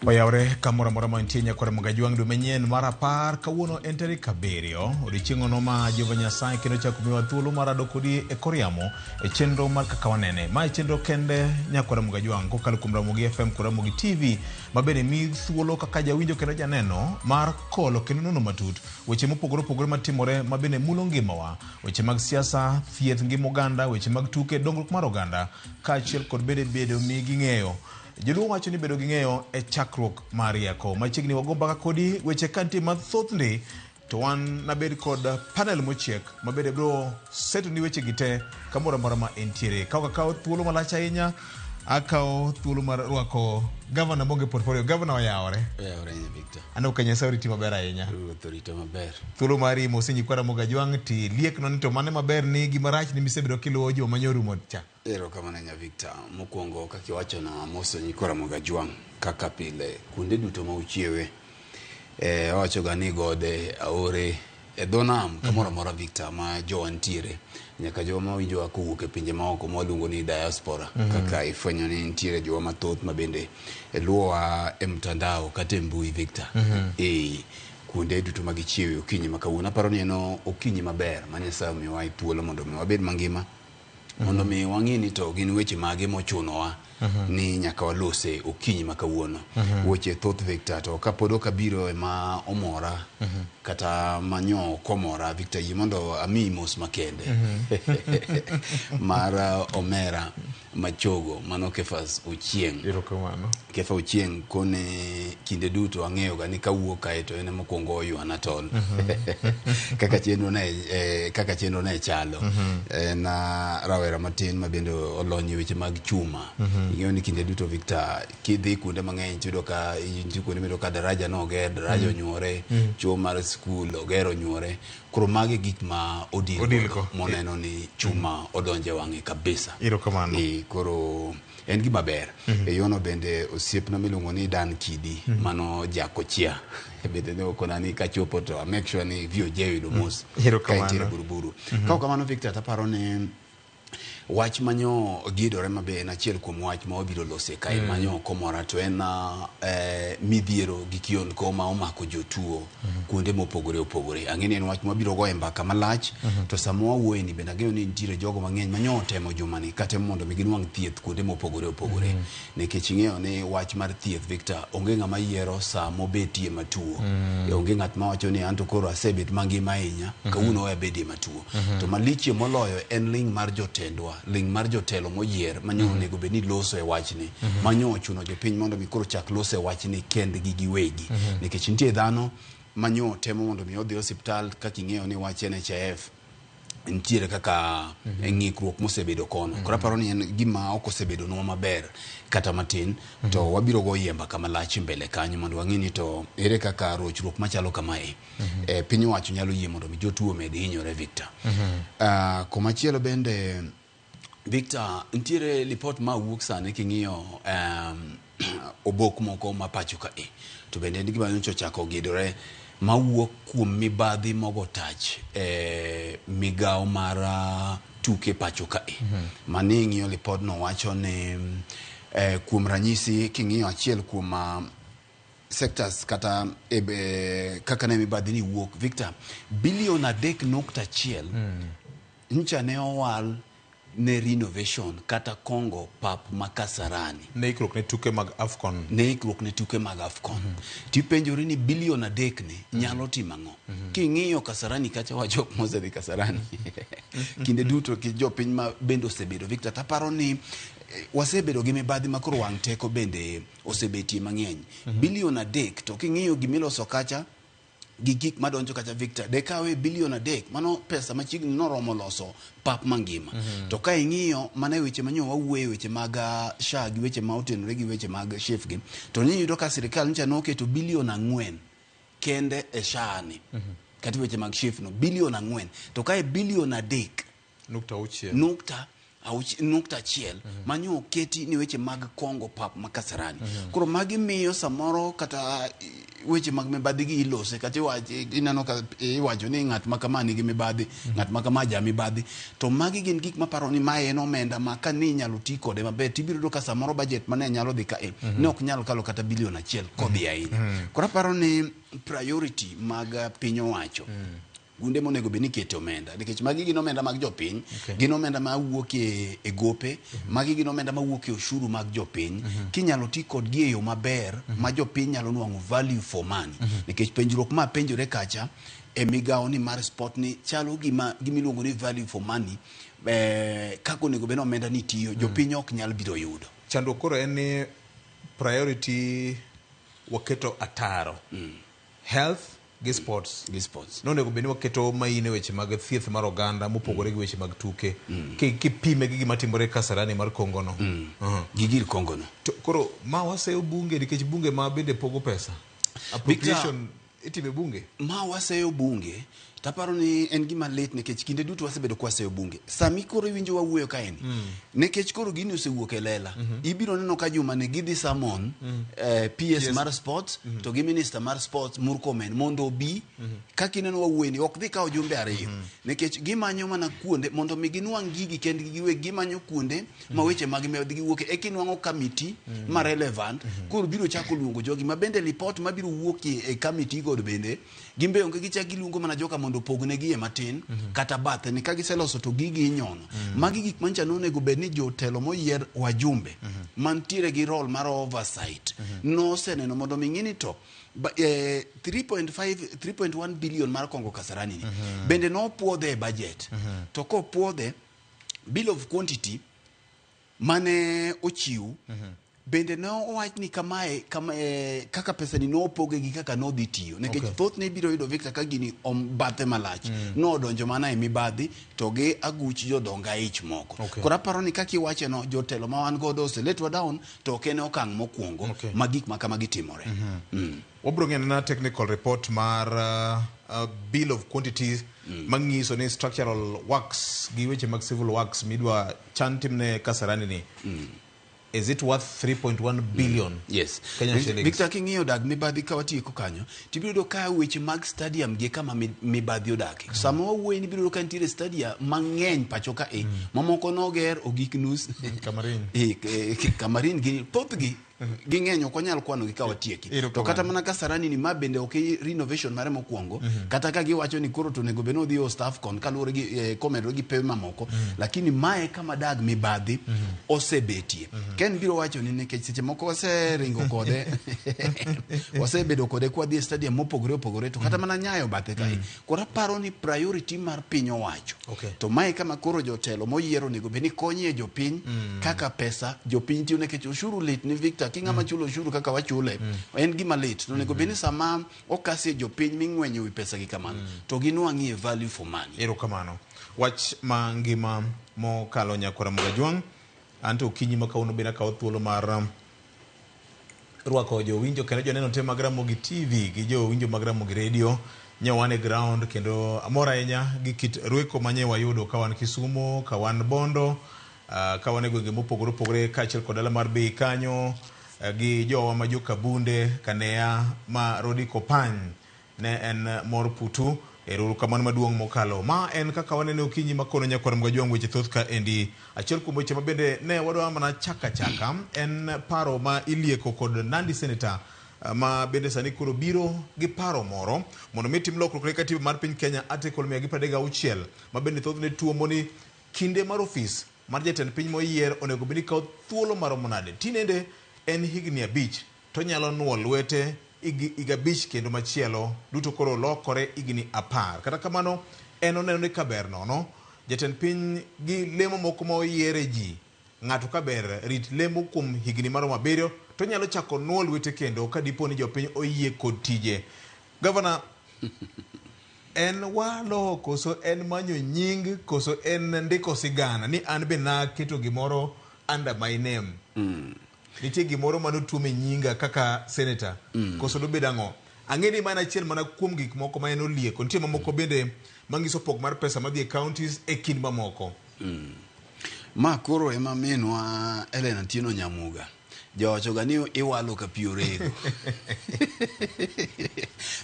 Oyawre kamoro amora mantie nyakwar Mugajwang' dwe manyien mar 10 kawuono en tarik 7 odiechieng'ono ma Jehova Nyasaye kendo chako miwa thuolo mar rado kodi e kor yamo e chenro mar kaka wanene. Ma e chenro kende nyakwar Mugajwang' kokalo kuom Ramogi FM kod Ramogi TV ma bende miyi thuolo kaka jawinjo kendo janeno mar kolo kendo nono matut weche mopogore opogore matimore ma bende mulo ngimawa, weche mag siasa, thieth, ngima oganda, weche mag tuke, dongruok mar oganda kaachiel kod bende bedo mi gi ng'eyo. Joluo wacho ni bedo gi ng'eyo e chakruok mar rieko. Machiegni wago mbaka kodi weche ka nitie mathoth ndi to wan nabed kod panel mochiek ma bende biro seto ni weche gi te kamoro amora ma entiere. Ka ok akawo thuolo malach ahinya, akawo thuolo mar rwako gavana maonge portfolio. Gavana oyawore. Oyawore ahinya Victor. Aneno ka Nyasaye oriti maber ahinya. Ruoth orita maber. Thuolo mari mosenyi kwara Mogajwang' ti liek no ni to mane maber ni gima rach ni misebedo kiluwo juma manyorumo cha. Erokamano ahinya Victor. Mokwongo kaka iwachono amoso nyikwa Ramogi Ajwang' kaka pile kuonde duto ma uchiewe. Eh, awachoga ni gode, aore, e dho nam kamoro amora Victor ma jowa nitiere nyaka jowa mawinjowa kowuok e pinje maoko ma waluongo ni diaspora kaka ifwenyo ni nitiere jowa mathoth ma bende luwowa e mtandao kata e mbui Victor. Eh, kuonde duto ma gichiewe okinyi ma kawuono aparo ni en okinyi maber ma Nyasaye omiyowa thuolo mondo mi wabed mangima mondo mi wang'i ni to gin weche mage mochunowa ni nyaka walose okinyi ma kawuono. Weche thoth Victor, to kapod ok abiro ema omora kata manyo ok omora Victor, yie mondo amiyi mos makende mar omera machogo mano Kefas Ochieng'. Erokamano. Kefa Ochieng' kone kinde duto ang'eyo ga ni kawuok kae to en ema okwongo oywana tol kaka chenro ne kaka chenro ne chalo. En rawera matin ma bende olony e weche mag chuma. Ing'eyo ni kinde duto Victor kidhi kuonde mang'eny tiyudo ka nitie kuonde miyudo ka daraja noger, daraja onyuore, chuo mar skul oger onyuore. Koro magi gik ma odil Odilgo. moneno ni chuma odonjo e wang'e kabisa. Erokamano. Koro en gima ber. E yono bende osiepna miluongo ni Dan Kidi mano Jakochia bende ne okona ni kachopo to a make sure ni VOJ oyudo mos ka Erokamano. entiere Buruburu. Ka ok kamano Victor taparo ni wach manyo gidore mabe en achiel kuom wach ma wabiro lose kae manyo ok omora to en midhiero gi kionko ma omako jotuo kuonde mopogore opogore. Ang'e ni en wach ma wabiro goye mbaka malach to sama wawuoye ni bende ang'eyo ni nitiere jogo mang'eny manyo otemo jumani katemo mondo mi ginwang' thieth kuonde mopogore opogore. Nikech ing'eyo ni wach mar thieth Victor onge ng'ama yiero saa mobetie matuo. Onge ng'at mawacho ni anto koro asebet mangima ahinya kawuono we abedie matuo. To malichie moloyo en ling' mar jotendwa, ling' mar jotelo moyier manyo onego bed ni loso e wachni. Manyo ochuno jopiny mondo mi koro chak loso e wachni kendgi giwegi. Nikech nitie dhano manyo temo mondo mi odhi e osiptal kaka ing'eyo ni wach NHIF nitiere kaka ng'ikruok mosebedo kono. Koro aparo ni en gima ok osebedonwa maber kata matin to wabiro goyie mbaka malach mbele kanyo mondo wang'i ni to ere kaka rochruok machalo kamae piny owacho nyalo yie mondo mi jotuo omed hinyore Victor. Komachielo bende Victor, nitiere lipot ma wuok sani king'iyo obok moko ma pacho ka e to bende en gima nyocha ochako gidore mawuok kuom mibadhi mogo tach e migawo mar tuke pacho ka e. Mani ing'iyo lipodno wacho ni kuom ranyisi king'iyo achiel kuom sectors kata kaka ne mibadhi ni wuok Victor, bilion 3.1 ncha ne owal ne renovation kata kongo pap ma Kasarani. Ne ikruok ne tuke mag AFCON. Ne ikruok ne tuke mag AFCON. Tipenjori ni bilion 3 ni nyalo timo ang'o? King'iyo Kasarani kacha wa jok mosedhi Kasarani. Kinde duto ki jopiny ma bende osebedo Victor taparo ni wasebedo gi mibadhi ma koro wang' teko bende osebetie mang'eny. Bilion 3 to king'iyo gimiloso kacha gi gik madonjo kacha Victor de kawe bilion 3 mano pesa machiegni noromo loso pap mangima. To ka ing'iyo mana e weche manyo wawuoye weche mag SHA gi weche ma otenore gi weche mag SHIF gi to niyudo ka sirikal ncha noketo bilion 4 kende e SHA ni. Kata weche mag SHIF no bilion 4 to kae bilion 3 Nukta auchiel. nukta 1.1 manyo oketi ni weche mag kongo pap ma Kasarani. Koro magi miyo samoro kata weche mag mibadhi gi ilose kata ineno ka iwacho ni ng'at ma kama nigi mibadhi, ng'at ma kama ja mibadhi. To magi gin gik maparo ni mae en omenda ma ka ni inyalo ti kode maber, tibiro yudo ka samoro budget mane nyalo dhi kae ne ok nyal kalo kata bilion 1 kodhi ahinya. Koro aparo ni priority mag piny owacho, kuonde monego bed ni ikete omenda, nikech magi gin omenda mag jopiny, gin omenda mawuok e gope, magi gin omenda mawuok e ushuru mag jopiny. Kinyalo ti kodgi e yo maber ma jopiny nyalo nwang'o value for money, nikech penjruok ma penjore kacha e migawo ni mar sport ni chalo gima gimiluongo ni value for money, kaka onego bed ni omenda ni tiyo, jopiny ok nyal biro yudo. Chandruok koro en ni priority waketo ataro health gi sports. Gi sports. Nonego bed ni waketo main e weche mag thieth mar oganda mopogore gi weche mag tuke. Kipime gi gima timore Kasarani mar Kongo no. Gi gir Kongo no. To koro ma waseyo bunge, nikech bunge ma bende pogo pesa. Appropriation itime bunge. Ma waseyo bunge, taparo ni en gima lit, nikech kinde duto wasebedo kwaseyo bunge. Sami koro iwinjo wawuoyo kaeni, nikech koro gini osewuok e lela, ibiro neno ka juma ni gidhi summon PS mar sports to gi minister mar sports Murkomen mondo obi. Kaka ineno wawuoyo ni ok dhi kawo jumbe 2, nikech gimanyo mana kuonde mondo mi ginwang' gigi kendgi giwegi. Gimanyo kuonde ma weche mag mibadhi giwuoke eka inwang'o committee ma relevant koro biro chako luongo jogi ma bende report mabiro wuok e committee godo bende gimbe onge gichak giluongo mana joka mondo opognegi e matin kata bathe ni ka giseloso to gigi inyono. Magi gik mancha nonego bed ni jotelo moyier, wajumbe mantiere gi role mar oversight noseneno mondo mi ng'i ni to 3.5 3.1 billion mar Kongo Kasarani ni bende nopuodhe e budget, to kopuodhe bill of quantity mane ochiw bende ne owach ni kamae kama, kaka pesa ni nopoge gi kaka nodhi tiyo, nikech thothne ibiro yudo, Victor, ka gini ombathe malach nodonjo mana e mibadhi to gi aguch jodong aich moko. Koro aparo ni kaka iwache no, jotelo ma wan godo oseletwa down, to ok en okang' mokwongo ma gik ma kamagi timore. Wabiro ng'eyo na technical report mar bill of quantities manyiso ni structural works gi weche mag civil works midwa chan timne Kasarani ni, is it worth 3.1 billion Yes. Kenyan shillings? Victor, king'iyo dag mibadhi ka watieko kanyo, tibiro yudo ka weche mag stadium gi kama mibadhi odake. Sama wawuoye ni ibiro yudo ka nitiere stadia mang'eny pacho ka e mamoko noger ogik nus. Kamarin. Kamarin gi thothgi ging'eny, ok wanyal kwanogi ka watieki. To kata mana Kasarani ni ma bende ok renovation mare mokwongo, kata ka giwacho ni koro to onego bed ni odhi e AFCON kaluwore gi komedore gi pewe mamoko, lakini mae kama dag mibadhi osebetie. Ken biro wacho ni nikech seche moko waseringo kode, wasebedo kode kwadhi e stadium mopogore opogore, to kata mana Nyayo bathe kae. Koro aparo ni priority mar piny owacho to mae kama koro jotelo moyier onego bed ni konyie jopiny kaka pesa jopiny tiyo, nikech ushuru lit ni Victor, ki ng'ama chulo ushuru kaka wachule en gima lit. To onego bed ni sama okasie jopiny ming'wenyo wi pesa gi kamano to ginwang'ie value for money. Erokamano. Wach ma ngima mokalo nyakwara Mogajwang', anto okinyi ma kawuono bende akawo thuolo mar rwako jowinjo kendo joneno te mag Ramogi TV gi jowinjo mag Ramogi Radio nyo wan e ground, kendo amor ahinya gi kit rweko manye wayudo ka wan Kisumo, ka wan Bondo, ka wan e gwenge mopogore opogore kaachiel kod dala mar Bei kanyo, gi jowa ma jo Kabunde Kanea ma Rodi Kopany ne en mor putu. Erokamano maduong' mokalo. Ma en kaka wanene okinyi makono nyakwar Mgajwang', weche thoth ka endi. Achiel kuom weche mabende ne wadwa mana chaka chaka en paro ma ilieko kod Nandi Senator ma bende sani koro biro gi paro moro mondo mi tim lokruok ne katiba mar piny Kenya article 136 ma bende thothne tuomo ni kinde mar ofis mar jatend piny moyier onego bed ni kawo thuolo maromo nade. Tinende en higni 5 to nyalo nuo lwete higa 5 kendo machielo duto koro lokore higni 10. Kata kamano en oneno ni kaber nono jatend piny gi lemo moko ma oyiere ji ng'ato kaber rit lemo kuom higni maromo 7 to nyalo chako nuo lwete kendo ka dipo ni jopiny oyie kod tije. Gavana, en walo koso en manyo nying koso en ndiko sigana ni an be naketo gimoro under my name? Nitie gimoro manotuom e nyinga kaka senator koso dobed ang'o? Ang'e ni mana achiel mana kuom gik moko ma en olieko. Nitie mamoko bende manyiso pok mar pesa madhi e counties e kind mamoko. Ma koro ema minwa Ellen Atieno Nyamuga jawachoga ni iwalo ka pi orego.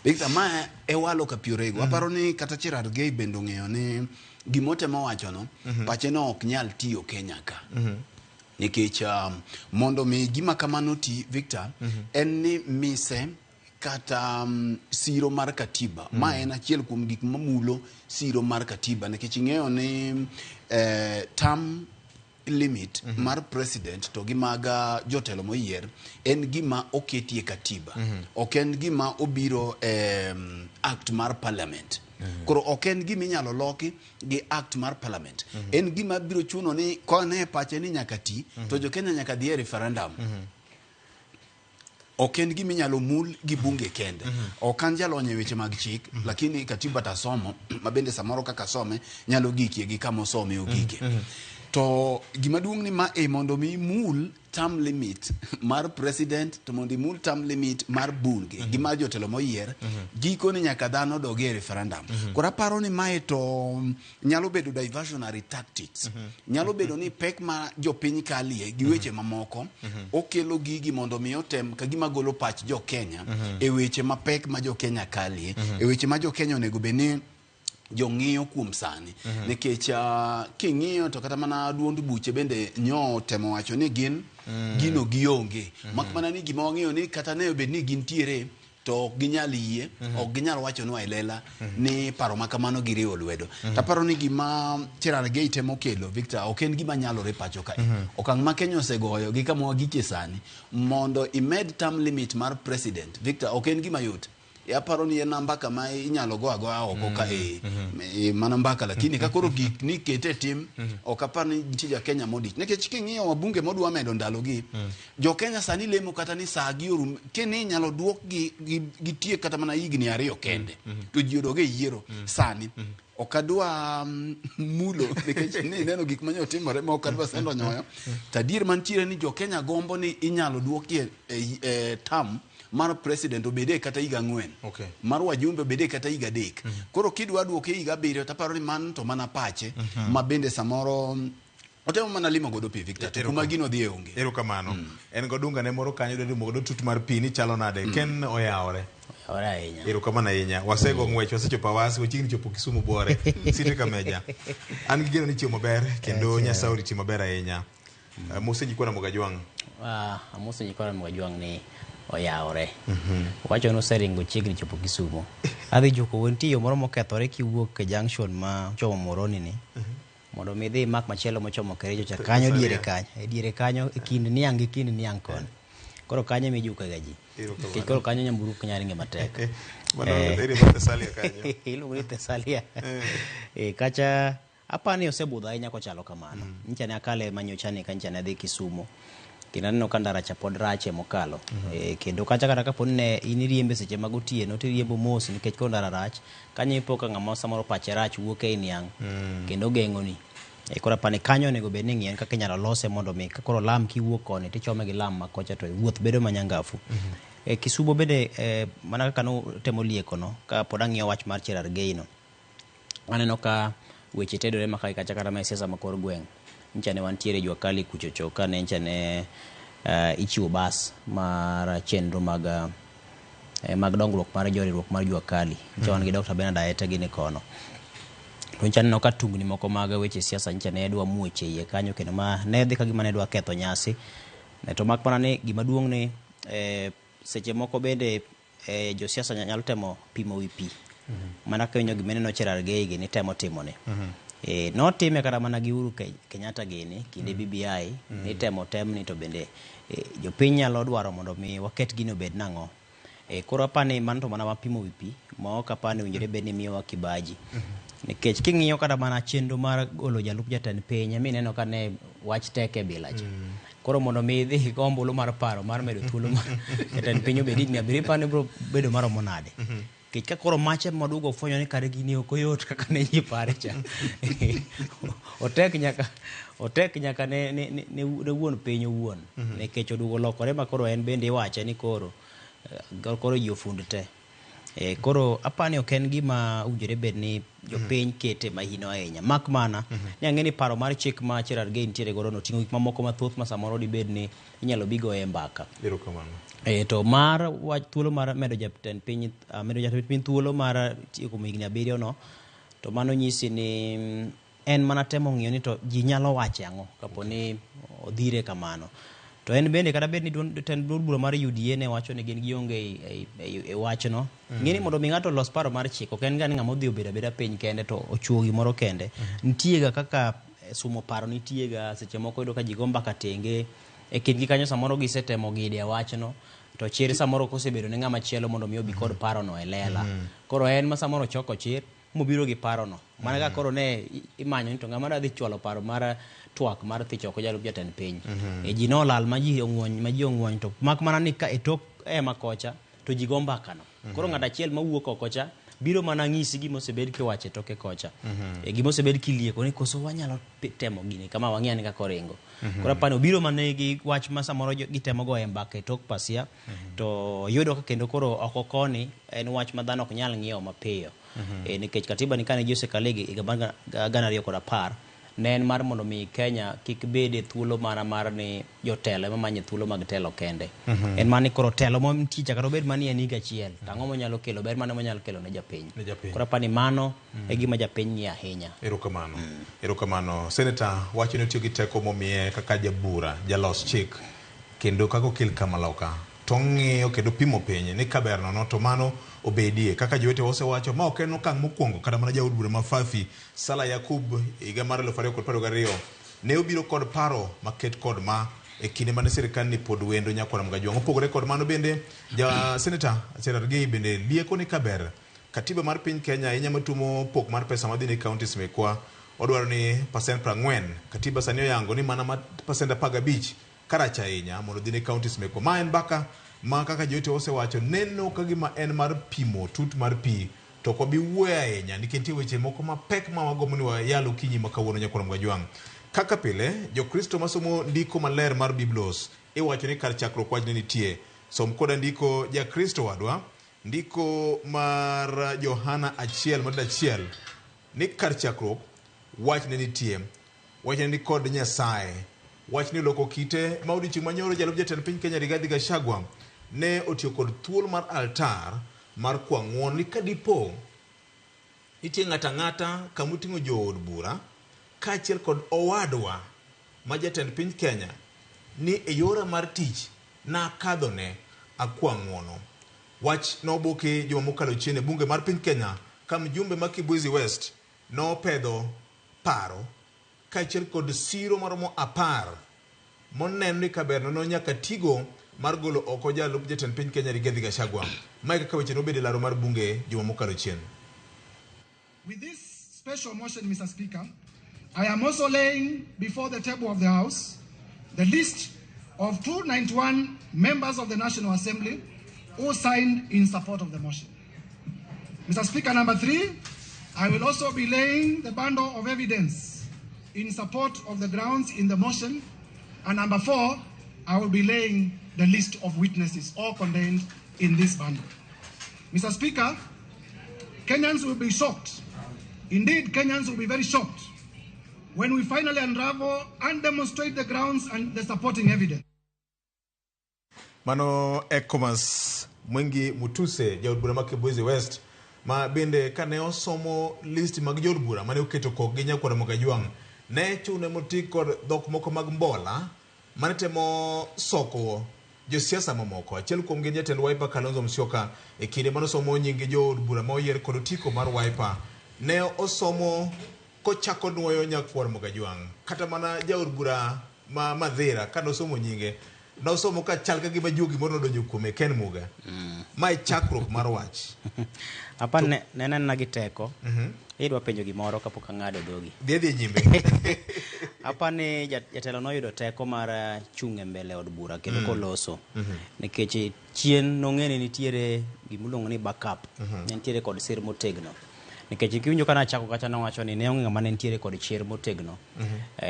Victor, ma e walo ka pi orego. Aparo ni kata Cherargei bende ong'eyo ni gimotemo wachono pache no ok nyal tiyo Kenya ka. Nikech mondo mi gima kamano ti Victor, en ni mise kata siro mar katiba. Ma en achiel kuom gik mamulo siro mar katiba nikech ing'eyo ni term limit mar president to gi mag jotelo moyier en gima oketie katiba. Ok en gima obiro e act mar parliament. Koro ok en gima inyalo loki gi act mar parliament. En gima biro chuno ni kone pache ni nyaka ti to jo Kenya nyaka dhi e referendum. Ok en gima inyalo mul gi bunge kende. Ok an jalony e weche mag chik, lakini katiba tasomo, ma bende samoro kaka some nyalo gikie gi kama osome ogike. To gima duong' ni ma e mondo mi imul term limit mar president to mondo imul term limit mar bunge gi mar jotelo moyier, gikone nyaka dhano dog e referendum. Koro aparo ni mae to nyalo bedo diversionary tactics. Nyalo bedo ni pek ma jopiny kalie gi weche mamoko okelo gigi mondo mi otem ka gima golo pach jo Kenya e weche mapek ma jo Kenya kalie, e weche ma jo Kenya onego bed ni jong'iyo kuom sani. Nikech king'iyo to kata mana duond buche bende nyo temo wacho ni gin gino gionge. Mak mana ni gima wang'eyo ni kata ne obed ni gintiere to ok ginyal yie, ok ginyal wachonwa e lela ni paro ma kamano giriwo lwedo. Taparo ni gima Cherargei temo kelo Victor ok en gima nyalore pacho kae. Okang' ma Kenya osegoyo gi kama wagikie sani mondo imed term limit mar president Victor ok en gima yot. Aparo ni en mbaka ma inyalo go agoya oko ka e mana mbaka, lakini ka koro gik ni kete tim ok apar ni nitie ja Kenya modich. Nikech king'iyo wabunge modwa medo ndalogi, jo Kenya sani lemo kata ni saa gi orum kini inyalo duokgi gitiek kata mana higni 2 kende to ji odog e yiero sani. Ok adwa mulo nikech ni neno gik manyo timore ma ok adwa sendo nyoyo. To adier mantiere ni jo Kenya gombo ni inyalo duokie e term mar president obede kata higa 4. Mar wajumbe obede kata higa 3. Koro kidwa duoke higa 7 taparo ni man to mana pache ma bende samoro otemo mana limo godo pi Victor to kuma gino dhi e onge. Erokamano. En godunga ne moro kanyo dwa limo godo tut mar pi ni chalo nade. Ken oyawore. Oyawore ahinya. Erokamano ahinya. Wasego ng'wech, wasechopo Awasi, wachiegni chopo Kisumu Buore. Site Kameja. An gi geno ni chiemo maber kendo Nyasaye oriti maber ahinya. Mose nyikwa Ramogi Ajwang'. Amoso nyikwa Ramogi Ajwang' ni oyawore. Wacho ni oseringo chiegni chopo Kisumu. Adhi juko nitie yo moro mokethore kiwuok e junction ma chomo Moroni ni. Mondo mi idhi mak machielo mochomo Kericho cha kanyo diere kanyo. E diere kanyo e kind niang' gi kind niang' koni. Koro kanyo emijuke ga ji. Nikech koro kanyo nyamburko ok nyal ringe matek. Mano area mar Thessalia kanyo. Iluongo ni Thessalia. Kacha apani osebudho ahinya kochalo kamano. Nyicha ne akale manyocha ni ka nyicha ne adhi Kisumu. Kendo aneno ka ndara cha pod rache mokalo. Kendo kacha kata kapo ni ne in iriembe seche mag otieno to iriembo mos nikech koro ndara rach. Kanyo ipo ka ng'ama samoro pache rach wuok ei niang' kendo geng'oni. Koro apani kanyo onego bed ni ing'iyo kaka inyalo lose mondo mi ka koro lam kiwuok koni tichome gi lam ma kocha to wuoth bedo manyangafu. Kisumo bende mana kaka nutemo lieko no ka pod ang'iyo wach mar Cherargei no. Aneno ka weche tedore ma kae kacha kata mana e siasa ma kor gweng'. Nyicha ne wantiere jua kali kuchocho kane nyicha ne ichiwo bas mar chenro mag dongruok mar joriwruok mar jua kali. Nyicha wan gi Dr. Bernard Aete gini kono. To nyicha aneno ka tungni moko mag weche siasa nyicha ne dwa muoch e iye kanyo kendo ma ne dhi ka gima ne dwa ketho nyasi. To mak mana ni gima duong' ni seche moko bende josiasa nyalo temo pimo wi pi. Mana ka winjo gima ineno Cherargei gini temo timone. Notime kata mana gi Uhuru Kenyatta gini kinde BBI nitemo temni to bende jopiny nyalo dwaro mondo mi waket gini obed nang'o. Koro apani mano to mana wapimo wi pi ma ok apani owinjore bed ni miyowa kibaji. Nikech king'iyo kata mana chenro mar golo jalup jatend piny mineno ka ne wach tek e bila cha. Koro mondo mi idhi go ombulu mar paro mar medo thuolo mar jatend piny obed higni 7 ipani biro bedo maromo nade. Nikech ka koro mache maduogo ofwenyo ni kare gini ok oyot kaka ne ji pare cha. Otek nyaka ne wuon piny owuon. Nikech oduogo lokore ma koro en bende iwache ni koro ji ofund te. Koro apani ok en gima owinjore bed ni jopiny kete mahino ahinya. Mak mana ni ang'e ni paro mar chik ma Cherargei nitiere godo no oting'o gik mamoko mathoth ma samoro dibed ni inyalo bigo e mbaka. Erokamano. To mar wach thuolo mar medo jatend piny medo jatend piny thuolo mar tiyo kuom higni 7 no, to mano nyisi ni en mana temo ng'iyo ni to ji nyalo wache ang'o kapo ni odhire kamano. To en bende kata bed ni tend duond bura mar UDA ne wacho ni gin gionge e wachno. Ng'e ni mondo mi ng'ato olos paro mar chik, ok en ga ni ng'ama odhi obedo abeda piny kende to ochuo gimoro kende. Nitie ga kaka sumo paro nitie ga, seche moko iyudo ka ji go mbaka tenge. E kindgi kanyo samoro gisetemo gide e wachno, to chir samoro kosebedo ne ng'ama chielo mondo mi obi kod parono e lela. Koro en ma samoro ochoko chir mobiro gi parono. Mana ka koro ne imanyo ni to ng'ama dwa dhi chwalo paro mar twak mar thich oko jalup jatend piny. E ji nolal ma ji ong'wony, ma ji ong'wony to mak mana ni ka e tok ema kocha to ji go mbaka no. Koro ng'at achiel mawuok oko cha biro mana ng'isi gima osebed kiwacho e toke kocha. E gima osebed kilieko ni koso wanyalo temo gini kama wang'e ni kaka oringo. Koro apani obiro mana gi wach ma samoro gitemo goyo mbaka e tok pasia, to yudo ka kendo koro oko koni en wach ma dhano ok nyal ng'iewo mapiyo. Nikech katiba ni kane ji osekale higa mar 2010, ne en mar mondo mi Kenya kik bed e thuolo mana mar ni jotelo ema manyo thuolo mag telo kende. En mana ni koro telo mantie cha kata obed mana ni en higa achiel, to ang'o monyalo kelo, ber mane monyalo kelo ne japiny. Ne japiny. Koro apani mano e gima japiny ng'iyo ahinya. Erokamano. Erokamano. Senator wacho ni otiyo gi teko momiye kaka jabura, jalos chik, kendo kaka okil kamaloka. To ng'iyo kendo pimo piny ni kaber nono to mano obedie. Kaka jowetewa osewacho, ma ok en okang' mokwongo kata mana jaod bura ma Fafi Salah Yakub higa mar 2022 ne obiro kod paro maket kod ma e kinde mane sirikal ni pod wendo nyakwar Mgajwang'. Opogore kod mano bende, ja Senator Cherargei bende lieko ni kaber katiba mar piny Kenya ahinya matuomo pok mar pesa madhi ne counties mekwa odwaro ni pasent 40. Katiba sani oyango ni mana pasent 15 karach ahinya mondo odhi ne counties mekwa. Ma en mbaka ma kaka jowetewa osewacho neno ka gima en mar pimo tut mar pi, to ok wabi wuoyo ahinya nikech nitie weche moko mapek ma wagombo ni wayal okinyi ma kawuono nyakwar Mgajwang'. Kaka pile, Jokristo masomo ndiko maler mar Biblos iwacho ni kar chakruok wach ne nitie. Som koda ndiko Jakristo wadwa, ndiko mar Johana 1:1 ni kar chakruok wach ne nitie. Wach ne ni kod Nyasaye. Wach ni oloko kite ma odiochieng' manyoro jalup jatend piny Kenya Rigathi Gachagua ne otiyo kod thuolo mar altar mar kwa ng'uono ni kadipo nitie ng'ato ang'ata kamoting'o jood bura kaachiel kod owadwa ma jatend piny Kenya ni e yora mar tich nakadhone akwa ng'uono. Wach noboki juma mokalo chien e bunge mar piny Kenya ka mjumbe ma Kibwezi West nopedho paro kaachiel kod siro maromo 10 moneno ni kaber nono nyaka tigo mar golo oko jalup jatend piny Kenya Rigathi Gachagua. Mae kaka weche nobedo e laro mar bunge juma mokalo chien. With this special motion, Mr. Speaker, I am also laying before the table of the House the list of 291 members of the National Assembly who signed in support of the motion. Mr. Speaker, number 3, I will also be laying the bundle of evidence in support of the grounds in the motion. And number 4, I will be laying the list of witnesses, all contained in this bundle. Mr. Speaker, Kenyans will be shocked. Indeed, Kenyans will be very shocked when we finally unravel and demonstrate the grounds and the supporting evidence. Mano Ecomas Mwengi Mutuse, jaod bura ma Kibwezi West, ma bende kane osomo list mag jood bura mane oketo kokgi nyakwar Mgajwang', ne chune moti kod dhok moko mag mbola mane temo soko josiasa mamoko. Achiel kuom gin jatend Wiper Kalonzo Musyoka e kinde mane osomo nying jood bura ma oyier kod otiko mar Wiper, ne osomo kochako nuoyo nyakwar Mgajwang'. Kata mana jaod bura ma Madhira kane osomo nyinge, nosomo ka chal ka gima juogi moro nodonjo kuome, Ken Muga. Mae chakruok mar wach. Apa ne nena gi teko. Idwa penjo gimoro kapok ang'ado dhogi. Dhi adhi nyime. Apa ni jatelo noyudo teko mar chung' e mbele od bura kendo koloso. Nikech chien nong'e ni nitiere gimiluongo ni backup. Ne nitiere kod sir motegno. Nikech kiwinjo kana achako kacha nowacho ni ne onge ng'ama ne nitiere kod chir motegno.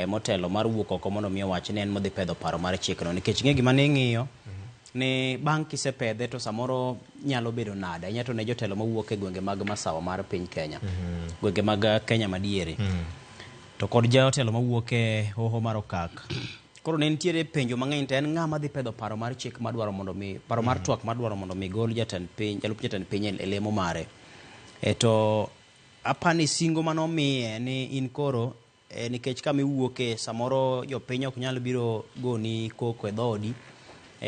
Motelo mar wuok oko mondo mi owach ni en modhi pedho paro mar chikno. Nikech ng'e gima ne ing'iyo ni bang' kisepedhe to samoro nyalo bedo nade ahinya to ne jotelo mawuok e gwenge mag masawa mar piny Kenya, gwenge mag Kenya madiere, to kod jotelo mawuok e hoho mar Okak. Koro ne nitiere penjo mang'eny to en ng'ama dhi pedho paro mar chik madwaro mondo mi paro mar twak madwaro mondo mi gol jatend piny, jalup jatend piny e lemo mare. To apani singo manomiye ni in koro nikech kama iwuoke samoro jopiny ok nyal biro goni koko e dhoodi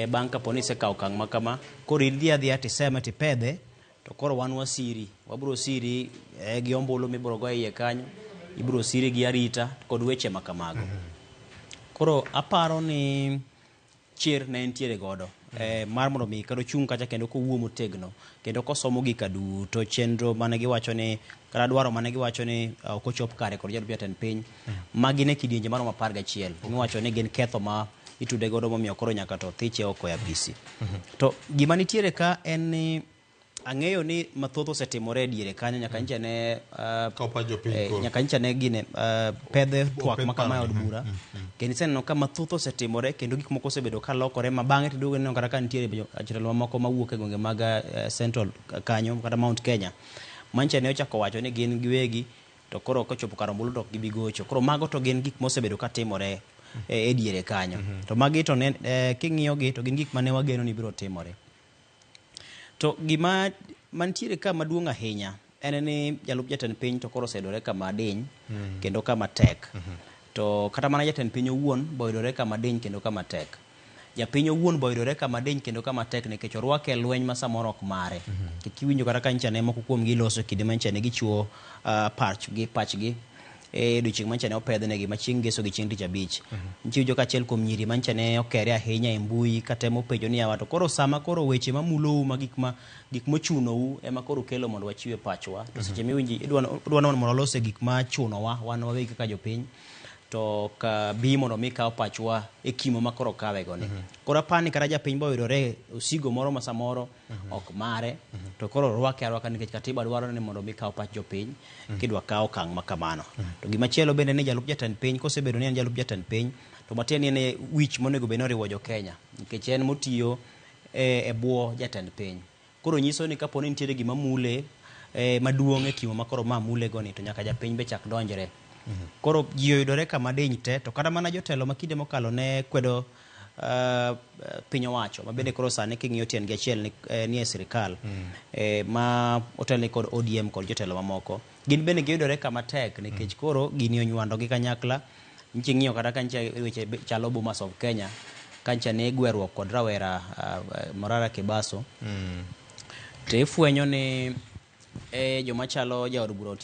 bang' kapo ni isekawo okang' ma kama, koro idhi adhiya tiseme tipedhe to koro wan wasiri, wabiro siri gi ombulu mibiro go e iye kanyo, ibiro siri gi arita kod weche ma kamago. Koro aparo ni chir ne entiere godo mar mondo mi kata ochung' kacha kendo kowuo motegno kendo kosomo gika duto, chenro mane giwacho ni kata dwaro mane giwacho ni ok ochop kare kod jalup jatend piny, magi ne kidienje maromo 11 miwacho ni gin ketho ma itude godo momiyo koro nyaka to thiche oko e apisi. To gima nitiere ka en ni ang'eyo ni mathoth osetimore e diere kanyo nyaka nyicha ne Kaw pach jopiny koro. Nyaka nyicha ne gine pedhe twak Opedh ma kama e od paro. bura, kendo iseneno ka mathoth osetimore kendo gik moko osebedo ka lokore ma bang'e tiduogo ineno kata ka nitiere jotelo mamoko mawuok e gwenge mag Central kanyo kata Mount Kenya manyicha ne ochako wacho ni gin giwegi to koro kochopo kar ombulu to ok gibi gocho. Koro mago to gin gik mosebedo ka timore e diere kanyo. To magi to ne king'iyo gi to gin gik mane wageno ni biro timore. To gima mantiere ka maduong' ahinya en ni jalup jatend piny to koro oseyudore kama diny kendo kama tek. To kata mana jatend piny owuon be oyudore kama diny kendo kama tek. Japiny owuon be oyudore kama diny kendo kama tek nikech orwake e lweny ma samoro ok mare. Kik iwinjo kata ka nyicha ne moko kuom gi loso kinde ma nyicha ne gichiwo pachgi e odiochieng' ma nyicha ne opedhnegi ma chieng' ngeso gi chieng' tich abich. Nyicha iwinjo ka achiel kuom nyiri ma nyicha ne okere ahinya e mbui katemo penjo ni yawa to koro sama koro weche mamulou ma gik ma gik mochunou ema koro kelo mondo wachiwe pachwa. To seche miwinji idwa mondo walose gik machunowa wan wawegi kaka jopiny to ka bi mondo mi kaw pachwa e kimo ma koro kawe go ni. Koro apani kata japiny bo oyudore osigo moro ma samoro ok mare to koro rwake arwaka nikech katiba dwaro ni mondo mi kaw pach jopiny kidwa kaw okang' ma kamano. To gimachielo bende ni jalup jatend piny kosebedo ni en jalup jatend piny to matiende ni en e wich monego bed ni oriwo jo Kenya nikech en motiyo e bwo jatend piny. Koro nyiso ni kapo ni nitiere gima mule maduong' e kimo ma koro ma mule go ni to nyaka japiny be chak donjre. Koro ji oyudore kama diny te to kata mana jotelo ma kinde mokalo ne kwedo piny owacho ma bende koro sani king'iyo tiendgi achiel ni e sirikal ma otelni kod ODM kod jotelo mamoko gin bende giyudore kama tek nikech koro gini onywando gi kanyakla. Nyicha ing'iyo kata ka nyicha weche chalo Bomas of Kenya ka nyicha ne gweruok kod rawera Morara Kebaso to ifwenyo ni joma chalo jaod bura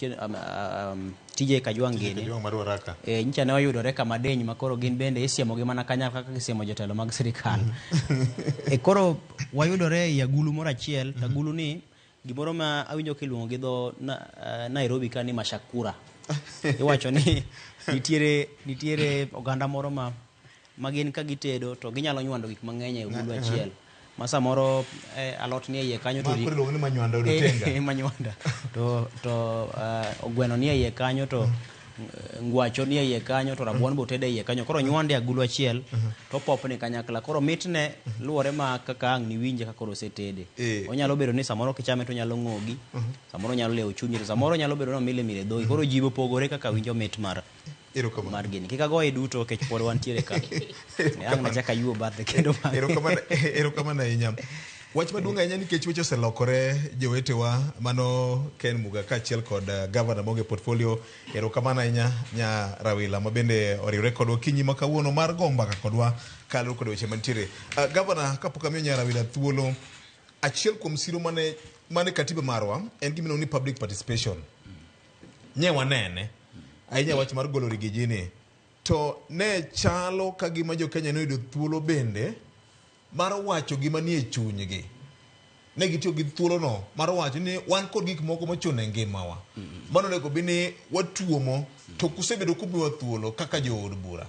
TJ Kajwang' gini nyicha ne oyudore kama diny ma koro gin bende isiemogi mana kanyakla kaka isiemo jotelo mag sirikal. Koro wayudore ei agulu moro achiel to agulu ni gimoro ma awinjo kiluongo gi dho Nairobi ka ni mashakura. Iwacho ni nitiere oganda moro ma gin ka gitedo to ginyalo nywando gik mang'eny e agulu achiel. Ma samoro alot ni e iye kanyo to Ma koro iluongo ni manywanda otenga. Manywanda. To ogweno ni e iye kanyo to ngwacho ni e iye kanyo to rabuon be otedo e iye kanyo. Koro nywande e agulu achiel to popni kanyakla. Koro mitne luwore ma kaka ang' niwinje ka koro osetede. Onyalo bedo ni samoro kichame to onyalo ng'ogi, samoro onyalo lewo chunyi, to samoro nyalo bedo ni omile mile dhogi. Koro ji opogore kaka winjo mit mar gini. Kik agoye duto nikech pod wantiere ka. Ang' nachak ayuo bathe kendo bang'e. Erokamano ahinya. Wach maduong' ahinya nikech weche oselokore jowetewa mano Ken Muga kaachiel kod gavana maonge portfolio. Erokamano ahinya nya Rawila ma bende oriwre kodwa okinyi ma kawuono mar go mbaka kodwa kaluwore kod weche mantiere. Gavana, kapok amiyo nya Rawila thuolo, achiel kuom siro mane katiba marwa en gima iluongo ni public participation. Nye wanene ahinya wach mar golo rigiji ni to ne chalo ka gima jo Kenya noyudo thuolo bende mar wacho gima nie chunygi. Ne gitiyo gi thuolono mar wacho ni wan kod gik moko mochuno e ngimawa. Mano onego bed ni watuomo to kusebedo kumiwa thuolo kaka jood bura.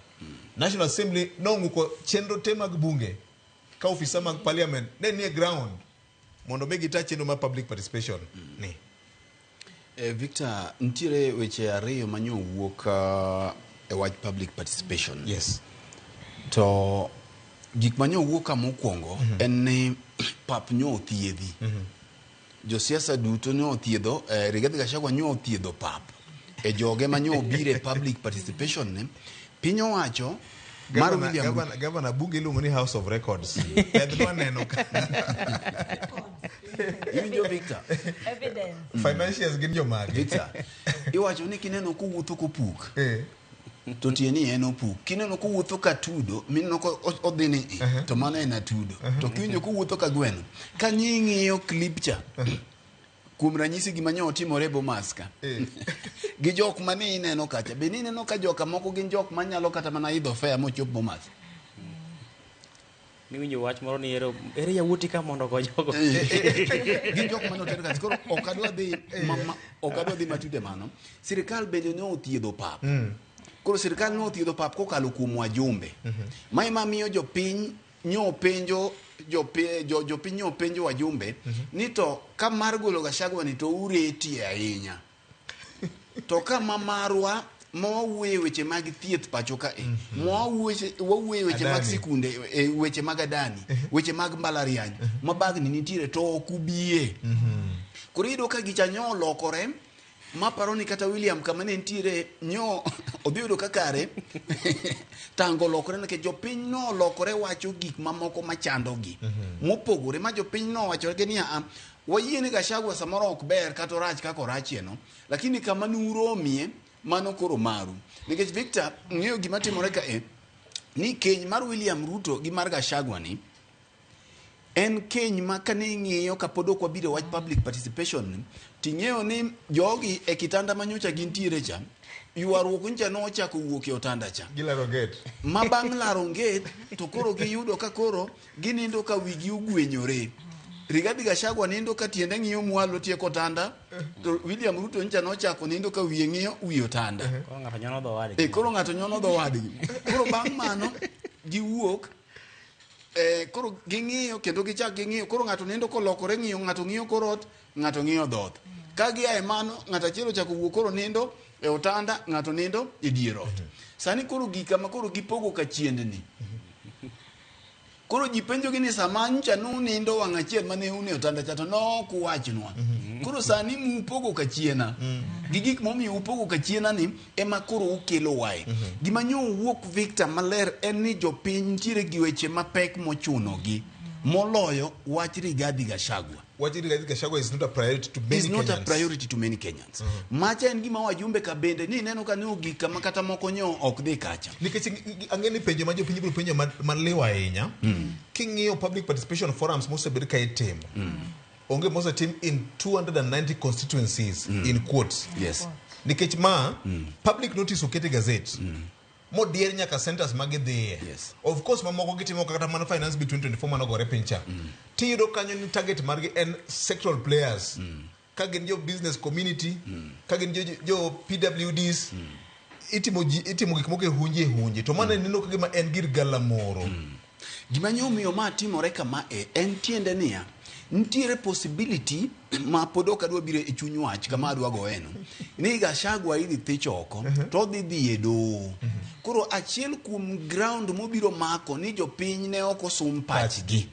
National Assembly nong'uko chenro te mag bunge ka ofisa mag parliament ne nie ground mondo mi gita chenro mar public participation ni. Victor, nitiere weche ariyo manyo wuok e wach public participation. Yes. To gik manyo wuok ka mokwongo en ni Pap nyo othiedhi. Josiasa duto nyo othiedho, Rigathi Gachagua nyo othiedho pap. E joge ma nyo obiro e public participation ne, piny owacho mar Gavana, William Ruto gavana bunge iluongo ni House of Records. Pedhnwa neno ka. Iwinjo Victor? Evidence. Financiers gin jomage? Victor, iwacho ni kineno kowuotho kopuk, Eh. to tie ni en opuk. Kineno kowuotho ka tudo, mineno ko odhi ni i, to mano en atudo. To kiwinjo kowuotho ka gweno, ka ng'iyo clip cha, kuom ranyisi gima nyo otimore e Bomas ka, gi jok mane ineno kacha, be nineno ka joka moko gin jok manyalo kata mana idho fare mochop Bomas? Niwinjo wach moro ni ere, ere yawuoti ka mondo ogo jogo. Gin jok mane oter kacha. Koro ok adwa dhi ok adwa dhi matut e mano. Sirikal bende ne othiedho pap. Koro sirikal ne othiedho pap kokalo kuom wajumbe. Ma ema miyo jopiny nyo penjo jopiny nyo penjo wajumbe ni to ka mar golo Gachagua ni to uretie ahinya. To ka ma marwa ma wawuoye weche mag thieth pacho ka e, ma wawuoye weche mag Adani. sikunde, weche mag Adani, weche mag mbalariany, ma bagni nitiere to ok ubie. Koro iyudo ka gicha nyo olokore, maparo ni kata William kama ne nitiere nyo odhi yudo ka kare tango olokore nikech jopiny no olokore wacho gik mamoko machandogi mopogore ma jopiny no owacho ni a wayie ni Gachagua samoro ok ber kata orach kaka orachieno, lakini kama nuromie mano koro maru. Nikech Victor ng'eyo gima timore ka e ni keny mar William Ruto gi mar Gachagua ni en keny ma kane ing'iyo kapod ok wabiro wach public participation ni, ting'eyo ni jogi e kitanda manyocha gintiere cha, ywaruok nyocha nochako wuok e otanda cha. Gilaro gate. Ma bang' laro nget to koro giyudo ka koro ginindo ka wigi ogwenyore. Rigathi Gachagua nindo ka tiende ng'iyo mwalo tieko otanda, to William Ruto nyocha nochako nindo ka wiye ng'iyo wi otanda. Koro ng'ato nyono dho wadgi. Koro ng'ato nyono dho wadgi. Koro bang' mano giwuok, koro ging'iyo kendo gichak ging'iyo. Koro ng'ato nindo kolokore ng'iyo, ng'ato ng'iyo kor ot, ng'ato ng'iyo dhoot. Ka gia e mano, ng'ato achiel ochako wuok koro nindo e otanda, ng'ato nindo e dier ot. Sani koro gika ma koro gipogo ka chiendni. Koro ji penjogi ni sama nyocha nunindo wang' achiel mane un e otanda cha to nok uwachnwa. Koro sani mupogo ka chiena. Gi gik momiyo upogo ka chiena ni ema koro ukelo wae. Gima nyo wuok Victor maler en ni jopiny nitiere gi weche mapek mochunogi moloyo wach Rigathi Gachagua. Wach Rigathi Gachagua is not a priority to many Is not Kenyans. a priority to many Kenyans. Macha en gima wajumbe ka bende ni ineno ka ne ogik kama kata moko nyo ok dhi kacha. Nikech ang'e ni penjo ma jopiny biro penjo maliw ahinya. King'iyo public participation forums mosebed ka itimo. Onge mosetim in 290 constituencies in quotes. Nikech ma public notice oket e gazette. Modier nyaka centers ma gidhiye. Of course mamoko gitimo kata mana finance bill 2024 manogore piny cha. Tiyudo kanyo ni target margi en sectoral players. Ka gin jo business community, ka gin jo PWDs, itimo gik moko e hunje e hunje. To mano neno ka gima en gir galamoro. Gima nyo omiyo ma timore kama e en tiende niya, nitiere possibility ma pod ok adwa biro e chuny wach kama adwa goyeno ni Gachagua idhi thich oko to odhi dhi e doho. Koro achiel kuom ground mobiro mako ni jopiny ne ok osum pachgi.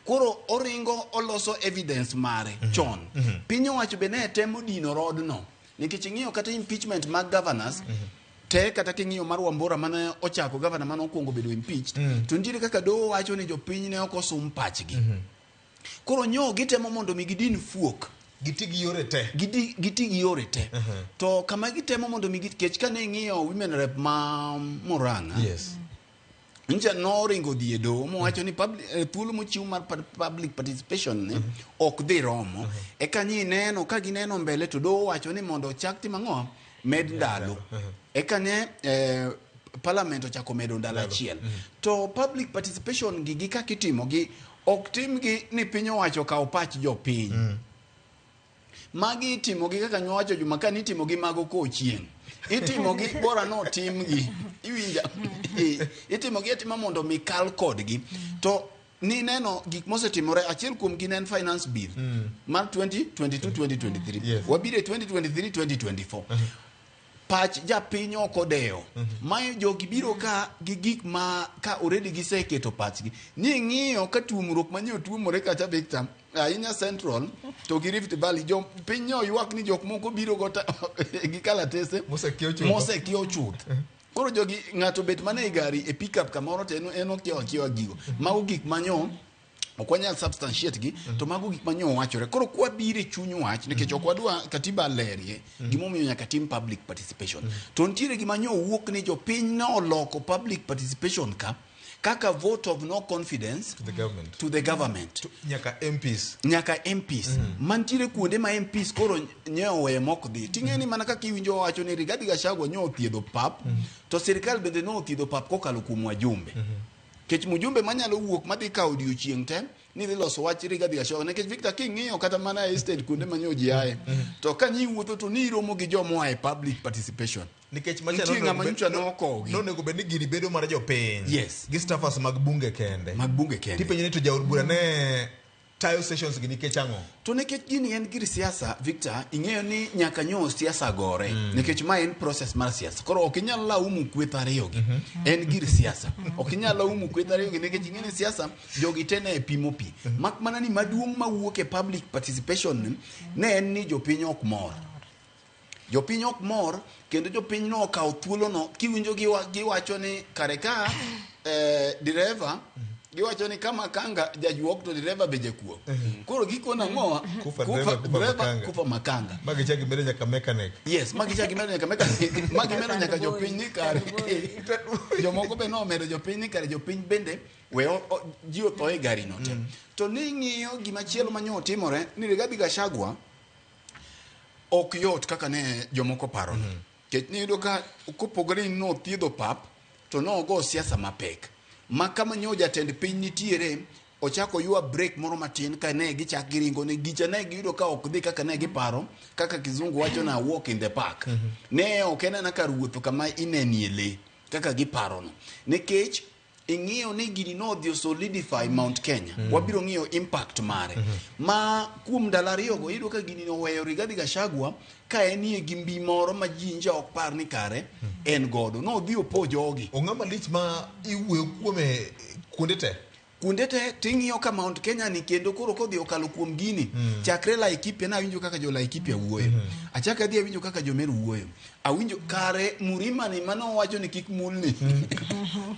Koro oringo oloso evidence mare chon. Piny owacho be ne temo dino rodno nikech ing'iyo kata impeachment mag governors te kata king'iyo mar Wambora mane ochako governor mane okwongo bedo impeached, to nitiere kaka doho wacho ni jopiny ne ok osum pachgi. Koro nyo gitemo mondo mi gidin fuok. Giti gi yore te. Giti gi yore te. To kama gitemo mondo mi kech kane ing'iyo women rep ma Murang'a. Ncha noringo dhi e doho mowacho ni thuolo mochiw mar public participation ni ok dhi romo. Eka nyi neno ka gineno mbele to doho wacho ni mondo ochak timo ang'o? Med ndalo. Eka ne parliament ochako medo ndalo achiel. To public participation gi kaka itimo gi ok timgi ni piny owacho kaw pach jopiny. Magi itimo gi kaka nyowacho Juma ka nitimo gi mago kochieng'. Itimo gi bora no timgi. Iwinja. Itimo gi atima mondo mi kal kodgi. To ni neno gik mosetimore, achiel kuom gi ne en finance bill mar 2022-2023. Wabiro e 2023-2024. Pach japiny ok odewo. Mae jogi biro ka gi gik ma ka already giseketo pachgi. Ni ng'iyo ka tuomruok manye otuomore kacha Victor, ahinya Central to gi Rift Valley, jo piny nyo ywak ni jok moko biro go gi kalatese Mosekiewo chuth. Mosekiewo chuth. Koro jogi ng'ato bet mana e gari e pickup kamoro to en okiewo akiewa gigo. Mago gik manyo ok wanyal substantiate gi, to mago gik manyo wachore. Koro kwabiro e chuny wach, nikech ok wadwa katiba lerie gimomiyo nyaka tim public participation, to nitiere gima nyo wuok ni jopiny noloko public participation ka kaka vote of no confidence to the government. To the government. Nyaka MPs. Nyaka MPs mantiere kuonde ma MPs koro nye oweyo mok dhi ting'e ni mana kaka iwinjo wacho ni Rigathi Gachagua nyo othiedho pap, to sirikal bende ne othiedho pap kokalo kuom wajumbe, nikech mjumbe manyalo wuok madhi kawo odiochieng' te ni dhi loso wach Rigathi Gachagua. Nikech Victor, king'iyo kata mana e estate kuonde ma nyo ji aye, to ka nyi wuotho to ni iromo gi jomoa e public participation. Nikech macha Nitie ng'ama nyocha nokogi. Nonego bed ni gini bedo mar jopiny. Yes. Gi staffers mag bunge kende. Mag bunge kende. Tipenjo ni to jaod bura ne tayo sessions gi nikech ang'o? To nikech gini en gir siasa, Victor, ing'eyo ni nyaka nyo siasa gore, nikech ma en process mar siasa. Koro ok inyal laumu kweth ariyo gi. En gir siasa, ok inyal laumu kweth ariyo gi, nikech ing'e ni siasa jogi te ne pimo pi. Mak mana ni maduong' mawuok e public participation ni, ne en ni jopiny ok mor. Jopiny ok mor kendo jopiny no okawo thuolono kiwinjo giwacho ni kare ka dereva, giwacho ni ka makanga jajuok to dereva be jakuo. Koro gikone ang'owa? Kufa dereva, kufa makanga. Kufa makanga. Ma gichak gimedo nyaka mechanic. Yes, ma gichak gimedo nyaka mechanic, ma gimedo nyaka jopiny ni kare jomoko be nomedo jopiny ni kare jopiny bende we ji otho e gari no te. To ni ng'iyo gimachielo manyo otimore ni Rigathi Gachagua ok yot kaka ne jomoko paro. Nikech niyudo ka kopogore ni nothiedho pap to nogo siasa mapek ma kama nyo jatend piny nitiere ochako ywa break moro matin ka ne gichak giringo ne gicha ne giyudo ka ok dhi kaka ne giparo, kaka kizungu wacho na walk in the park. Ne ok en ana kar wuotho kama inenie lee kaka giparono, nikech ing'iyo ni gini nodhi o solidify Mount Kenya. Wabiro ng'iyo impact mare ma kuom ndalo ariyogo. Iyudo ka gini noweyo Rigathi Gachagua ka enie gi mbi moro ma ji nja ok par ni kare en godo nodhi opo jogi. Ong'ama lich ma iwuoyo kuome kuonde te. Kuonde te ting'iyo ka Mount Kenya ni kendo koro kodhi okalo kuom gini chakre Laikipia nawinjo kaka jo Laikipia wuoyo, achako adhi awinjo kaka jo Meru wuoyo, awinjo kare Murima ni manowacho ni kik mulni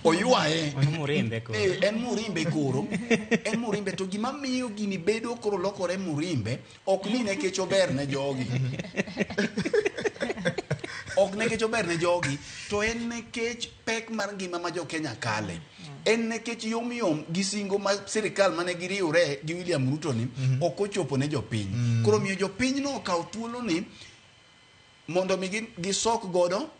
oywaye. Mano Murimbe koro. Eh, en Murimbe koro, en Murimbe. To gima miyo gini bedo koro lokore Murimbe ok ni nikech ober ne jogi, ok nikech ober ne jogi, to en nikech pek mar ngima ma jo Kenya kale, en nikech yom yom gi singo ma sirikal mane giriwre gi William Ruto ni ok ochopo ne jopiny. Koro miyo jopiny no okawo thuolo ni mondo mi gisok godo,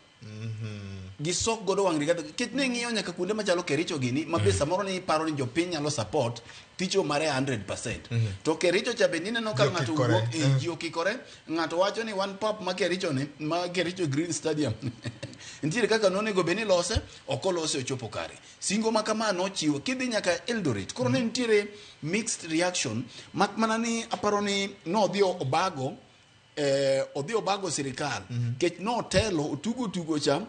gisok godo wang' Rigathi. Nikech ne ng'iyo nyaka kuonde machalo Kericho gini ma be samoro ne iparo ni jopiny nyalo support ticho mare 100%, to Kericho cha bende ineno ka Ji ng'ato okikore. wuok eh, ji okikore. Ng'ato wacho ni wan pap ma Kericho ni ma Kericho Green Stadium nitiere kaka nonego bed ni lose, ok olose ochopo kare singo ma kama nochiwo. Kidhi nyaka Eldoret koro ne nitiere mixed reaction, mak mana ni aparo ni nodhi obago odhi obago sirikal kech notelo otugo tugo cha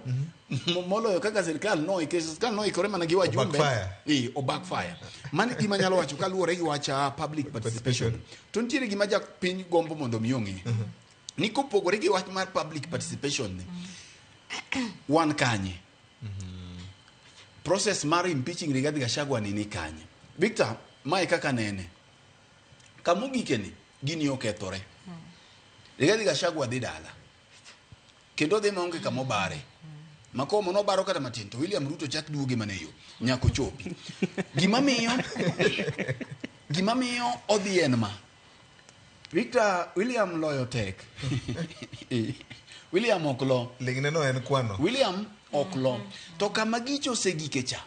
moloyo kaka sirikal no nikech sirikal noikore mana gi wajumbe. Backfire. Eh, o backfire. Mano e gima nyalo wacho kaluwore gi wach public participation. To nitiere gima japiny gombo mondo mi ong'e ni kopogore gi wach mar public participation ni, wan kanye? Process mar impeaching Rigathi Gachagua ni kanye? Victor, mae kaka nene kamogike ni gini okethore. Rigathi Gachagua dhi dala kendo dhi maonge kamobare makomo nobaro kata matin to William Ruto chak duoge mana e yo nyaka ochopi. Gima miyo odhi en ma Victor, William loyo tek, William ok lo. Lingne no en kwano. William ok lo. To kama gicho osegike cha,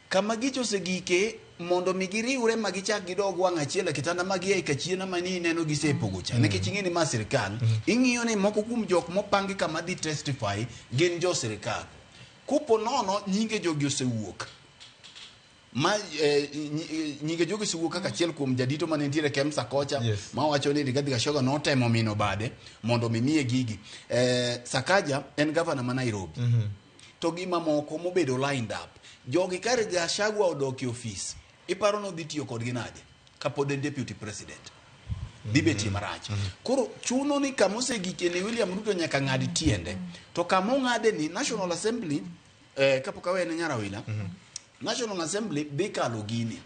kama gicho osegike mondo mi giriwre ma gichak gidog wang' achiel e kitanda ma gia e kachiena ma ni ineno gisepogo cha. Nikech ing'e ni ma sirikal, ing'iyo ni moko kuom jok mopangi kama dhi testify gin jo sirikal. Kopo nono nyinge jogi osewuok. Ma nyinge jogi osewuok kaka achiel kuom jadito mane nitiere Kemsa kocha. Ma wacho ni Rigathi Gachagua notemo mino bade mondo mi miye gigi. Sakaja en gavana ma Nairobi. To gi mamoko mobedo lined up. Jogi ka Gachagua odok e ofis, iparo ni odhi tiyo kodgi nade kapod en deputy president? Dhi betie marach. Koro chuno ni kama osegike ni William Ruto nyaka ng'ad tiende. To kama ong'ade ni National Assembly, kapok awene Nyarawila, National Assembly dhi kalo gini.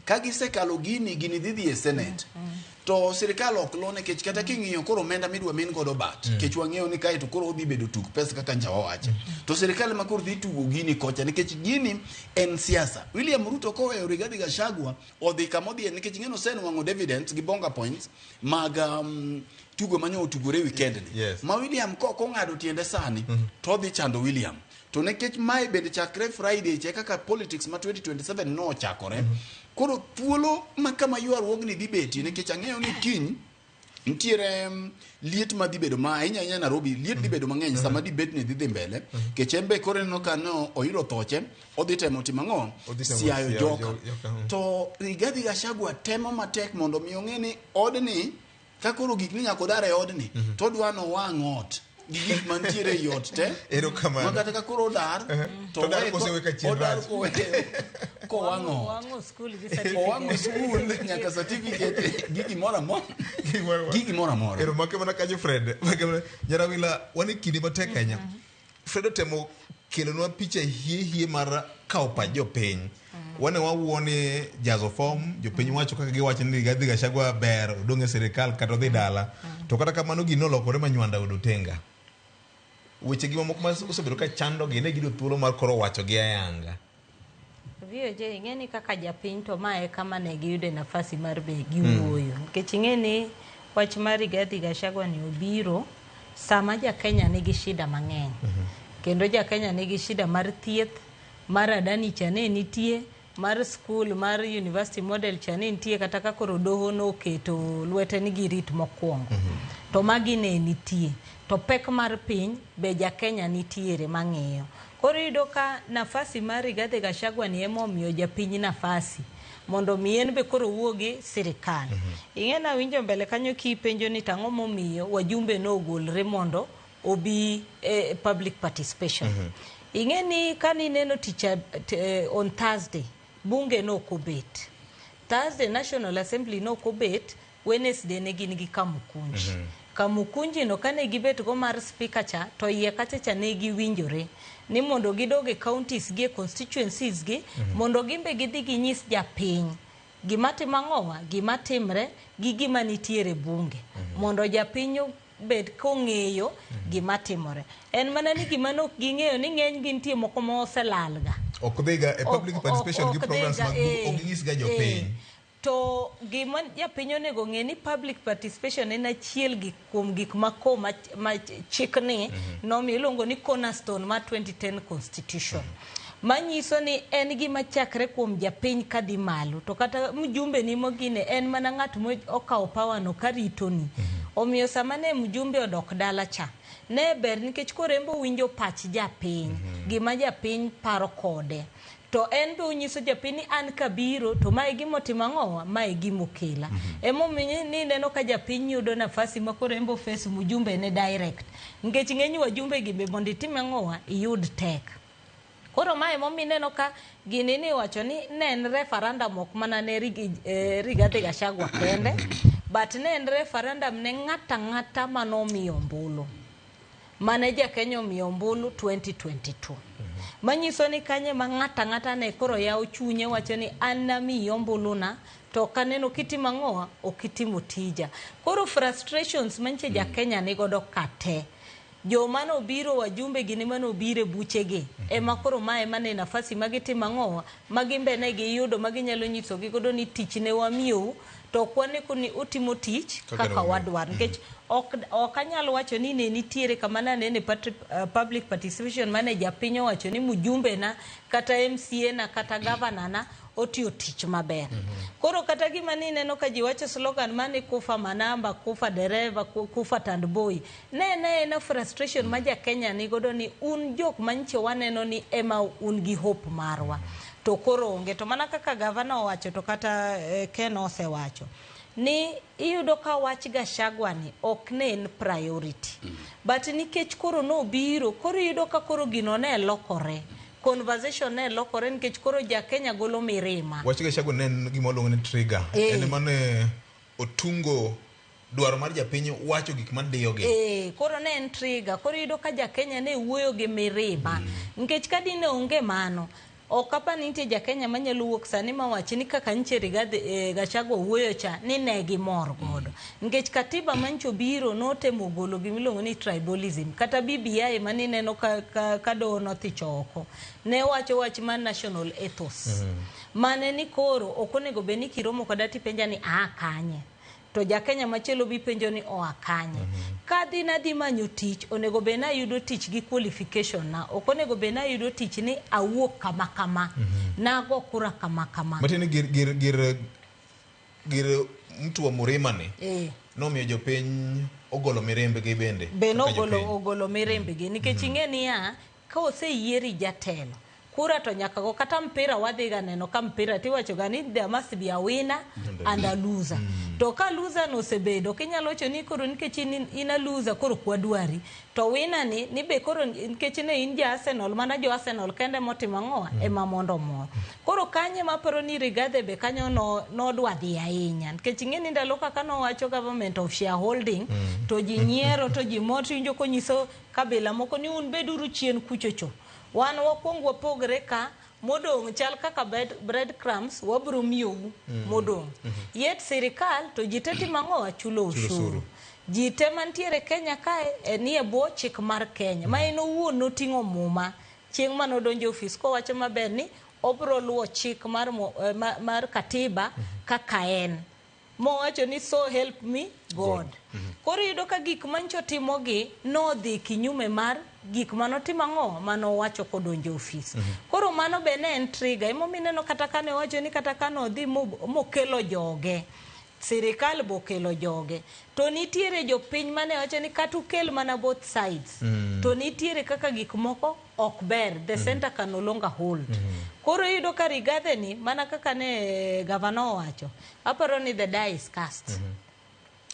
Ka gisekalo gini, gini dhi dhi e Senate. To sirikal ok lo nikech kata king'iyo koro omenda midwa min godo bat. Nikech wang'eyo ni kae to koro odhi bedo tuk pesa kaka ncha wawacho. To sirikal ema koro dhi tugo gini kocha nikech gini en siasa. William Ruto koweyo Rigathi Gachagua odhi kama odhiye nikech ing'e ni osenwang'o dividends gi bonga points mag tugo manyo otugore weekend ni. Ma William kok ong'ado tiende sani to odhi chando William. To nikech mae bende chakre Friday che kaka politics ma 2027 nochakore. Koro thuolo ma kama ywaruogni dhi betie nikech ang'eyo ni kiny nitiere liet ma dhi bedo ma ahinya ahinya Nairobi liet dhi bedo mang'eny sama debate ni dhi dhi mbele. Nikech en be koro ineno ka no oyudo thoche odhi temo timo ang'o? Odhi temo Siayo siayo joka. joka. To Rigathi Gachagua temo matek mondo mi ong'e ni odni ka koro gik ni nyaka odar e odni to odwa nowang' ot gi gik mantiere ei ot te. Erokamano. Ma kata ka koro odar to To odar owe kosewe ka chien odar rach. kowe kowang'o ot. Owang'o skul gi certificate. Owang'o skul nyaka certificate gi gimoro amora. Gi gimoro amora. Ero make mana kanyo Fred. Make mana Nyarawila wan e kinde matek ahinya. Fred otemo kelonwa picha hie hie mar kawo pach jopiny. Wane wawuo ni jazo form, jopiny wacho kaka giwacho ni Rigathi Gachagua ber odong' e sirikal kata odhi dala. To kata kamano gino nolokore ma Nywanda oyudo tenga. Weche gi mamoko ma osebedo ka chandogi ne giyudo thuolo mar koro wacho gi ayanga. VOJ ing'e ni kaka japiny to mae e kama ne giyude nafasi mar be giwuoyo. Nikech ing'e ni wach mar Rigathi Gachagua ni obiro sama ja Kenya nigi shida mang'eny. Kendo ja Kenya nigi shida mar thieth, mar Adani cha ne nitie, mar skul mar university model cha ne nitie kata ka koro doho noketo lwete ni girit mokwongo. To magi ne nitie. To pek mar piny be ja Kenya nitiere mang'iyo. Koro iyudo ka nafasi mar Rigathi Gachagua ni ema omiyo japiny nafasi mondo mi en be koro owuo gi sirikal. Ing'e nawinjo mbele kanyo kipenjo ni tang'o momiyo wajumbe nogolre mondo obi public participation. Ing'e ni kanineno tich on Thursday bunge nok obet. Thursday National Assembly nok obet, Wednesday ne gin gi Kamukunji. Kamukunji no kane gibet go mar speaker cha to iye kacha cha ne giwinjore ni mondo gidog e counties gi e constituencies gi mondo gimbe gidhi ginyis japiny gima timo ang'owa gima timre gi gima nitiere bunge mondo japiny obed kong'eyo gima timore. En mana ni gima nok ging'eyo ni ng'eny gi nitie moko ma oselalga. Ok dhiga e public participation gi Ok programs dhiga, mag bunge, ok ginyisga jopiny. To gima japiny onego ng'e ni public participation en achiel gi kuom gik mako ma chikni nomiyo iluongo ni cornerstone mar 2010 constitution. Manyiso ni en gima chakre kuom japiny kadhi malo to kata mjumbe ni mogine en mana ng'at mo okawo power no karitoni. Omiyo sama ne mjumbe odok dala cha ne ber nikech koro en be owinjo pach japiny gima japiny paro kode. To en be onyiso japiny ni an kabiro to mae gima otimo ang'owa mae gima okela. Emomiyo ni ineno ka japiny yudo nafasi ma koro en be face mjumbe ne direct. Nikech ng'eny wajumbe gi be mondo itim ang'owa iyud tek. Koro mae emomiyo ineno ka gini ni iwacho ni ne en referendum ok mana ne Rigathi Gachagua kende, but ne en referendum ne ng'ato ang'ata manomiyo ombulu. Mane ja Kenya omiyo ombulu 2022. Manyiso ni kanye ma ng'ato ang'ata ne koro yawo chunye wacho ni an namiyi ombulu na to ok aneno kitimo ang'owa ok itimo tija. Koro frustrations mantie ja Kenya nigodo ka te. Joma nobiro wajumbe gini manobiro e buchegi ema koro mae mane nafasi magitimo ang'owa ma gimbe ne giyudo ma ginyalo nyisogi godo ni tich ne wamiyou to ok waneko ni utimo tich kaka wadwaro. Nikech ok anyal wacho ni ne nitiere kama nanene public participation mane japiny owacho ni mjumbe na kata MCA na kata governor na otiyo tich maber. Koro kata gima ni ineno ka ji wacho slogan mane kufa manamba, kufa dereva, kufa tandboi. Ne en frustration ma ja Kenya nigodo ni un jok manyiche waneno ni ema un gi hope marwa. To koro onge. To mana kaka gavana owacho to kata Ken osewacho ni iyudo ka wach Gachagua ni ok ne en priority. But nikech koro nobiro, koro iyudo ka koro gino ne lokore. Conversation ne lokore nikech koro ja Kenya golo mirima. Wach Gachagua ne en gima waluongo ni trigger. En mane otungo dwaro mar japiny wacho gik madiyogi. Koro ne en trigger. Koro iyudo ka ja Kenya ne wuoyo gi mirima. Nikech ka dine onge mano, ok apar ni nitie ja Kenya manyalo wuok sani mawach ni kaka nche Rigathi Gachagua wuoyo cha ni ne gimor godo. Nikech katiba mancho biro notemo golo gimiluongo ni tribalism. Kata BBI manineno ka doho nothicho oko. Ne wacho wach mar national ethos. Mane ni koro ok onego bed ni kiromo koda tipenja ni aa kanye. To ja Kenya machielo bi penjo ni oa kanye. Kadhi nadhi manyo tich, onego bed ni ayudo tich gi qualification na. Ok onego bed ni ayudo tich ni awuok kama kama. Nago kura kama kama. Matiende ni gir mtu wa Murima ni nomiyo jopiny ogolo mirimbgi bende. Be nogolo ogolo mirimbgi nikech ing'e niya ka oseyieri jatelo kura to nyaka go kata mpira wadhi ga neno ka mpira tiwacho ga ni there must be a winner and a loser. To ka loser no osebedo kinyalo wacho ni koro nikech in a loser koro kwadwari to winner ni be koro nikech ne in ja Arsenal mana jo Arsenal kende motimo ang'o ema mondo mor. Koro kanye maparo ni Rigathi be kanyo no nodwa dhi ahinya nikech ing'e ni ndalo kaka nowacho government of shareholding to ji nyiero to ji mor tiwinjo konyiso kabila moko ni un beduru chien kuchocho. Wan wakwong wapogre ka modong' chal kaka bread crumbs wabro miyou modong'. Yet sirikal to ji te timo ang'o chulo ushuru. Ji te mantiere Kenya kae nie bwo chik mar Kenya. Ma en owuon noting'o muma chieng' manodonjo e ofis kowacho maber ni obro luwo chik mar katiba kaka en. Mowacho ni so help me God. Koro iyudo ka gik mancho timogi nodhi kinyume mar gik manotimo ang'o manowacho kodonjo e ofis. Koro mano be ne en trigger. Emomiyo ineno kata kane owacho ni kata kane odhi mokelo joge, sirikal bokelo joge. To nitiere jopiny mane wacho ni kata ukel mana both sides. To nitiere kaka gik moko ok ber. The center can no longer hold. Koro iyudo ka Rigathi ni mana kaka ne gavana owacho, aparo ni the die is cast.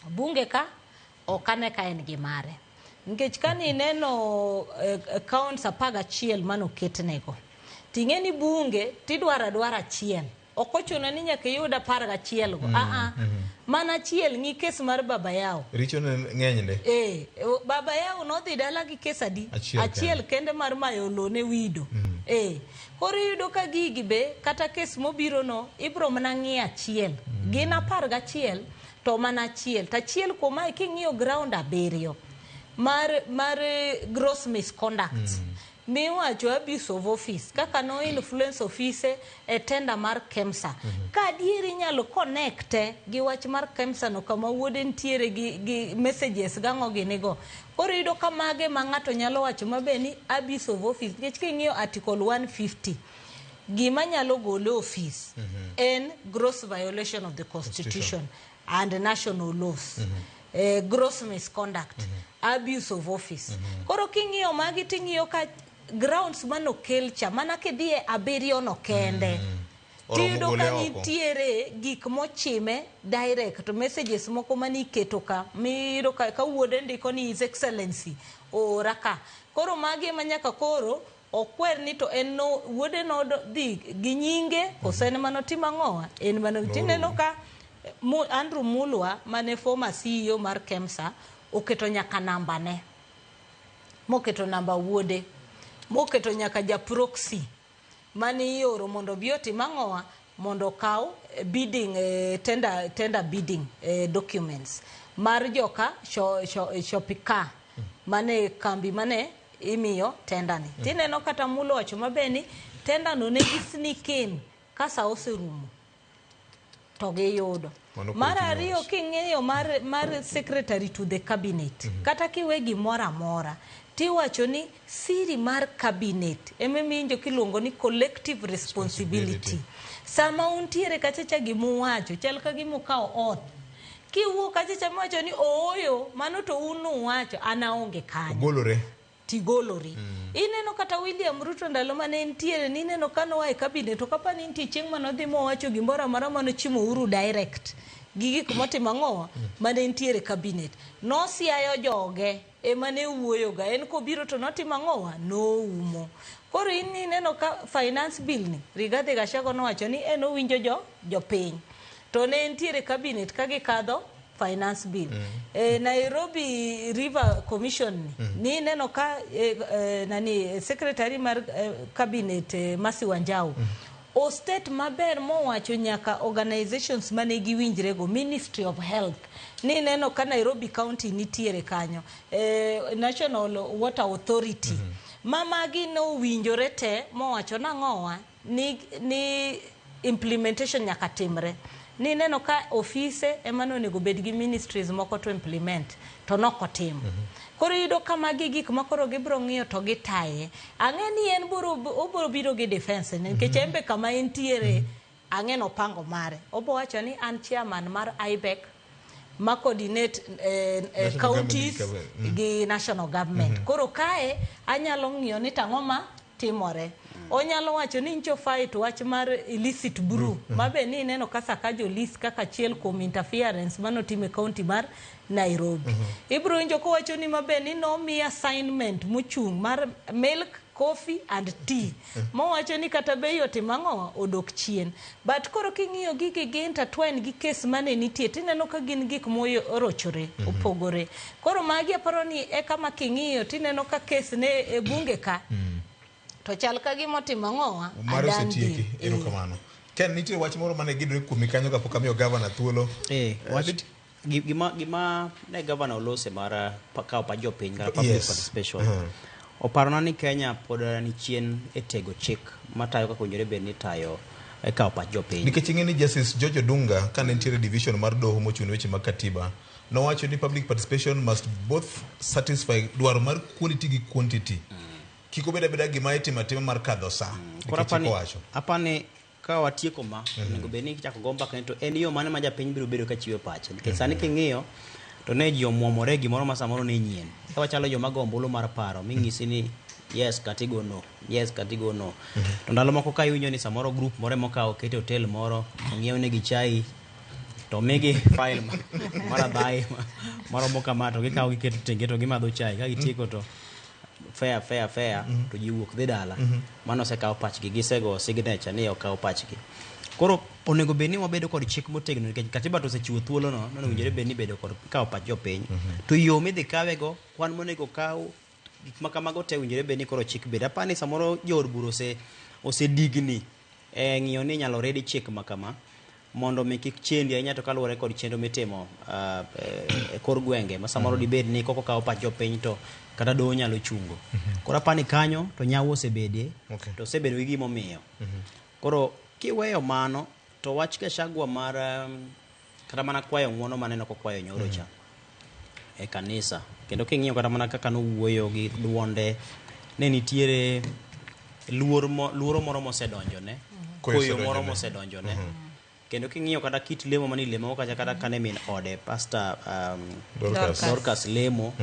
Bunge ka ok ane ka en gi mare. Nikech kane ineno counts 11 manoketnego, ting'e ni bunge tidwaro adwara achiel. Ok ochuno ni nyaka iyud 11 go. Mana achiel ng'i kes mar Baba Yao. Richo ne ng'eny nde. Baba Yao nodhi dala gi kes adi? Achiel kende mar mayo lo ne wido. Koro iyudo ka gigi be kata kes mobiro no ibro mana ng'i achiel. Gin 11 to mana achiel. To achiel kuom mae king'iyo ground 7 mar gross misconduct. Miwacho abuse of office kaka no influence office e tender mar KEMSA. Ka adieri inyalo connect gi wach mar KEMSA no kama wuode nitiere gi messages gang'o ginigo. Koro iyudo ka mage ma ng'ato nyalo wacho maber ni abuse of office nikech king'iyo article 150 gima nyalo gole office en gross violation of the constitution and national laws. Gross misconduct, abuse of office. Koro king'iyo magi ting'iyo ka grounds manokel cha mana kidhi e 7 no kende. Tiyudo ka nitiere gik mochime direct messages moko maniketo ka miyudo ka wuode ndiko ni His Excellency oora ka. Koro magi ema nyaka koro okwer ni to en no wuode no dhi gi nyinge koso en manotimo ang'owa en mano tineno ka Andrew Mulwa mane former CEO mar KEMSA oketo nyaka namba ne. Moketo namba wuode. Moketo nyaka ja proxy mane ioro mondo obi otim ang'owa mondo okaw bidding tender bidding documents mar joka Shopika mane kambi mane imiyo tender ni. Tineno kata Mulwa wacho maber ni tender no ne gi sneak in ka sa oserumo to giyudo. Mar ariyo king'iyo mar secretary to the cabinet kata kiwe gimoro amora tiwacho ni siri mar cabinet ema kiluongo ni collective responsibility. Sama untiere kachacha gimuwacho chal ka gimukawo oath. Kiwuok kachacha miwacho ni ooyo mano to un uwacho an aonge kanyo. Ogolore. Tigolori. Ineno kata William Ruto ndalo mane entiere, nineno ka noa e cabinet, to kapa ni nitie chieng' manodhi mowacho gimoro amora manochimo Uhuru direct gi gik motimo ang'owa mane entiere e cabinet. Nosiayo joge ema ne wuoyoga, en kobiro to notimo ang'owa, noumo. Koro in ineno ka finance bill ni, Rigathi Gachagua nowacho ni en owinjo jopiny. To ne entiere e cabinet ka gikadho finance bill. Nairobi River Commission ni, ni neno ka nani secretary mar cabinet Mercy Wanjau o state maber mowacho nyaka organizations mane giwinjrego, Ministry of Health, ni neno ka Nairobi County nitiere kanyo, National Water Authority, ma magi nowinjore te mowacho nang'owa ni implementation nyaka timre. Ni neno ka ofise ema nonego bed gi ministries moko to implement to nokotimo. Koro iyudo ka magi gik ma koro gibiro ng'iyo to gitaye. Ang'e ni en biro obiro biro gi defense nikech en be kama entiere ang'e nopango mare. Obo wacho ni an chairman mar IBEC ma coordinate National counties government, gi national government. Koro kae anyalo ng'iyo ni tang'o ma timore. Onyalo wacho ni ncho fight wach mar illicit brew ma be ni ineno ka Sakaja list kaka achiel kuom interference manotimo e county mar Nairobi. Ibiro winjo kowacho ni mabe ni nomi assignment mochung' mar milk, coffee and tea. Mowacho ni kata bei otimo ang'o odok chien. But koro king'iyo gigi gi intertwine gi case mane nitie tineno ka gin gik morochore, opogore. Koro magi aparo ni e kama king'iyo tineno ka case ne e bunge ka to chal ka gima otimo ang'owa Mare a done osetieki. deal. Erokamano. Ken, nitie wach moro mane gidore kuomi kanyo kapok amiyo gavana thuolo. Wach gima ne gavana olose mar kawo pach jopiny kata public participation. Oparona ni Kenya pod ni chien e tego chik matayo kaka owinjore bed ni tayo e kawo pach jopiny. Nikech ing'e ni Justice George Odunga kane nitiere division mar doho mochung' ne weche mag katiba nowacho ni public participation must both satisfy dwaro mar quality gi quantity. Kik obed abeda gima itimo atima mar kadho sa. Koro Nikech apani, chik owacho. apani ka watieko ma onego bed ni ichako go mbaka ni to en yo mane ma japiny biro bedo ka chiwo pache nikech sani king'iyo to ne ji omuomore gimoro ma samoro ne nyien ka wachalo joma go ombulu mar paro ming'isi ni yes kata igo no, yes kata igo no. To ndalo moko ka iwinjo ni samoro group moro emokawo oket e hotel moro ong'iew negi chai to omigi file mar adhai maromo kama to gikawo giketo tenge to gimadho chai ka gitieko to fair fair fair to ji wuok dhi dala. Mano osekawo pachgi, gisego signature ni okaw pachgi. Koro onego bed ni wabedo kod chik motegno nikech katiba to osechiwo thuolo no nonego owinjore bed ni bedo kod kawo pach jopiny to yo midhi kawego, kwan monego kaw, gik ma kamago te owinjore bed ni koro chik bed. Apani ni samoro jood bura osedigni e ng'iyo ni inyalo redi chik ma kama mondo mi kik chendi ahinya to kaluwore kod chenro mitimo e kor gwenge ma samoro dibed ni kok okaw pach jopiny to kata doho nyalo chungo. Koro apani kanyo to nyawo osebede to osebedo gi gimomiyo. Koro kiweyo mano to wach Gachagua mar kata mana kwayo ng'uono maneno kokwayo nyoro cha e kanisa kendo king'iyo kata mana kaka nowuoyo gi duonde ne nitiere luor mo, luoro moro mosedonjone, Koyo koyo moro osedonjone. mosedonjone. Kendo king'iyo kata kit lemo mane ilemo kacha kata kane min ode Pastor Dorcas. Dorcas lemo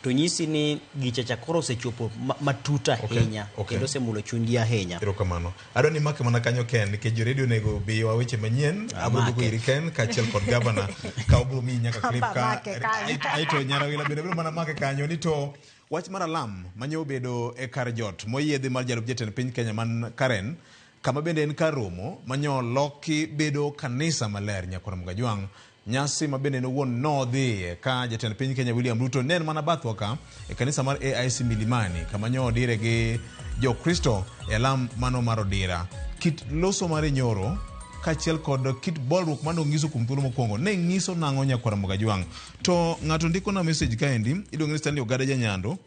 to nyisi ni gicha cha koro osechopo matut ahinya kendo osemulo chunygi ahinya. Erokamano. Adwa ni make mana kanyo Ken nikech jo radio onego biwa weche manyien. Abiro duogo Make. iri Ken kaachiel kod gavana ka obiro miyi nyaka clip ka Make kanyo. Aito Nyarawila bende biro mana make kanyo ni to wach mar alam manye obedo e kar jot moyiedhi mar jalup jatend piny Kenya man Karen kama bende en kar romo manyo loki bedo kanisa maler nyakwar Mgajwang' nyasi ma bende en owuon nodhiye ka jatend piny Kenya William Ruto ne en mana bathwa ka e kanisa mar AIC Milimani kama nyo odire gi jokristo e alam mano mar odira. Kit loso mare nyoro kaachiel kod kit bolruok mane onyiso kuom thuolo mokwongo ne nyiso nang'o nyakwar Mgajwang'. To ng'ato ndiko na message kaendi iluongo ni Stanley Ogada Janyando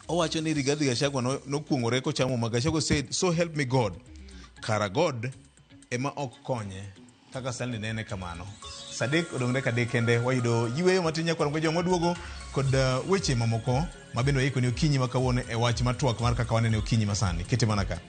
owacho ni Rigathi Gachagua nokuong'ore kochamo ma Gachagua said so help me God kara God ema ok konye kaka Stanley nene kamano. Sa 3 odong' dakika 3 kende wayudo yueyo matin nyakwar Mgajwang' waduogo kod weche mamoko ma bende waiko ni okinyi ma kawuono e wach mar twak mar kaka wanene okinyi masani kete mana ka.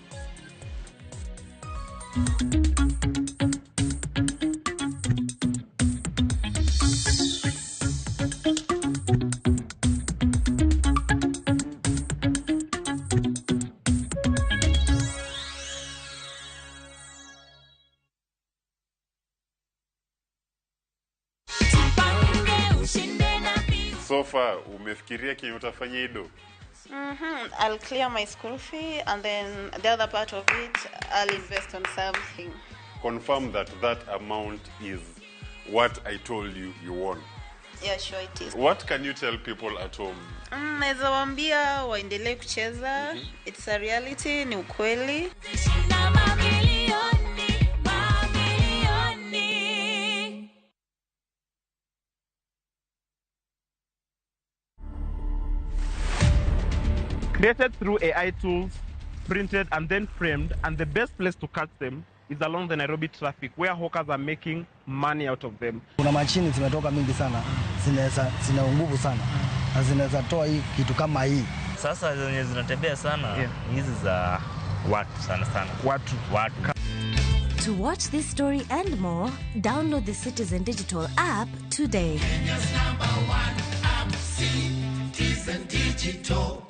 far umefikiria kenye utafanya ido? I'll clear my school fee and then the other part of it I'll invest on something. Confirm that that amount is what I told you you won. Yeah, sure it is. What can you tell people at home? Naweza waambia waendelee kucheza. It's a reality, ni ukweli. Created through AI tools, printed and then framed, and the best place to catch them is along the Nairobi traffic where hawkers are making money out of them. Kuna mashini zimetoka mingi sana, zinaweza zina nguvu sana na zinaweza toa hii kitu kama hii. Sasa zenye zinatembea sana hizi za watu sana sana. Watu. To watch this story and more, download the Citizen Digital app today. Kenya's number one app, Citizen Digital.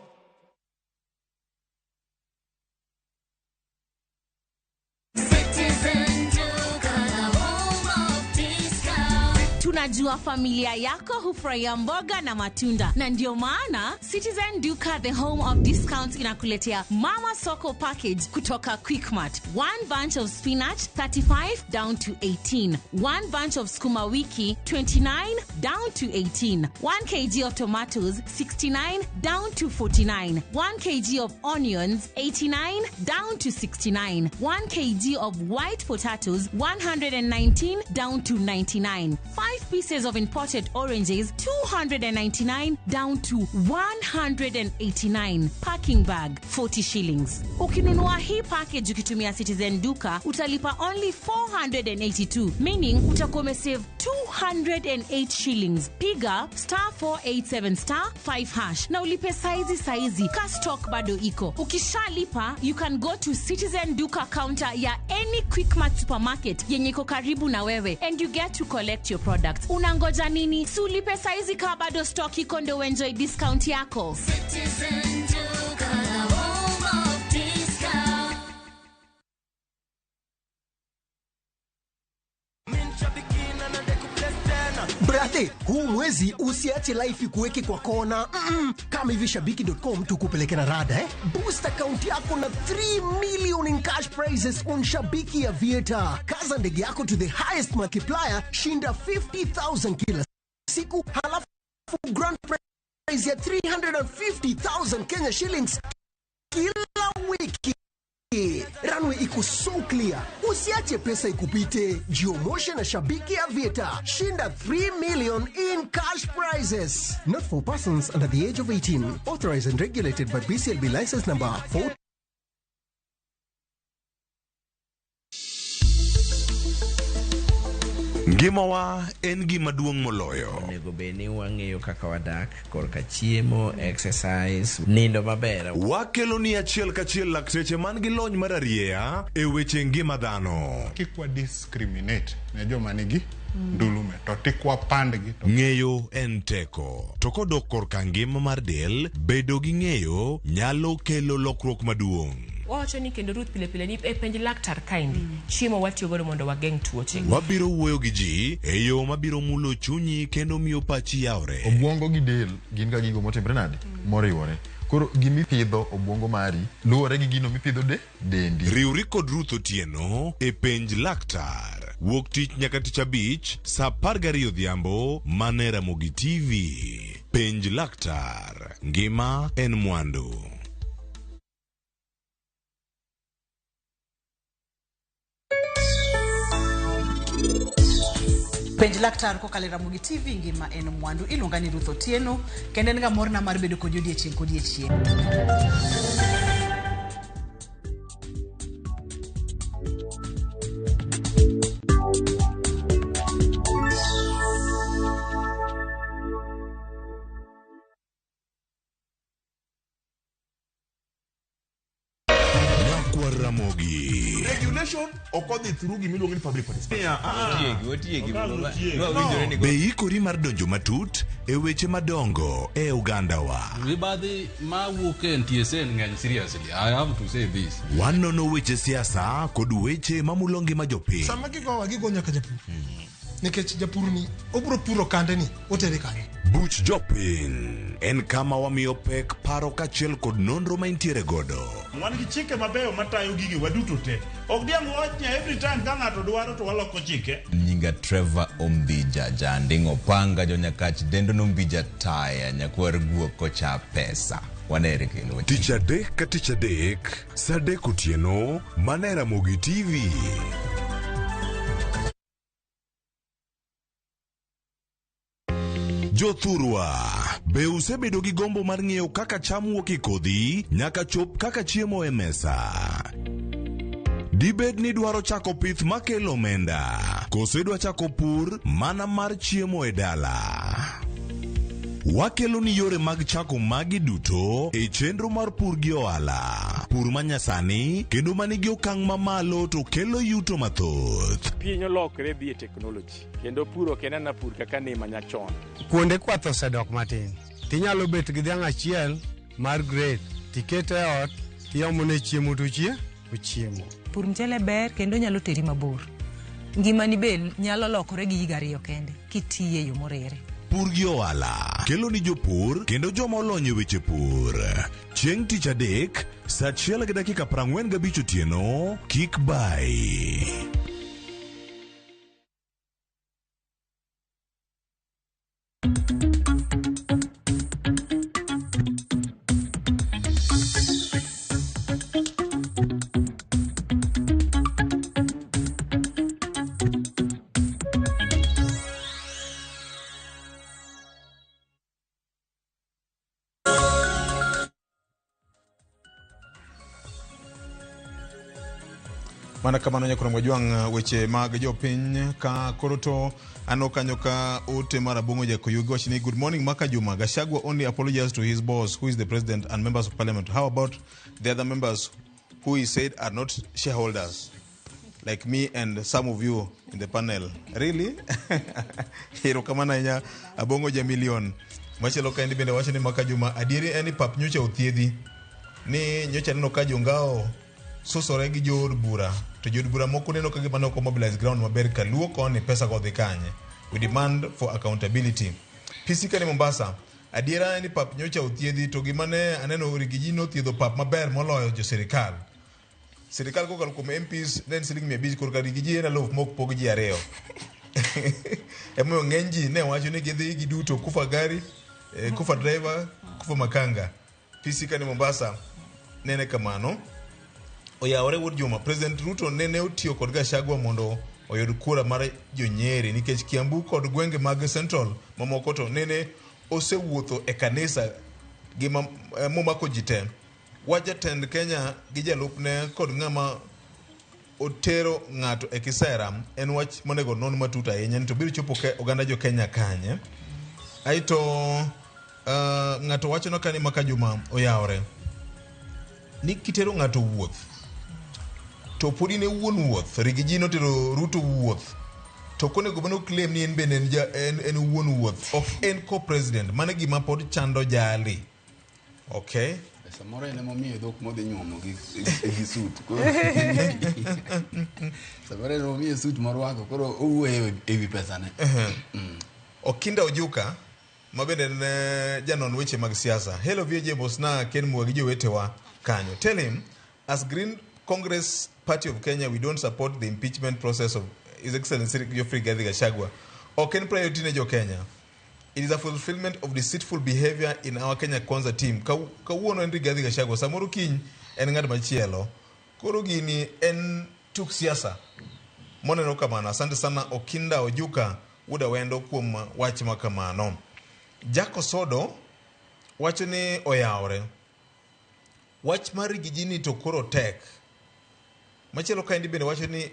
Tunajua familia yako hufurahia mboga na matunda, na ndio maana Citizen Duka, the home of discounts, inakuletea Mama Soko package kutoka Quickmart. One bunch of spinach 35 down to 18, one bunch of sukuma wiki 29 down to 18, 1 kg of tomatoes 69 down to 49, 1 kg of onions 89 down to 69, 1 kg of white potatoes 119 down to 99, 5 pieces of imported oranges 299 down to 189, packing bag 40 shillings. Ukinunua hii package ukitumia Citizen Duka utalipa only 482, meaning utakuwa umesave 208 shillings. Piga star 487 star 5 hash na ulipe saizi saizi, ka stock bado iko. Ukishalipa you can go to Citizen Duka counter ya any Quickmart supermarket yenye iko karibu na wewe and you get to collect your products. Unangoja nini? Si ulipe saizi ka bado stock iko ndo uenjoy discount yako. Citizen Duka, the home of discount. Brate, huu mwezi usiache life ikuweke kwa kona. Kama hivi shabiki.com tukupeleke na rada eh? Boost account yako na 3 million in cash prizes on Shabiki Aviator. Kaza ndege yako to the highest multiplier, shinda 50,000 kila siku, halafu grand prize ya 350,000 Kenya shillings kila wiki. Runway iko so clear, usiache pesa ikupite. Jiomoshe na Shabiki Aviator, shinda 3 million in cash prizes. Not for persons under the age of 18. Authorized and regulated by BCLB license number 4. Ngimawa en gima duong' moloyo. Onego bed ni wang'eyo kaka wadak korka chiemo, exercise, nindo maber. Wakelo ni achiel kachiel lakteche man gi lony mar arieya e weche ngima dhano. Kik wa discriminate ne joma nigi ndulume to tik wapandgi to Ng'eyo en teko. To kodok korka ngima mar del, bedo gi ng'eyo nyalo kelo lokruok maduong'. Wawacho ni kendo Ruth pile pile ni e penj laktar kaendi chiemo watiyo godo mondo wageng' tuoche. Wabiro wuoyo gi ji e yo mabiro mulo chunyi kendo miyo pachi yawre. Obwongo gi del gin ga gigo motimre nade? Moriwore. Koro gimipidho obwongo mari luwore gi gino mipidho de dendi. Riwri kod Ruth Otieno e penj laktar. Wuok tich nyaka tich abich saa 12 odhiambo mana e Ramogi TV. Penj laktar. Ngima en mwandu. Penj laktar kokalo e Ramogi TV ngima en mwandu. Iluonga ni Ruth Otieno kendo en ga morna mar bedo kodi odiechieng' kodiechieng'. Nyakwar Ramogi. Regulation ok odhi through gimiluongo ni public participation. Be ikori mar donjo matut e weche madongo e ogandawa. Mibadhi mawuok e NTSA ng'eny seriously. I have to say this. Wanono weche siasa kod weche mamulo ngima jopiny. Sama gigowa gigo nyaka japur. Nikech japur ni obiro puro kande ni otere kanye. Buch Jopiny en kama wamiyo pek paro kaachiel kod nonro ma intiere godo. Wan gi chike mabeyo matayo gigi waduto te. Ok diang' wach ni every time ka ng'ato dwaro to waloko chike. Nyinga Trevor Ombija Janding Opanga jonyakach dendo nombija taya nyakwar guok kocha pesa wanere kendo. Tich adek ka tich adek, saa adek otieno, mana e Ramogi TV. Jothurwa, be usebedo gi gombo mar ng'eyo kaka cham wuok e kodhi nyaka chop kaka chiemo e mesa? Dibed ni idwaro chako pith makelo omenda, koso idwa chako pur mana mar chiemo e dala? Wakelo ni yore mag chako magi duto e chenro mar pur gi ohala. Pur manyasani kendo manigi okang' mamalo to kelo yuto mathoth. Piny olokre dhi e teknoloji kendo pur ok en ana pur kaka ne manyachon. Kuonde kwath osedok matin. Tinyalo bet gi dhiang' achiel mar grade, tikete e ot, tiomone chiemo to ochiemo. Pur mchele ber kendo nyalo teri mabor. Ngimani be nyalo lokore gi higa ariyo kende kitiye e yo moriere. Pur gi ohala kelo ni jopur kendo joma olony e weche pur. Chieng' tich adek, saa achiel gi dakika 45 otieno, kik bayi. Mana kamano nyakwar Mwajwang' weche mag jopiny ka koro to aneno kanyo ka ote mar Abong'o Jakoyugi wacho ni good morning Maka Juma. Gachagua only apologized to his boss who is the president and members of parliament. How about the other members who he said are not shareholders like me and some of you in the panel? Really? Erokamano ahinya Abong'o Jamilion. Machielo kaendi bende wacho ni Maka Juma adieri en ni pap nyocha othiedhi ni nyocha neno ka jongao susore gi jood bura to jood bura moko neno ka gima ne ok mobilize ground maber kaluo koni pesa go dhi kanye. We demand for accountability. PC kani Mombasa adiera en ni pap nyocha othiedhi to gima ne aneno Rigiji nothiedho pap maber moloyo jo sirikal. Sirikal kokalo kuom MPs ne en siling 500 korka Rigiji en aluf mok pog ji ariyo. Emomiyo ng'eny ji ne wacho ni gidhi giduto kufa gari, kufa driver, kufa makanga. PC kani Mombasa nene kamano. Oyawore wuod Juma, President Ruto nene otiyo kod Gachagua mondo oyud kura mar jonyeri nikech Kiambu kod gwenge mag Central mamoko to nene osewuotho e kanisa gi momako ji te. Wach jatend Kenya gi jalupne kod ng'ama otero ng'ato e kisera en wach monego non matut ahinya ni to biro chopo oganda jo Kenya kanye. Aeto ng'ato wacho ka ni Maka Juma oyawore ni kitero ng'ato wuoth to pod in e wuon wuoth. Rigiji notero Ruto wuoth to konego bed ni claim ni en bende en wuon wuoth, ok en co-president. Mano e gima pod chando jali. Okay. Samoro en emomiyo dhok modhi nyuomo gi suit. Samoro en emomiyo suit morwako koro owuoyo e wi pesane. Okinda Ojuka ma bende en janon weche mag siasa. Hello VJ Mosna Ken Muga gi jowetewa kanyo. Tell him as Green Congress Party of Kenya we don't support the impeachment process of His Excellency Geoffrey Rigathi Gachagua. Ok en priority ne jo Kenya. It is a fulfillment of deceitful behavior in our Kenya Kwanza team. Kawuono en Rigathi Gachagua, samoro kiny en ng'at machielo. Koro gini en tuk siasa. Moneno kamano. Asante sana Okinda Ojuka wuod Awendo kuom wach ma kamano. Jack Osodo wacho ni oyawore. Wach mar Rigiji ni to koro tek. Machielo kaendi bende wacho ni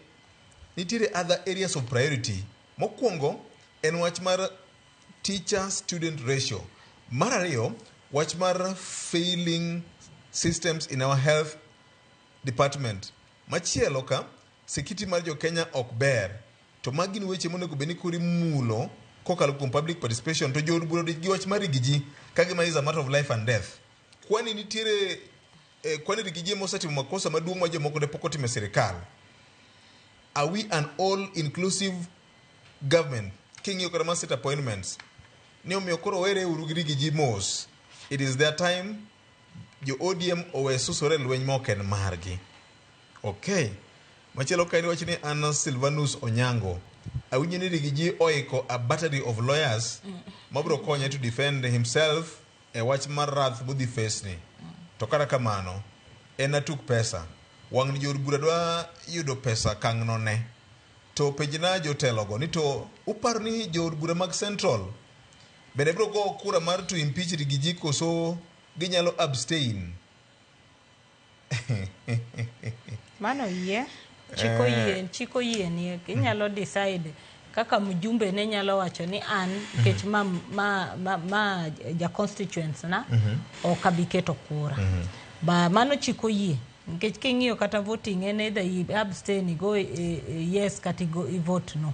nitiere other areas of priority. Mokwongo en wach mar teacher student ratio. Mar ariyo, wach mar failing systems in our health department. Machielo ka, security mar jo Kenya ok ber. To magi gin weche monego bed ni koro imulo kokalo kuom public participation to jood bura odich gi wach mar Rigiji ka gima is a matter of life and death. Kwani nitiere kwani Rigiji ema osetimo makosa maduong' ma jomoko ne pok otimo e sirikal. Are we an all inclusive government? King'iyo kata mar state appointments, Ni omiyo koro were uru gi Riggy G mos. It is their time. Jo ODM owe susore e lweny ma ok en margi. Okay. Machielo kaendi wacho ni an Silvanus Onyango. Awinjo ni Riggy G oiko a battery of lawyers mabiro konye to defend himself e wach mar wrath modhi face ni. To kata kamano, en atuk pesa. Wang'ni jood bura dwa yudo pesa kang'no ne. To penjna jotelogo ni to uparo ni jood bura mag Central bende biro go kura mar to impeach Riggy G koso ginyalo abstain? Mano yie. Chik oyie, chik oyie ni inyalo decide kaka mjumbe ne nyalo wacho ni an nikech ma ja constituents na ok abi keto kura. Ba mano chik oyie nikech king'iyo kata voting en either i abstain igo yes kata igo i vote no.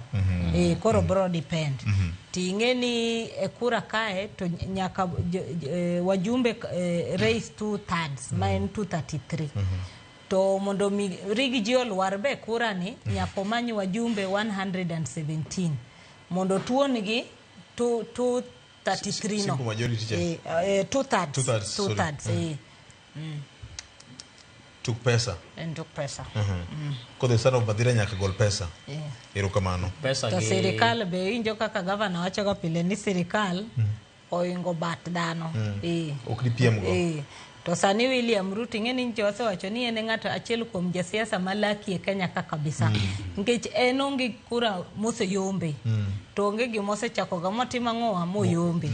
Koro bro depend. Ting'e ni e kura kae to nyaka wajumbe raise 2/3 ma en 233. To mondo mi Riggy G olwar be kura ni nyaka omany wajumbe 117 mondo tuon gi 233 no. Simple majority cha. 2/3. 2/3, sorry. 2/3. Tuk pesa. En tuk pesa. Kodhi son of Mathira nyaka gol pesa. Erokamano. Pesa To gi sirikal be iwinjo kaka gavana wacho ga pile ni sirikal oingo bat dhano. Ok dipiem go. To sani William Ruto ing'e ni nyicha wasewacho ni en e ng'ato achiel kuom jasiasa malaki e Kenya ka kabisa. Nikech en onge kura moseyombe. To onge gima osechako ga motimo ang'owa moyombe.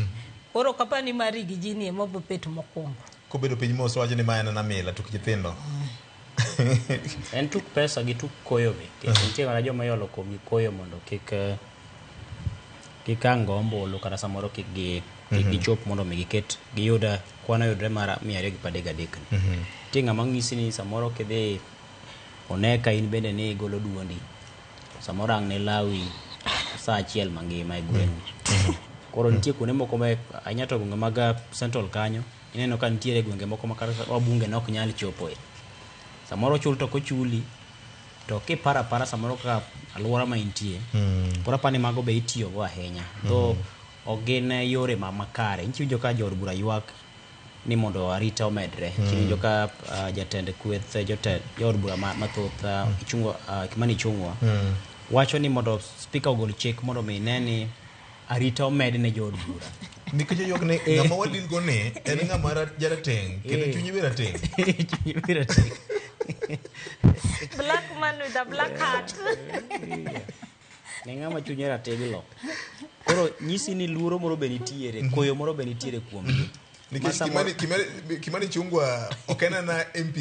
Koro kapani mar Riggy G ni ema bobet mokwongo. Kobedo piny mos wacho ni ma en anamila tuk nyithindo. En tuk pesa gi tuk koyo be. Nikech nitie mana joma iolo kuomgi koyo mondo kik kik ang' go ombulu kata samoro kik gi kik gichop mondo mi giket giyud kwan oyudre mar 233 ni. Nitie ng'ama ng'isi ni samoro kidhi one ka in bende ni igolo duondi samoro ang' ne lawi saa achiel mangima e gweng'u. Koro nitie kuonde moko ma ahinya to gwenge mag Central kanyo ineno ka nitiere gwenge moko ma kata wabunge ne ok nyal chopoe. Samoro chul to ok ochuli to kiparo apara samoro kaka alwora ma intie koro aparo ni mago be itiyogo ahinya. Though ok gin yore ma makare. Nitie iwinjo ka jood bura ywak ni mondo arita omedre. Iwinjo ka jatend kweth jotend jood bura mathoth Ichung'wa Kimani Ichung'wa wacho ni mondo spika ogol chik mondo mi ne ni arita omed ne jood bura. Nikech oywak ni ng'ama wadil go ni en ng'ama jarateng' kendo chunye be rateng'. Chunye be rateng'. Black man with a black heart. Ne ng'ama chunye rateng'lo. Koro nyisi ni luoro moro be nitiere, koyo moro be nitiere kuomgi. Nikech Kimani Ichung'wa ok en ana MP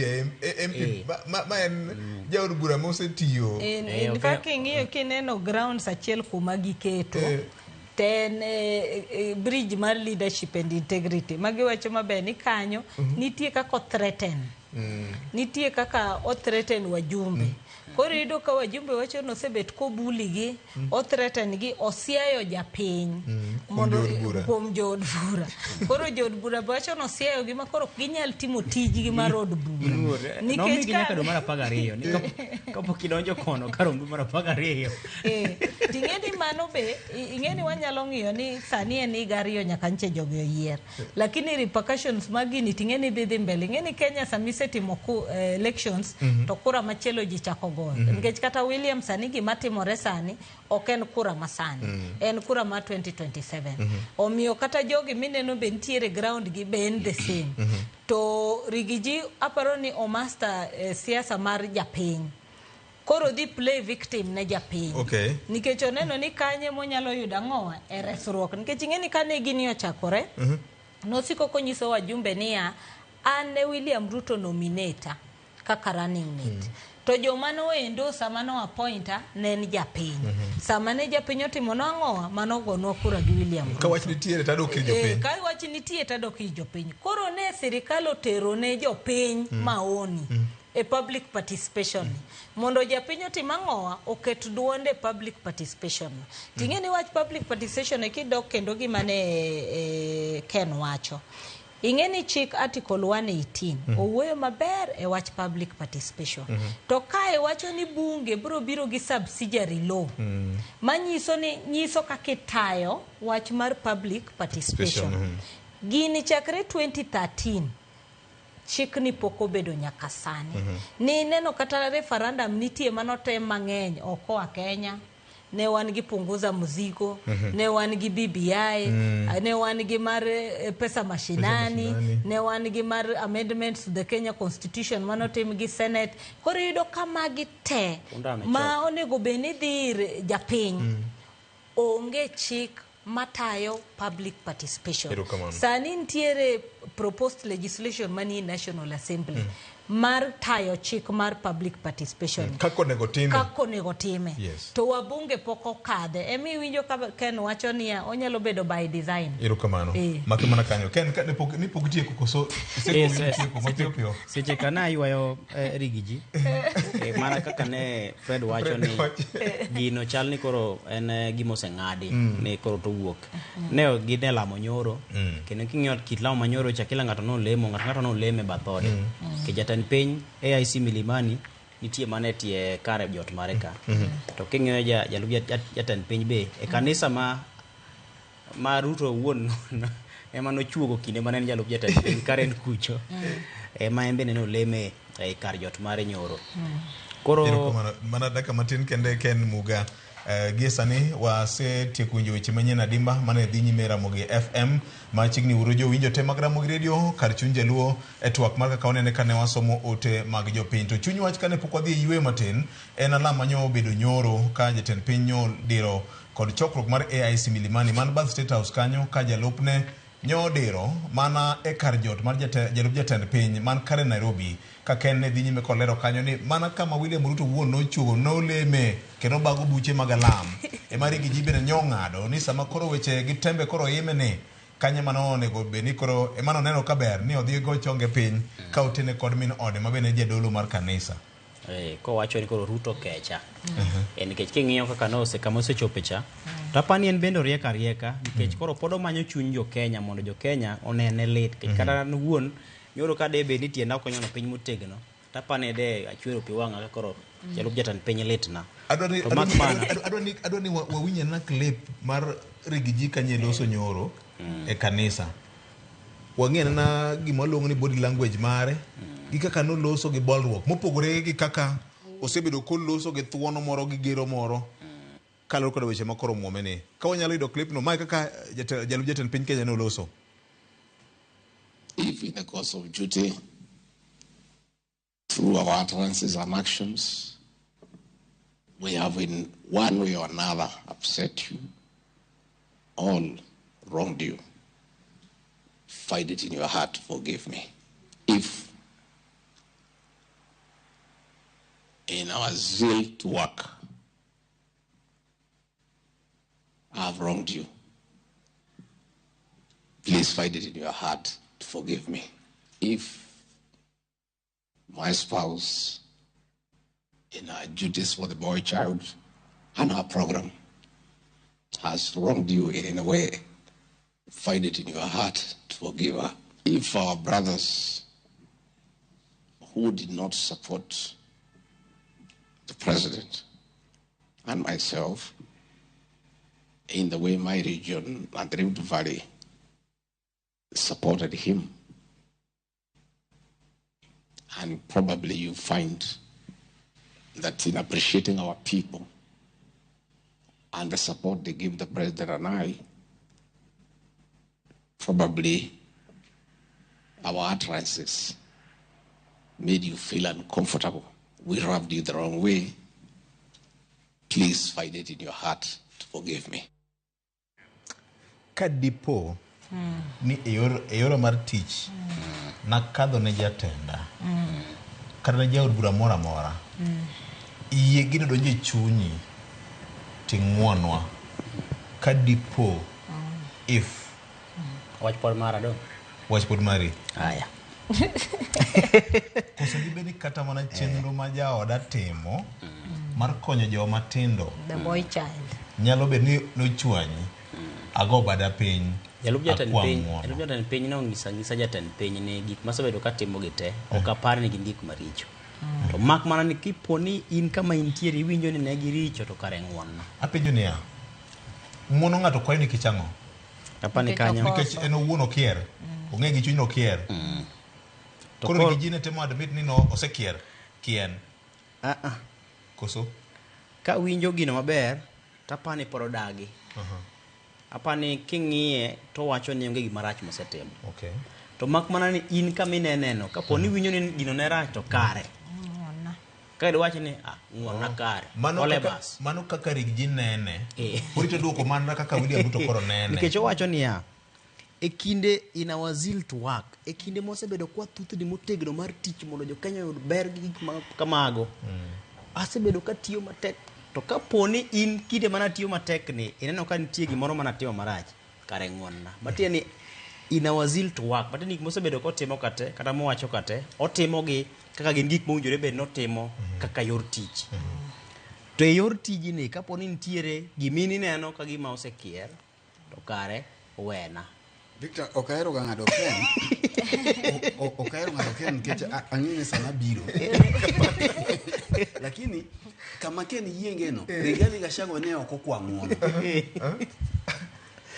MP ma en jaod bura mosetiyo. In fact king'iyo kineno grounds achiel kuma giketo to en bridge mar leadership and integrity magiwacho maber ni kanyo nitie kaka othreaten. Nitie kaka othreaten wajumbe. Koro iyudo ka wajumbe wacho ni osebet kobuli gi, othreaten gi, osiayo japiny. Mondo kuom jood bura. Koro jood bura be wacho ni osiayo gi ma koro ok ginyal timo tijgi mar od bura. Nikech nomigi nyaka dwe mar 12 ni kapok idonjo kono karom dwe mar 12. Ting'e ni mano be ing'e ni wanyalo ng'iyo ni sani en higa 2 nyaka nche jogi oyier. Lakini repercussions mag gini ting'e ni dhi mbele. Ing'e ni Kenya sama isetimo elections to kura machielo ji chako goyo. Nikech kata William sani gima timore sani ok en kura masani. En kura ma 2027. Omiyo kata jogi mineno be nitiere ground gi be en the same. To Riggy G aparo ni omaster siasa mar japiny. Koro dhi play victim ne japiny. Nikech oneno ni kanye monyalo yudo ang'owa e resruok. Nikech ing'e ni kane gini ochakore, nosiko konyiso wajumbe niya, an ne William Ruto nominata kaka running mate. To joma noendo sama no appointa ne en japiny. Sama ne japiny otimo nang'owa, mano ogonwa kura gi William Ruto. Ka wach nitiere to adok ir jopiny. Ka wach nitie to adok ir jopiny. Koro ne sirikal otero ne jopiny maoni e public participation. Mondo japiny otim ang'owa, oket duonde e public participation. Ting'e ni wach public participation e kidok kendo gima ne Ken wacho. Ing'e ni chik article 118 owuoyo maber e wach public participation. To kae wacho ni bunge biro biro gi subsidiary law manyiso ni nyiso kaka itayo wach mar public participation. Gini chakre 2013 chikni pok obedo nyaka sani. Ni neno kata referendum nitie manotem mang'eny oko a Kenya. Ne wan gi punguza mzigo, ne wan gi BBI, ne wan gi mar pesa mashinani, mashinani. ne wan gi mar amendments to the Kenya Constitution manotim gi Senate. Koro iyudo ka magi te Punda amechoka. ma onego bed ni dhi ir japiny onge chik matayo public participation. Erokamano. Sani nitiere proposed legislation manie National Assembly mar tayo chik mar public participation Kaka onego time. kaka onego time. Yes. To wabunge pok okadhe. Emi iwinjo ka Ken wacho niya onyalo bedo by design. Erokamano. Eh. Make mana kanyo. Ken, ka ne pok ni pok tieko koso Yes, iseko tieko mapiyo piyo. Seche ka naywayo rigiji mana kaka ne Fred wacho ni gino chal ni koro en gima oseng'adi ni koro to wuok. Ne gin e lamo nyoro kendo king'iyo kit lamo manyoro cha kila ng'ato nolemo ng'ato nolemo e bath ode. Nikech jatend piny AIC Milimani nitie mana e tie kar jot mare ka. To king'iyo jalup jatend piny be e kanisa ma Ruto owuon ema nochuogo kinde mane en jalup jatend piny kare en kucho. Ema en bende noleme e kar jot mare nyoro. Koro Erokamano. Mana dakika matin kende Ken Muga. Gie sani wasetieko winjo weche manyien adimba mane dhi nyime e Ramogi FM machiegni uru jowinjo te mag Ramogi Radio kar chuny jaluo e twak mar kaka wanene kane wasomo ote mag jopiny. To chuny wach kane pok wadhi e yweyo matin en alam manyo obedo nyoro ka jatend piny nyo diro kod chokruok mar AIC Milimani man bath State House kanyo ka jalupne nyo diro mana e kar jot mar jalup jatend piny man kare Nairobi ka Ken ne dhi nyime kolero kanyo ni mana kama William Ruto wuon nochuogo noleme kendo bago buche mag alam ema Riggy G bende nyo ng'ado ni sama koro weche gi tembe koro ime ni kanyo ema nonego bed ni koro ema noneno ka ber ni odhi go chonge piny ka otene kod min ode ma bende en jadolo mar kanisa. Kowacho ni koro Ruto kecha. Nikech king'iyo kaka nose kama osechope cha to apani en bende oriek arieka nikech koro pod omanyo chuny jo Kenya mondo jo Kenya onene lit nikech kata an wuon nyoro ka debe ni tienda ok onyono piny motegno to apani de achwero pi wang'a ka koro jalup jatend piny litna. To mak mana Adwa ni wawinj anena clip mar Riggy G kanye loso nyoro e kanisa. Wang'e anena gima waluongo ni body language mare gi kaka noloso gi bolruok mopogore gi kaka osebedo koloso gi thuono moro gi gero moro kaluwore kod weche ma koro muome ni. Ka wanyalo yudo clip no, mae kaka jalup jatend piny Kenya noloso. If in the course of duty, through our utterances and actions, we have in one way or another upset you, all wronged you, find it in your heart, forgive me. If in our zeal to work, I have wronged you, please find it in your heart to forgive me. If my spouse, in our duties for the boy child and our program, has wronged you in any way, find it in your heart to forgive her. If our brothers who did not support the president and myself in the way my region and the Rift Valley supported him, and probably you find that in appreciating our people and the support they give the president and I, probably our utterances made you feel uncomfortable. We rubbed you the wrong way. Please find it in your heart to forgive me. Ka dipo ni e yor mar tich nakadho ne jatenda kata ne jaod bura moro amora, yie gino donjo e chunyi ting'uonwa ka dipo if wach pod mara dong. Wach pod mari. Aya. Koso dibed ni kata mana chenro ma jaoda timo mar konyo joma tindo The boy child. nyalo bedo ni nochwanyi ago bada piny Jalup jatend Akwa piny, ng'uono. jalup jatend piny nong'iso ang'isa jatend piny ni gik masebedo katimo gi te ok apar ni gin gik maricho. To mak mana ni kipo ni in kama intiere iwinjo ni ne giricho to kare ng'uonna. Apenjo niya, ng'uono ng'ato kwayo nikech ang'o? Apani Nikech kanyo. Nikech en owuon okier. Ong'e gi chunye okier. To Koro koro- nigi ji ne temo admit ni no osekier. Kien. Ah ah. Koso? Kawinjo gino maber tapani pod odagi. Apani king'iye to wacho ni onge gima rach mosetimo. Okay. To mak mana ni in kama ineneno kapo ni iwinjo ni gino ne rach to kare. Ka iwacho ni ah ng'uonna kare. Mano Ole kaka, bas. mano kaka rig ji nene. Orito duoko mana kaka William Ruto koro nene. Nikech owacho niya, e kinde in our zeal to work, e kinde mosebedo kwa thuthni motegno mar tich mondo jo-Kenya oyud ber gi gik ma kamago. Asebedo katiyo matek to kapo ni in kinde mana tiyo matek ni ineno ka nitie gimoro mana timo marach kare ng'uonna. Matiende ni in our zeal to work, matiende ni gik mosebedo kotimo kate kata mowacho kate, otimogi kaka gin gik mowinjore bed notimo kaka yor tich. To e yor tijni kapo ni nitiere gima in ineno ka gima osekier to kare wena. Victor, ok ahero ga ng'ado ken. Ok ahero ng'ado ken nikech ang'eyo ni sama biro. Lakini kama ken yienge no, Rigathi Gachagua ne ok okwa ng'uono.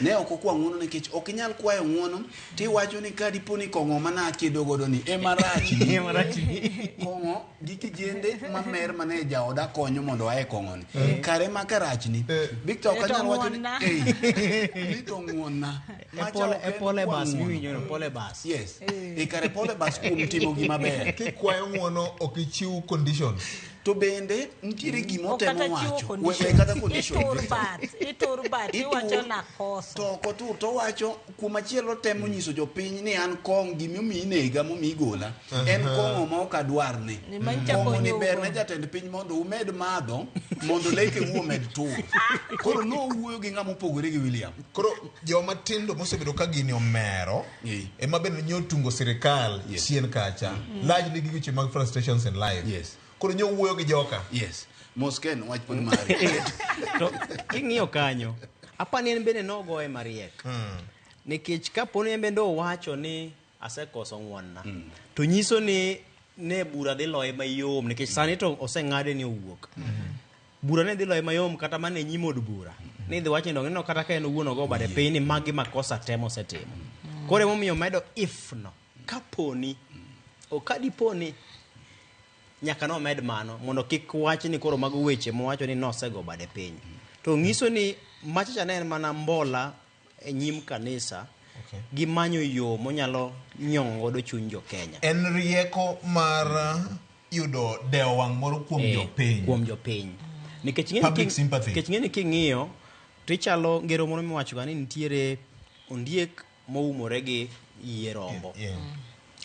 Ne ok okwa ng'uono nikech ok inyal kwayo ng'uono tiwacho ni ka dipo ni kong'o mana akedo godo ni ema rachni. Ema rachni. Kong'o gi kijende mamer mane jaoda konyo mondo ae kong'o ni. Kare ma ka rachni. Victor ok To anyal wacho ni ng'uonna. eh, ni to ng'uonna. E pole, e pole bas miwinjo no, pole bas. Yes. E kare pole bas kuom timo gima ber. Kikwayo ng'uono ok ichiw conditions. To bende nitiere gima Ok otemo kata chiwo wacho. We conditions. we kata condition. Itur Victor. bat, itur bat, iwacho nakoso. To ok otur to owacho kumachielo temo nyiso jopiny ni an kong' gimomiyo inega momiyo igola en kong'o ma ok adwarne. Ni mancha Kong'o ni konyo ber ugo. ne jatend piny mondo umed madho mondo lekeu omed tur. Koro nowuoyo gi ng'ama opogore gi William. Koro joma tindo mosebedo ka gini omero ema bende nyo tungo sirikal chien kacha. Largely gi weche mag frustrations in life. Yes. Koro nyo wuoyo gi joka. Yes. Mosken wach pod mari. To king'iyo kanyo, apani en bende nogoye mariek. Nikech kapo ni en bende owacho ni asekoso ng'uonna, to nyiso ni ne bura dhi loye mayom nikech sani to oseng'ade ni owuok. Bura ne dhi loye mayom kata mana e nyim od bura. Ni idhi wach ni dong' ineno kata ka en owuon ogo bade piny ni magi makosa te mosetimo. Koro emomiyo omedo if no. Kaponi, o ka dipo ni nyaka nomed mano mondo kik wach ni koro mago weche mowacho ni nosego bade piny. To nyiso ni machacha ne en mana mbola e nyim kanisa Okay. gi manyo yo monyalo nyong'o godo chuny jo Kenya. En rieko mar yudo dewo wang' moro kuom jopiny. Kuom jopiny. Nikech ing'e ni Public ki- sympathy. Nikech ing'e ni king'iyo to ichalo ngero moro miwacho ga ni nitiere ondiek moumore gi yie rombo.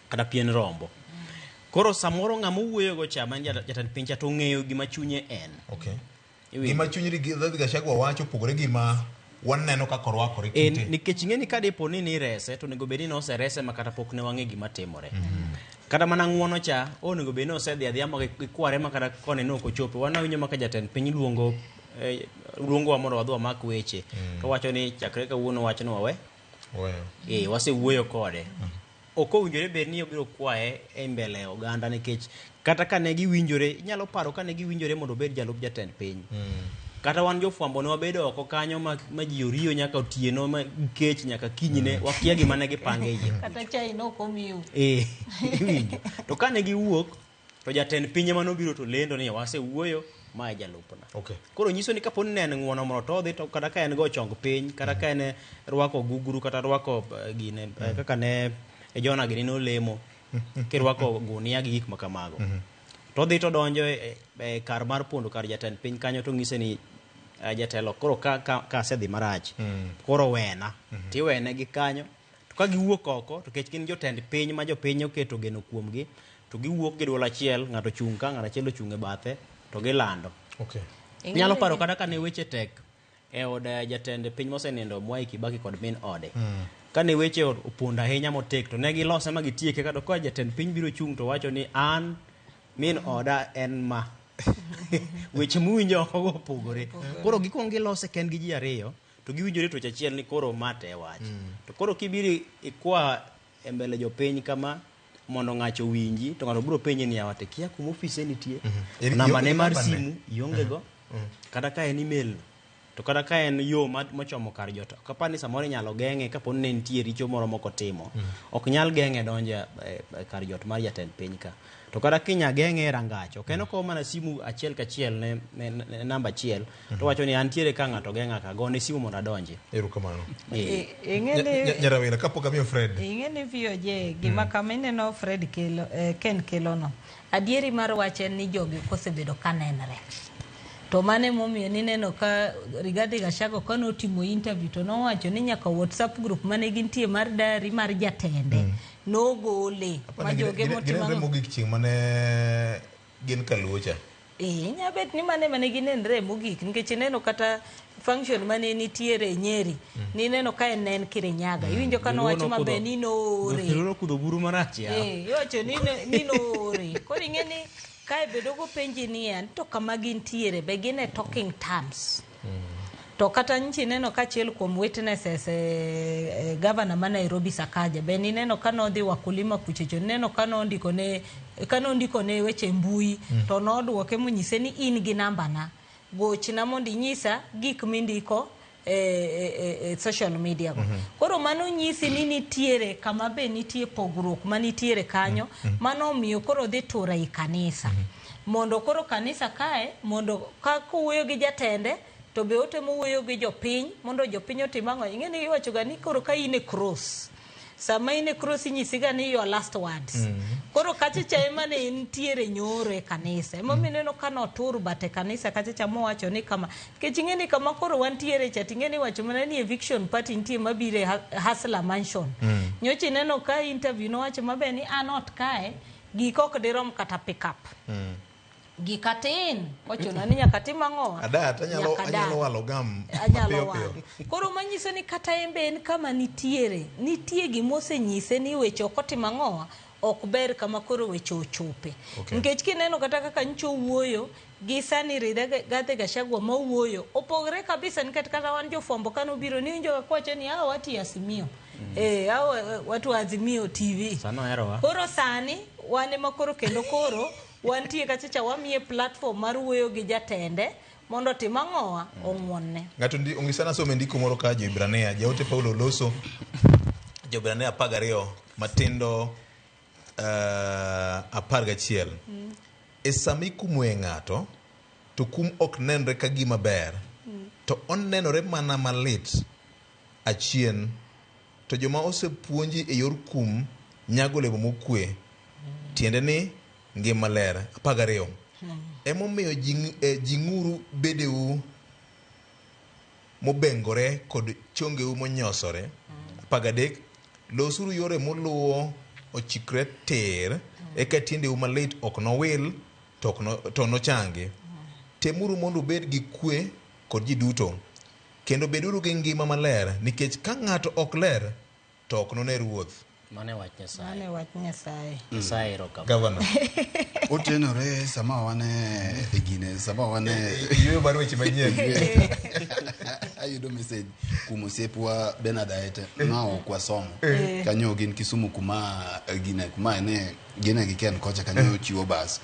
Kata pien rombo. Koro samoro ng'ama owuoyogo cha ma en jatend piny cha to ong'eyo gima chunye en. Okay. Iwinjo? Gima chuny Rigathi Gachagua wacho opogore gi ma waneno kaka orwakore En, kite. nikech ing'e ni ka dipo ni nirese to onego bed ni noserese ma kata pok ne wang'e gima timore. Kata mana ng'uono cha onego bed ni osedhi adhiya ma gikware ma kata koni ne ok ochopo. Wan awinjo ma ka jatend piny luongo luongowa mondo wadhi wamak weche. To wacho ni chakre kawuono wachno wawe. Weyo. Wasewuoyo kode. Ok owinjore bed ni obiro kwaye e mbele oganda nikech kata ka ne giwinjore, inyalo paro ka ne giwinjore mondo obed jalup jatend piny. Kata wan jofwambo ne wabedo oko kanyo ma ji oriyo nyaka otieno ma kech nyaka kinyne wakia gima ne gipango e iye. Kata chai ne ok omiu. Iwinjo. To kane giwuok to jatend piny ema nobiro to lendo ni wasewuoyo ma e jalupna. Okay. Koro nyiso ni kapo ni ne en ng'uono moro to odhi to kata ka en go chong piny kata ka en rwako gugru kata rwako gine kaka ne Jona gini nolemo kirwako gunia gi gik ma kamago. To odhi to donjo e kar mar pondo kar jatend piny kanyo to ng'ise ni jatelo koro ka asedhi marach koro wena tiwene gi kanyo to ka giwuok oko to kech gin jotend piny ma jopiny oketo geno kuomgi to giwuok gi duol achiel ng'ato ochung' ka ng'ato achiel ochung' e bathe to gilando. Okay. Inyalo paro kata ka ne weche tek e od jatend piny mosenindo Mwai Kibaki kod min ode. Kane weche opondo ahinya motek to ne gilose ma gitieke kata ka jatend piny biro chung' to wacho ni an min oda en ma. Weche muwinjo oko go opogore. Koro gikwongo gilose kendgi ji ariyo To giwinjore tuoche achiel ni koro ma te wach. To koro kibiro ikwa e mbele jopiny kama mondo ng'acho owinji to ng'ato biro penji ni yawa to ikia kuma ofise nitie. Namba ne mar simu ionge go. Kata ka en email to kata ka en yo mochomo kar jot ok apar ni samoro inyalo geng'e kapo ni ne nitie richo moro mokotimo. Ok nyal geng'e donjo e kar jot mar jatend piny ka. To kata kinya geng'e e rangach, ok en okowo mana simu achiel kachiel ne namba achiel, to wacho ni antiere ka ng'ato geng'a ka, gone simu mondo adonji. Erokamano. Ing'e Nyarawera kapok amiyo Fred. Ing'e ni VOJ gima kama ineno Fred kelo Ken kelo no. Adieri mar wach en ni jogi ok osebedo ka nenre. To mano emomiyo nineno ka Rigathi Gachagua kane otimo interview to nowacho ni nyaka WhatsApp group mane gintie mar diary mar jatende nogole ma joge motimo Ginenre mogik chieng' mane gin kaluo cha. Inya bet ni mane mane ginenre mogik nikech ineno kata function mane nitiere Nyeri nineno ka en en Kirinyaga iwinjo ka nowacho maber ni noore Joluo nokudho buru marach yawa. Iwacho ni noore koro ing'e ni kae be dogo penji niya to kama gintiere be gin e talking terms. To kata nchi neno ka achiel kuom witnesses governor ma Nairobi Sakaja be nineno ka nodhi Wakulima kuchecho nineno ka nondiko ne weche mbui to nodwoke monyise ni in gi namba na gochna mondo inyisa gik mindiko e social media go. Koro mano nyisi ni nitiere kama be nitie pogruok manitiere kanyo mano omiyo koro dhi tura i kanisa mondo koro kanisa kae mondo ka kowuoyo gi jatende to be otemo wuoyo gi jopiny mondo jopiny otim ang'o. Ing'e ni iwacho ga ni koro ka in e cross sama in e cross inyisi ga ni your last words. Koro kachacha ema ne nitiere nyoro e kanisa emomiyo ineno ka notur bat e kanisa kachacha mowacho ni kama nikech ing'e ni kama koro wantiere cha ting'e ni iwacho mana ni eviction party nitie mabiro e Hustler Mansion. Nyocha ineno ka interview nowacho maber ni an ot kae gik ok dirom kata pick up. Gika tin ochuno ni nyaka tim ang'o? Adat anyalo walo gam anyalo walo. Koro manyiso ni kata en be en kama nitiere nitie gima osenyise ni weche ok otim ang'o ok ber kama koro weche ochope. Nikech kineno kata kaka nyicho wuoyo gi sani Rigathi Gachagua mawuoyo opogore kabisa nikech kata wan jofwambo kanobiro ni winjo ka ni hawa watu ya Azimio. Hawa watu wa Azimio TV. Koro sani wan ema koro kendo koro wantie kachacha wamiye platform mar wuoyo gi jatende mondo tim ang'owa ong'wonne. Ng'ato ong'isana some ndiko moro ka Jo-Ibrania, jaote Paulo loso Jo-Ibrania 12 matindo 11. E sama ikumoe ng'ato to kum ok nenre ka gima ber to onenore mana malit achien to joma osepuonji e yor kum nyago olemo mokwe tiende ni ngima ler. 12. Emomiyo jing'uru bedeu mobengore kod chongeu monyosore. 13. Losuru yore moluwo ochikre tir eka tiendeu malit ok nowil to nochangi. Temuru mondo ubed gi kwe kod ji duto kendo beduru gi ngima maler nikech ka ng'ato ok ler to ok none Ruoth. Mane wach Nyasaye. Mane wach Nyasaye. Nyasaye erokamano. Governor. Otenore sama wane e gine sama wane yueyo mar weche manyien. Ayudo message kuom osiepwa Bernard Aete ma ok wasomo. Kanyo gin Kisumu kuma gine kuma ne gine gi Ken kocha kanyo chiwo bas.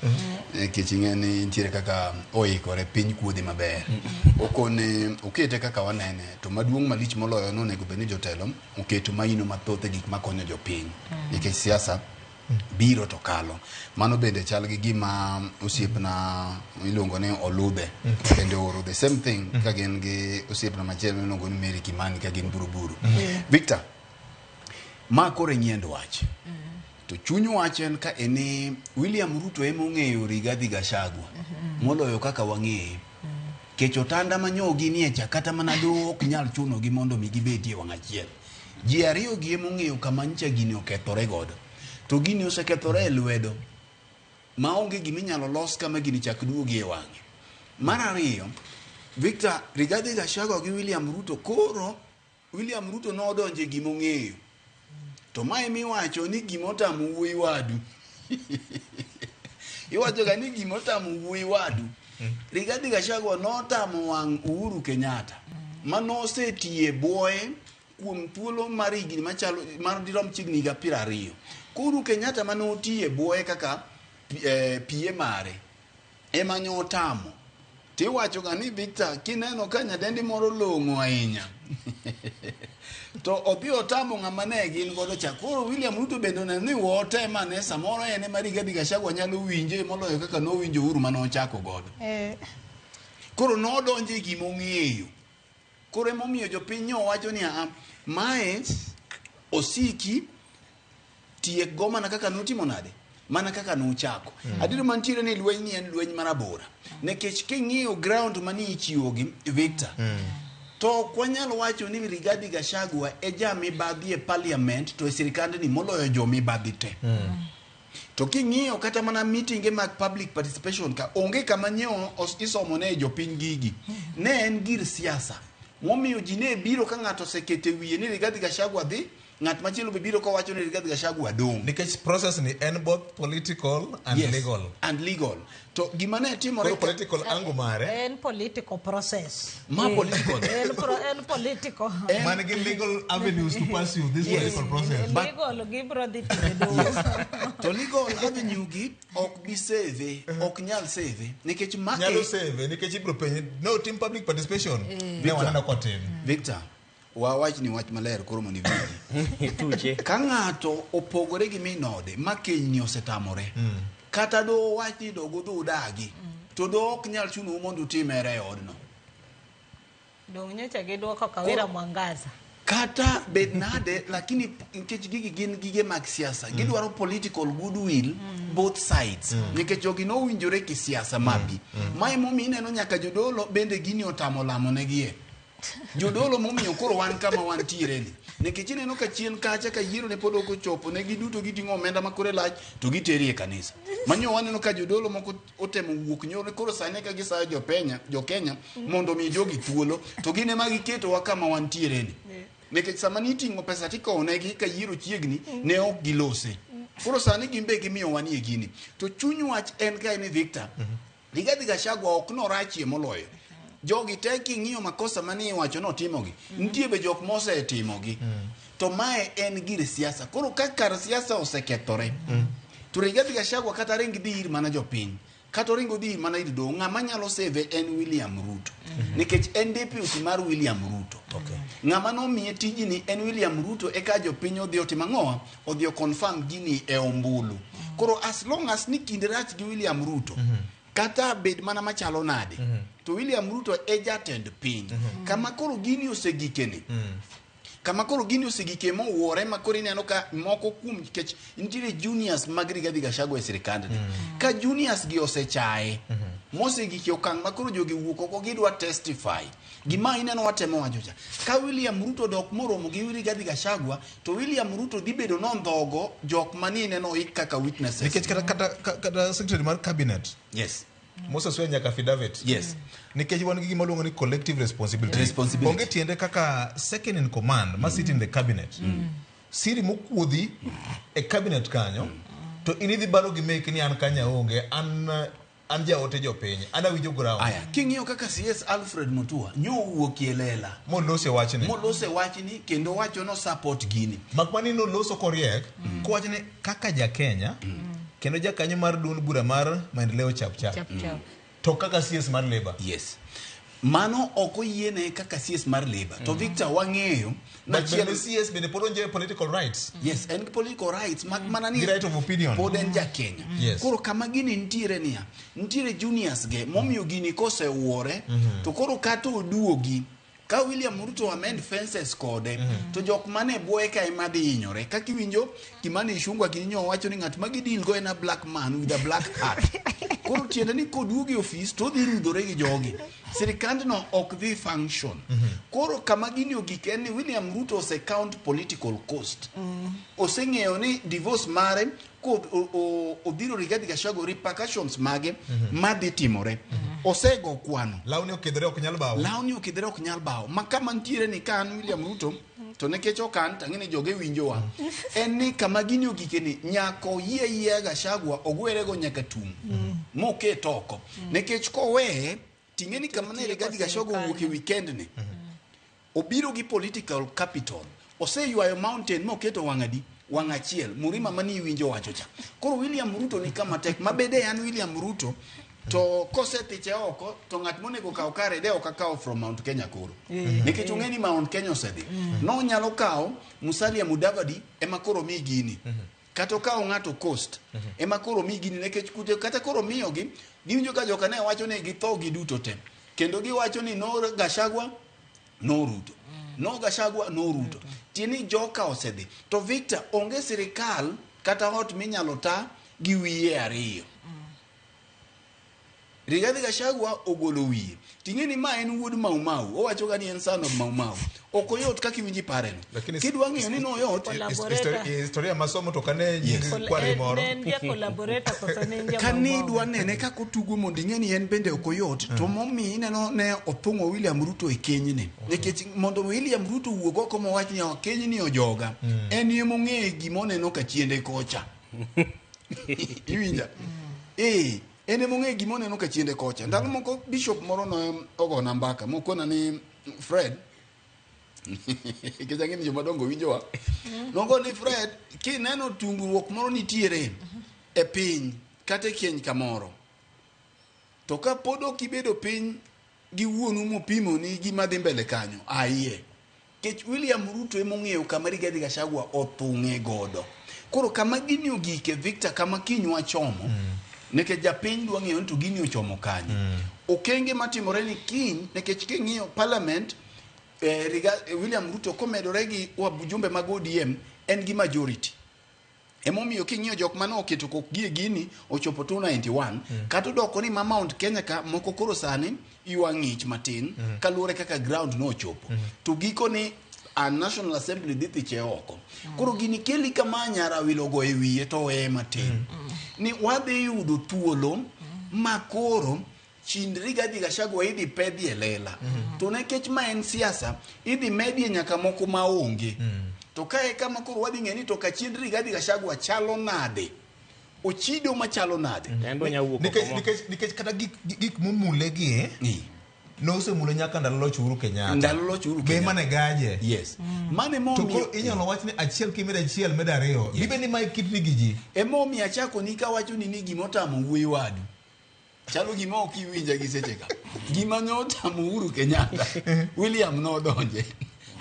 Nikech ing'e ni nitiere kaka oikore piny kuodhi maber. Okone okete kaka wanene to maduong' malich moloyo nonego bed ni jotelo oketo maino mathoth e gik makonyo jopiny. Nikech siasa biro to kalo. Mano bende chal gi gima osiepna iluongo ni Oludhe bende oro the same thing ka gin gi osiepna machielo miluongo ni Mary Kimani ka gin Buruburu. Victor, ma koro e nyiend wach. To chuny wach en ka eni William Ruto ema ong'eyo Rigathi Gachagua moloyo kaka wang'eye. Kech otanda manyogi nie cha kata mana doho ok nyal chunogi mondo mi gibedie wang' achiel. Ji ariyo gi ema ong'eyo kama nyicha gini okethore godo. To gini osekethore e lwedo maonge gima inyalo los kama gini chak duogi e wang'e. Mar ariyo, Victor, Rigathi Gachagua gi William Ruto koro William Ruto nodonje gima ong'eyo. To mae miwacho ni gima otamo wuoyi wadu. Iwacho ga ni gima otamo wuoyi wadu. Rigathi Gachagua notamo wang' Uhuru Kenyatta. Manosetiye bwoye kuom thuolo mar higni machalo mar dirom chiegni higa 20. Koro Kenyatta manotiye bwoye kaka PA mare ema nyotamo. Tiwacho ga ni Victor kineno ka nyadendi moro long'o ahinya to odhi otamo ng'ama ne gin godo cha. Koro William Ruto bende oneno ni wote mane samoro en ema Rigathi Gachagua nyalo winje moloyo kaka nowinjo Uhuru mane ochako godo. Koro nodonjo e gima ong'eyo. Koro emomiyo jopiny nyo wacho ni aa, mae osiki tiek go mana kaka nutimo nade, mana kaka nuchako. Adier mantiere ni lweny ni en lweny marabora. Nikech king'iyo ground mani ichiwogi Victor, to ok wanyal wacho ni Rigathi Gachagua e jamibadhi e parliament to e sirikandni moloyo jomibadhi te. To king'iyo kata mana meetinge mag public participation ka onge kama nyiewo isomo ne jopiny gigi. Ne en gir siasa. Momiyo ji ne biro ka ng'ato osekete wiye ni Rigathi Gachagua dhi, ng'at machielo be biro kowacho ni Rigathi Gachagua dong'. Nikech process ni en both political and Yes, legal. And legal. To gima ne timore Koro political angle mare En political process. Ma political. En political. Man gi legal avenues to pursue this political process. Legal gibro dhi tiyo doho. To legal avenue gi ok bi save, ok nyal save nikech make Nyalo save nikech ibro penje no tim public participation. Ne waneno kotim. Victor, wawach ni wach maler koro mondo iwinji. Tuche. Ka ng'ato opogore gi min ode ma kenyni osetamore, kata do wach ni dog udhi udagi, to do ok nyal chunou mondo utim hera e odno. Dong nyocha giduoko Kawira Mwangaza. Kata bed nade, lakini nikech gigi gin gige mag siasa, gidwaro political goodwill both sides. Nikech jogi nowinjore kisiasa mabi. Ma emomiyo ineno nyaka jodolo bende gini otamo lamo negie. Jodolo momiyo koro wan kama wantiere ni. Nikech ineno ka chien kacha ka yiero ne pod ok ochopo, ne giduto giting'o omenda ma kore lach to giteri e kanisa. Manyo waneno ka jodolo moko otemo wuok nyoro koro sani ka gisayo jopenya, jokenya mondo mi jogi thuolo to gin ema giketowa kama wantiere ni. Nikech sama niting'o pesa tikowo negi ka yiero chiegni ne ok gilose. Koro sani gin be gimiyo wanie gini. To chuny wach en kae ni Victor, Rigathi Gachagua ok norachie moloyo. Jogi te king'iyo makosa mane iwacho notimogi, nitie be jok mosetimogi. To mae en gir siasa. Koro ka kar siasa osekethore, to Rigathi Gachagua kata ring dhi ir mana jopiny, kata oringo dhi ir mana ir doho, ng'ama nyalo save en William Ruto. Nikech en deputy mar William Ruto. Ng'ama nomiye tijni en William Ruto eka jopiny odhi otim ang'owa? Odhi o confirm gini e ombulu. Koro as long as ni kinde rach gi William Ruto, kata bed mana machalo nade, to William Ruto e jatend piny. Kama koro gini osegikeni, kama koro gini osegike mowuore ma koro ineno ka moko kuom nikech nitiere juniors mag Rigathi Gachagua e sirikandni. Ka juniors gi osechaye, mosegike okang' ma koro jogi wuok oko gidwa testify. Gima ineno watemo wacho cha. Ka William Ruto dok moromo gi Rigathi Gachagua, to William Ruto dhi bedo nondhogo jok mani ineno oik kaka witnesses. Nikech kata secretary mar cabinet. Yes. Moses Swear nyaka affidavit. Yes. Nikech wan gi gima luongo ni collective responsibility. Responsibility. Onge tiende kaka second in command ma sit in the cabinet. Siri mokuodhi e cabinet kanyo, to in idhi baro gi meki ni an kanya onge, an jaote jopiny, an awinjo ground. Aya, king'iyo kaka CS Alfred Mutua nyo owuok e lela. Molose wachni. Molose wachni kendo wacho no support gini. Mak mani noloso koriek, kowacho ni kaka ja Kenya, kendo jakanyo mar duond bura mar Maendeleo Chap Chap. Chap Chap. To kaka CS mar Labour. Yes. Mano ok oyiene kaka CS mar Labour. To Victor wang'eyo But bende CS bende pod onge political rights. Yes, en gi political rights mak mana ni Gi right of opinion. Pod en ja Kenya. Yes. Koro kama gini nitiere niya, nitiere juniors ge momiyo gini kosewuore to koro kata oduogi ka William Ruto amend fences kode to jok mane bwoye ka ema dhi hinyore. Kaka iwinjo Kimani Ichung'wa gini nyo wacho ni ng'at ma gidil go en a black man with a black hat. Koro tiende ni koduogo e ofis to odhi rudhore gi jogi. Sirikandno ok dhi function. Koro kama gini ogik en ni William Ruto ose count political cost. Oseng'eyo ni divorce mare ko odhiro Rigathi Gachagua repercussions mage madhi timore. Osego kwano. Lawni okidhore ok nyal bawo. Lawni okidhore ok nyal bawo. Ma kama nitiere ni ka an William Ruto to nikech ok an tang'e ni joge winjowa. En ni kama gini ogike ni nyaka oyie yie Gachagua ogwerego nyaka tung'. Moket oko. Nikech koweye ting'e ni kama ne Rigathi Gachagua owuok e weekend ni. Obiro gi political capital. Oseywayo mountain moketo wang' adi? Wang' achiel. Murima mane iwinjo wacho cha. Koro William Ruto ni kama tek. Mabede an William Ruto to kosethiche oko to ng'at monego kaw kare de ok akawo from Mount Kenya koro. Nikech ong'e ni Mount Kenya osedhi. Nonyalo kawo Musalia Mudavadi ema koro mi gini. Kata okawo ng'ato Coast ema koro mi gini nikech kute kata koro miyogi giwinjo ka joka ne wacho ni githo giduto te. Kendo giwacho ni no Gachagua no Ruto. No Gachagua no Ruto. Tiende ni joka osedhi. To Victor onge sirikal kata ot minyalo ta gi wiye ariyo. Rigathi Gachagua ogolo wiye. Ting'e ni ma en wuod Mau Mau. Owacho ga ni en son of Mau Mau. Ok oyot kaka iwinji pareno. Kidwa ng'eyo ni noyot. Historia masomo to kane nying kwari moro. Ne en ja collaborator koso ne en ja Ka Mau ni Mau? idwa nene kaka otugo mondo ing'e ni en bende ok oyot to momiyo ineno ne othung'o William Ruto e kenyni. Nikech mondo William Ruto wuog oko mowach ni kenyni ojoga. En ema ong'eyo gima oneno ka chiende kocha. Iwinja? Eh, en ema ong'eyo gima oneno ka chiende kocha. Ndalo moko bishop moro ne ogona mbaka mokona ni Fred nikech ang'e ni jomadongo winjowa. Nogo ni Fred, kineno tungruok moro nitiere e piny kata e keny kamoro, to ka pod ok ibedo piny gi wuonu mopimoni gima dhi mbele kanyo, aiye. Nikech William Ruto ema ong'eyo kama Rigathi Gachagua othung'e godo. Koro kama gini ogike Victor, kama kiny wachomo, nikech japiny dwa ng'eyo ni to gini ochomo kanye. Okenge matimore ni kiny, nikech king'iyo parliament, William Ruto komedore gi wajumbe mag ODM, en gi majority. Emomiyo king'iyo jok mane oketo kokgi e gini ochopo 291 kata odoko ni ma Mount Kenya ka moko koro sani ywa ng'ich matin kaluwore kaka ground nochopo to giko ni a National Assembly dhi thiche oko. Koro gini keli kama nyara wilo go e wiye to weye matin ni wadhi yudo thuolo ma koro chind Rigathi Gachagua idhi pedhi e lela to nikech ma en siasa idhi medie nyaka moko maonge to kae kama koro wadhi ng'e ni to kachiend Rigathi Gachagua chalo nade ochido machalo nade Nikech kata gik momule gi nosemule nyaka ndalo loch Uhuru Kenyatta. Ndalo loch Uhuru Be Kenyatta. mane gaje. Yes. Mane To momiyo koro inyalo wach ni achiel kimedo achiel medo ariyo. Dibed ni mae kitni gi ji. Emomiyo achako ni kawacho ni ni gima otamo wuoyi wadu chalo gima ok iwinja gi seche ka gima ne otamo Uhuru Kenyatta William nodonje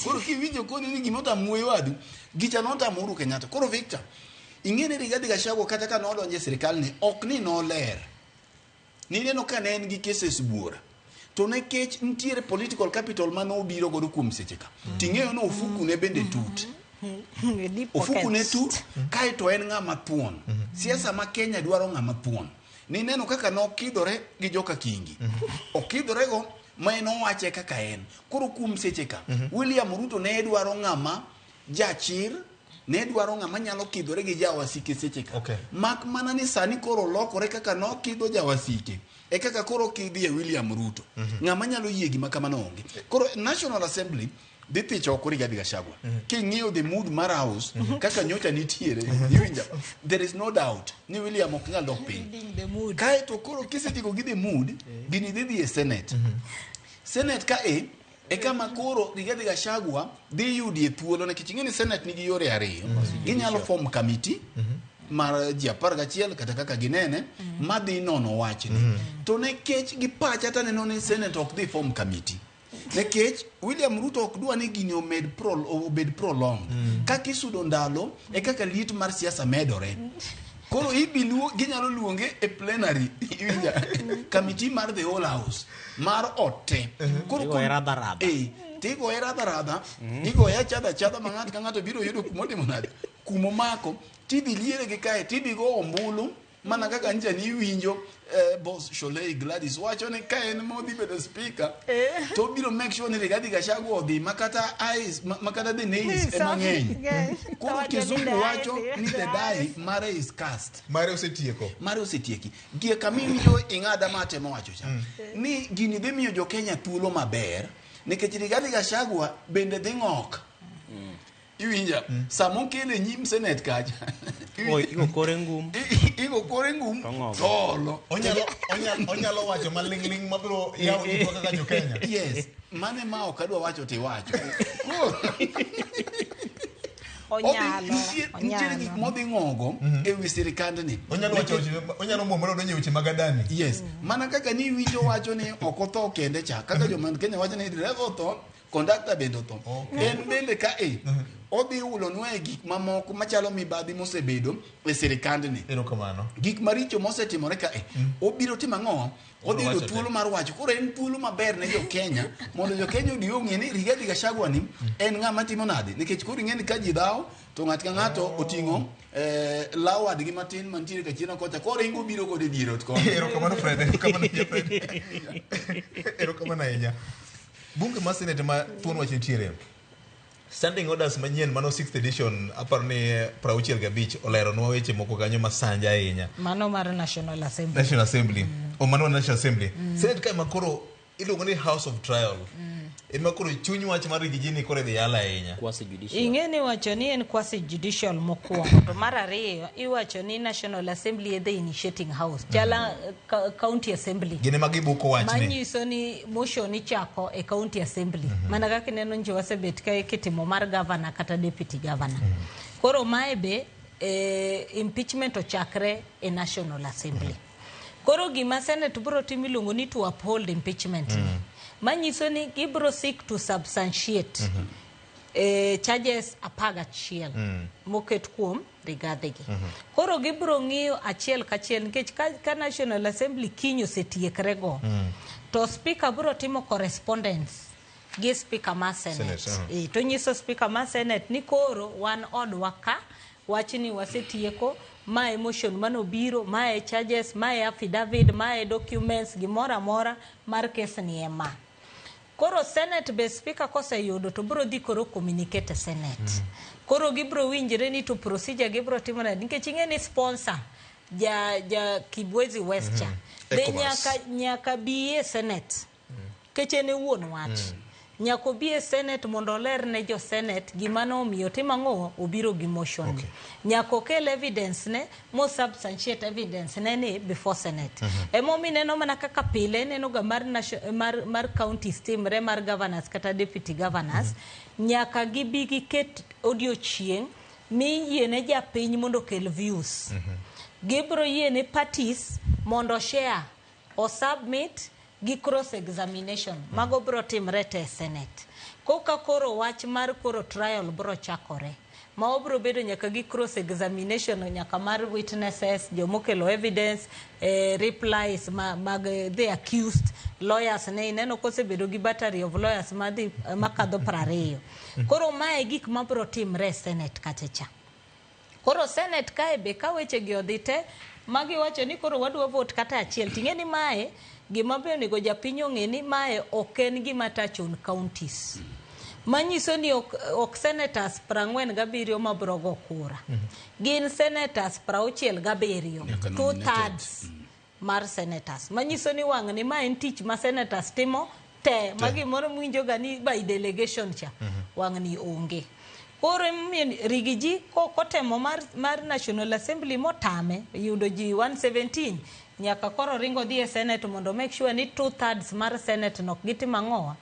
koro kiwinjo koni ni gima otamo wuoyi wadu gicha notamo Uhuru Kenyatta koro Victor ing'e ni Rigathi Gachagua kata ka nodonje e sirikal ni ok ni noler nineno ka ne en gi cases buora to nikech nitiere political capital mane obiro godo kuom seche ka ting'eyo ni ofuku ne bende tut Deep ofuku ne pockets. tut kaeto en ng'ama thuon siasa ma Kenya dwaro ng'ama thuon nineno kaka nokidhore gi joka Kingi okidhorego ma en owache kaka en koro kuom seche ka William Ruto ne dwaro ng'ama jachir ne dwaro ng'ama nyalo kidhore gi jawasike seche ka mak mana ni sani koro olokore kaka nokidho jawasike e kaka koro okidhie William Ruto ng'ama nyalo yie gima kamano onge koro National Assembly dhi thicho oko Rigathi Gachagua king'iyo the mood mar house kaka nyocha nitiere iwinja there is no doubt ni William ok nyal dok piny Reading the mood. kaeto koro kisetieko gi the mood gini dhi dhi e Senate Senate ka e kama koro Rigathi Gachagua dhi yudie thuolo nikech ing'e ni Senate nigi yore ariyo ginyalo form committee mar ji 11 kata kaka ginene madhi nono wachni to nikech gi pacha taneno ni Senate ok dhi form committee nikech William Ruto ok dwa ni gini obed prolonged kaka isudo ndalo e kaka liet mar siasa medore koro ibi luo ginyalo luonge e plenary iwinja committee mar the whole house mar ot te koro Igoye radha radha. Tigoye radha radha igoye achadha achadha ma ng'ato ka ng'ato biro yudo kumotimo nade kumomako tidhi liere gi kae tidhi go ombulu mana kaka ncha ni iwinjo boss Sholei Gladys wacho ni ka en modhi bedo speaker to obiro make sure ni Rigathi Gachagua odhi makata ayes makata the nays ema ng'eny koro kizungu wacho ni the die mare is cast mare osetieko mare osetieki gie kama iwinjo ing'ada ma atemo wacho cha ni gini dhi miyo jo Kenya thuolo maber nikech Rigathi Gachagua bende dhi ng'ok iwinja sama okele nyim senate kacha Igo kore ngum. Igo kore ngum to olo. Onyalo onyalo wacho maling'ling' mabiro yawo itwa kaka jo Kenya. Yes, mane ma ok adwa wacho tiwacho. Onyalo, Nitiere gik modhi ng'ogo e wi sirikandni. Onyalo wacho onyalo muomore odonjo e weche mag Adani. Yes, mana kaka ni winjo wacho ni ok otho kende cha, kaka joma Kenya wacho ni dereva otho, kondakta bende otho. En bende ka e odhi ulonwa e gik mamoko machalo mibadhi mosebedo e sirikandni. Erokamano. Gik maricho mosetimore ka e obiro timo ang'o? Odhi yudo thuolo mar wacho. Koro en thuolo maber ne jo Kenya mondo jo Kenya odi ong'e ni Rigathi Gachagua ni en ng'ama timo nade nikech koro ing'e ni ka ji dhawo to ng'at ka ng'ato oting'o law wadgi matin mantiere kachien kocha koro ringo biro kode e dier ot koni. Erokamano Fred, erokamano ahinya Fred. Erokamano ahinya. Bunge mar Senate ma thuon wach nitiere. Standing orders manyien mano 6th edition aparo ni 65 oleronwa weche moko kanyo masanja ahinya. Mano mar National Assembly. National Assembly. O mano National Assembly. Senate kae ma koro iluongo ni House of Trial. Ema koro chuny wach mar Rigiji koro idhi yala ahinya. Ing'e ni iwacho ni en quasi judicial mokwongo to mar ariyo iwacho ni National Assembly e the initiating house chala county assembly Gin ema gibuko wachni. manyiso ni motion ichako e county assembly mana kaka ineno nje wasebet ka kitimo mar governor kata deputy governor koro mae be impeachment ochakre e National Assembly koro gima Senate biro timo iluongo ni to uphold impeachment ni manyiso ni gibiro seek to substantiate charges 11 moket kuom Rigathi gi. Koro gibiro ng'iyo achiel kachiel nikech ka National Assembly kiny osetiekre go to speaker biro timo correspondence gi speaker mar Senate. Senate, To nyiso speaker mar Senate ni koro wan odwa ka wachni wasetieko mae motion manobiro mae charges mae affidavit mae documents gimoro amora mar kes ni ema. Koro Senate be speaker koseyudo to biro dhi koro communicate e Senate. Koro gibiro winjre ni to procedure gibiro timo nade nikech ing'e ni sponsor ja Kibwezi West cha be nyaka bi e Senate nikech en e wuon wach. Nyaka obi e Senate mondo oler ne jo Senate gima nomiyo timo ang'o obiro gi motion. Nyaka okel evidence ne mo substantiate evidence ne ni before Senate. Emomiyo ineno mana kaka pile ineno ga mar, mar counties timre mar governors kata deputy governors nyaka gibi giket odiochieng' miyiene japiny mondo okel views. Gibiro yiene parties mondo share o submit gi cross examination mago biro timre te e Senate. Koka koro wach mar koro trial biro chakore ma obiro bedo nyaka gi cross examination nyaka mar witnesses jomokelo evidence replies mag the accused lawyers ne ineno kosebedo gi battery of lawyers madhi makadho 20. Koro mae gik mabiro timre e Senate kacha cha. Koro Senate kae be ka weche gi odhi te magiwacho ni koro wadwa vote kata achiel ting'e ni mae gima be onego japiny ong'e ni mae ok en gima touch on counties. Manyiso ni ok senators 47 mabiro go kura. Gin senators 67, 2/3 mar senators. Manyiso ni wang' ni ma en tich ma senators timo te ma gimoro mwinjo ga ni by delegation cha wang' ni onge. Koro Rigiji kotemo mar National Assembly motame yudo ji 117 nyaka koro ringo dhi e Senate mondo make sure ni 2/3 mar Senate nok gitimo ang'owa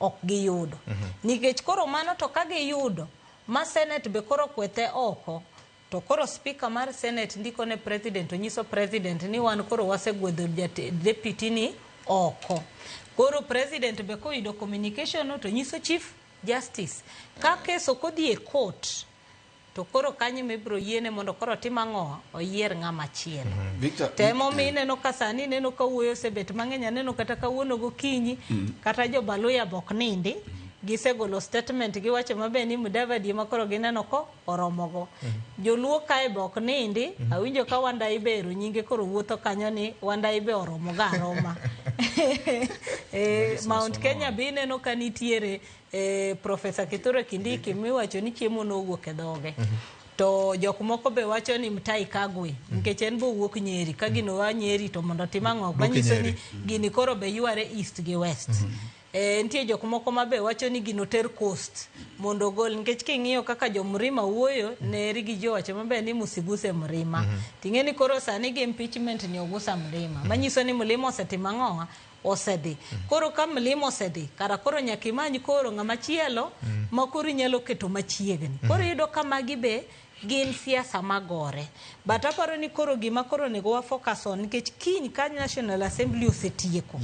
ok giyudo. Nikech koro mano to ka giyudo ma Senate be koro kwethe oko to koro speaker mar Senate ndiko ne president onyiso president ni wan koro wasegwedho deputy ni oko. Koro president be koyudo communication to nyiso chief justice ka kes ok odhi e court to koro kanyo mibiro yiene mondo koro otim ang'o oyier ng'ama chielo. Victor, To emomiyo ineno ka sani ineno ka wuoyo osebet mang'eny aneno kata kawuono gokinyi kata jobaluya be ok nindi gisegolo statement giwacho maber ni Mudavadi ema koro gineno ko oromogo. Joluo kae be ok nindi awinjo ka Wandai be ero nyinge koro wuotho kanyo ni Wandai be oromo ga aroma. Mount Kenya be ineno ka nitiere Professor Kithure Kindiki miwacho ni chiemo nowuok e dhoge. To jok moko be wacho ni Mutahi Kagwe nikech en be owuok Nyeri ka gino wa Nyeri to mondo otim ang'o manyiso ni gini koro be yware east gi west. Nitie jok moko ma be wacho ni gino ter coast mondo ogol nikech king'iyo kaka jo Mrima wuoyo ne eri gi ji owacho maber ni musiguse Mrima. Ting'e ni koro sani gi impeachment ni ogusa Mlima. Manyiso ni Mlima osetimo ang'owa? Osedhi. Koro ka Mlima osedhi, kara koro nyaka imany koro ng'ama chielo ma koro inyalo keto machiegni. Koro iyudo ka magi be gin siasa magore. But aparo ni koro gima koro onego wa focus on nikech kiny ka National Assembly osetieko.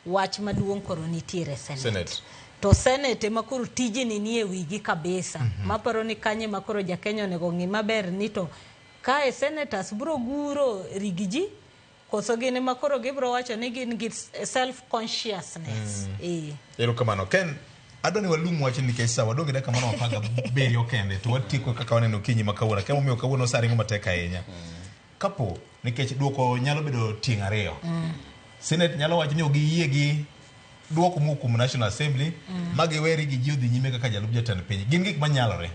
Wach maduong' koro nitiere Senate. Senate. To Senate ema koro tijni nie wigi kabisa. Maparo ni kanye ma koro jakenya onego ng'i maber ni to kae senators bro guro rigiji koso gin ema koro gibro wacho ni gin gi self consciousness. Erokamano. Ken, adwa ni walung wachni nikech sa wadong' gi dakika mano 17 kende to watieko kaka waneno okinyi ma kawuono. Akia momiyo kawuono sa ringo matek ahinya. Kapo nikech duoko nyalo bedo tieng' ariyo. Senate nyalo wacho ni ok giyie gi duoko mowuok kuom National Assembly ma giweri gi ji odhi nyime kaka jalup jatend piny. Gin gik manyalore.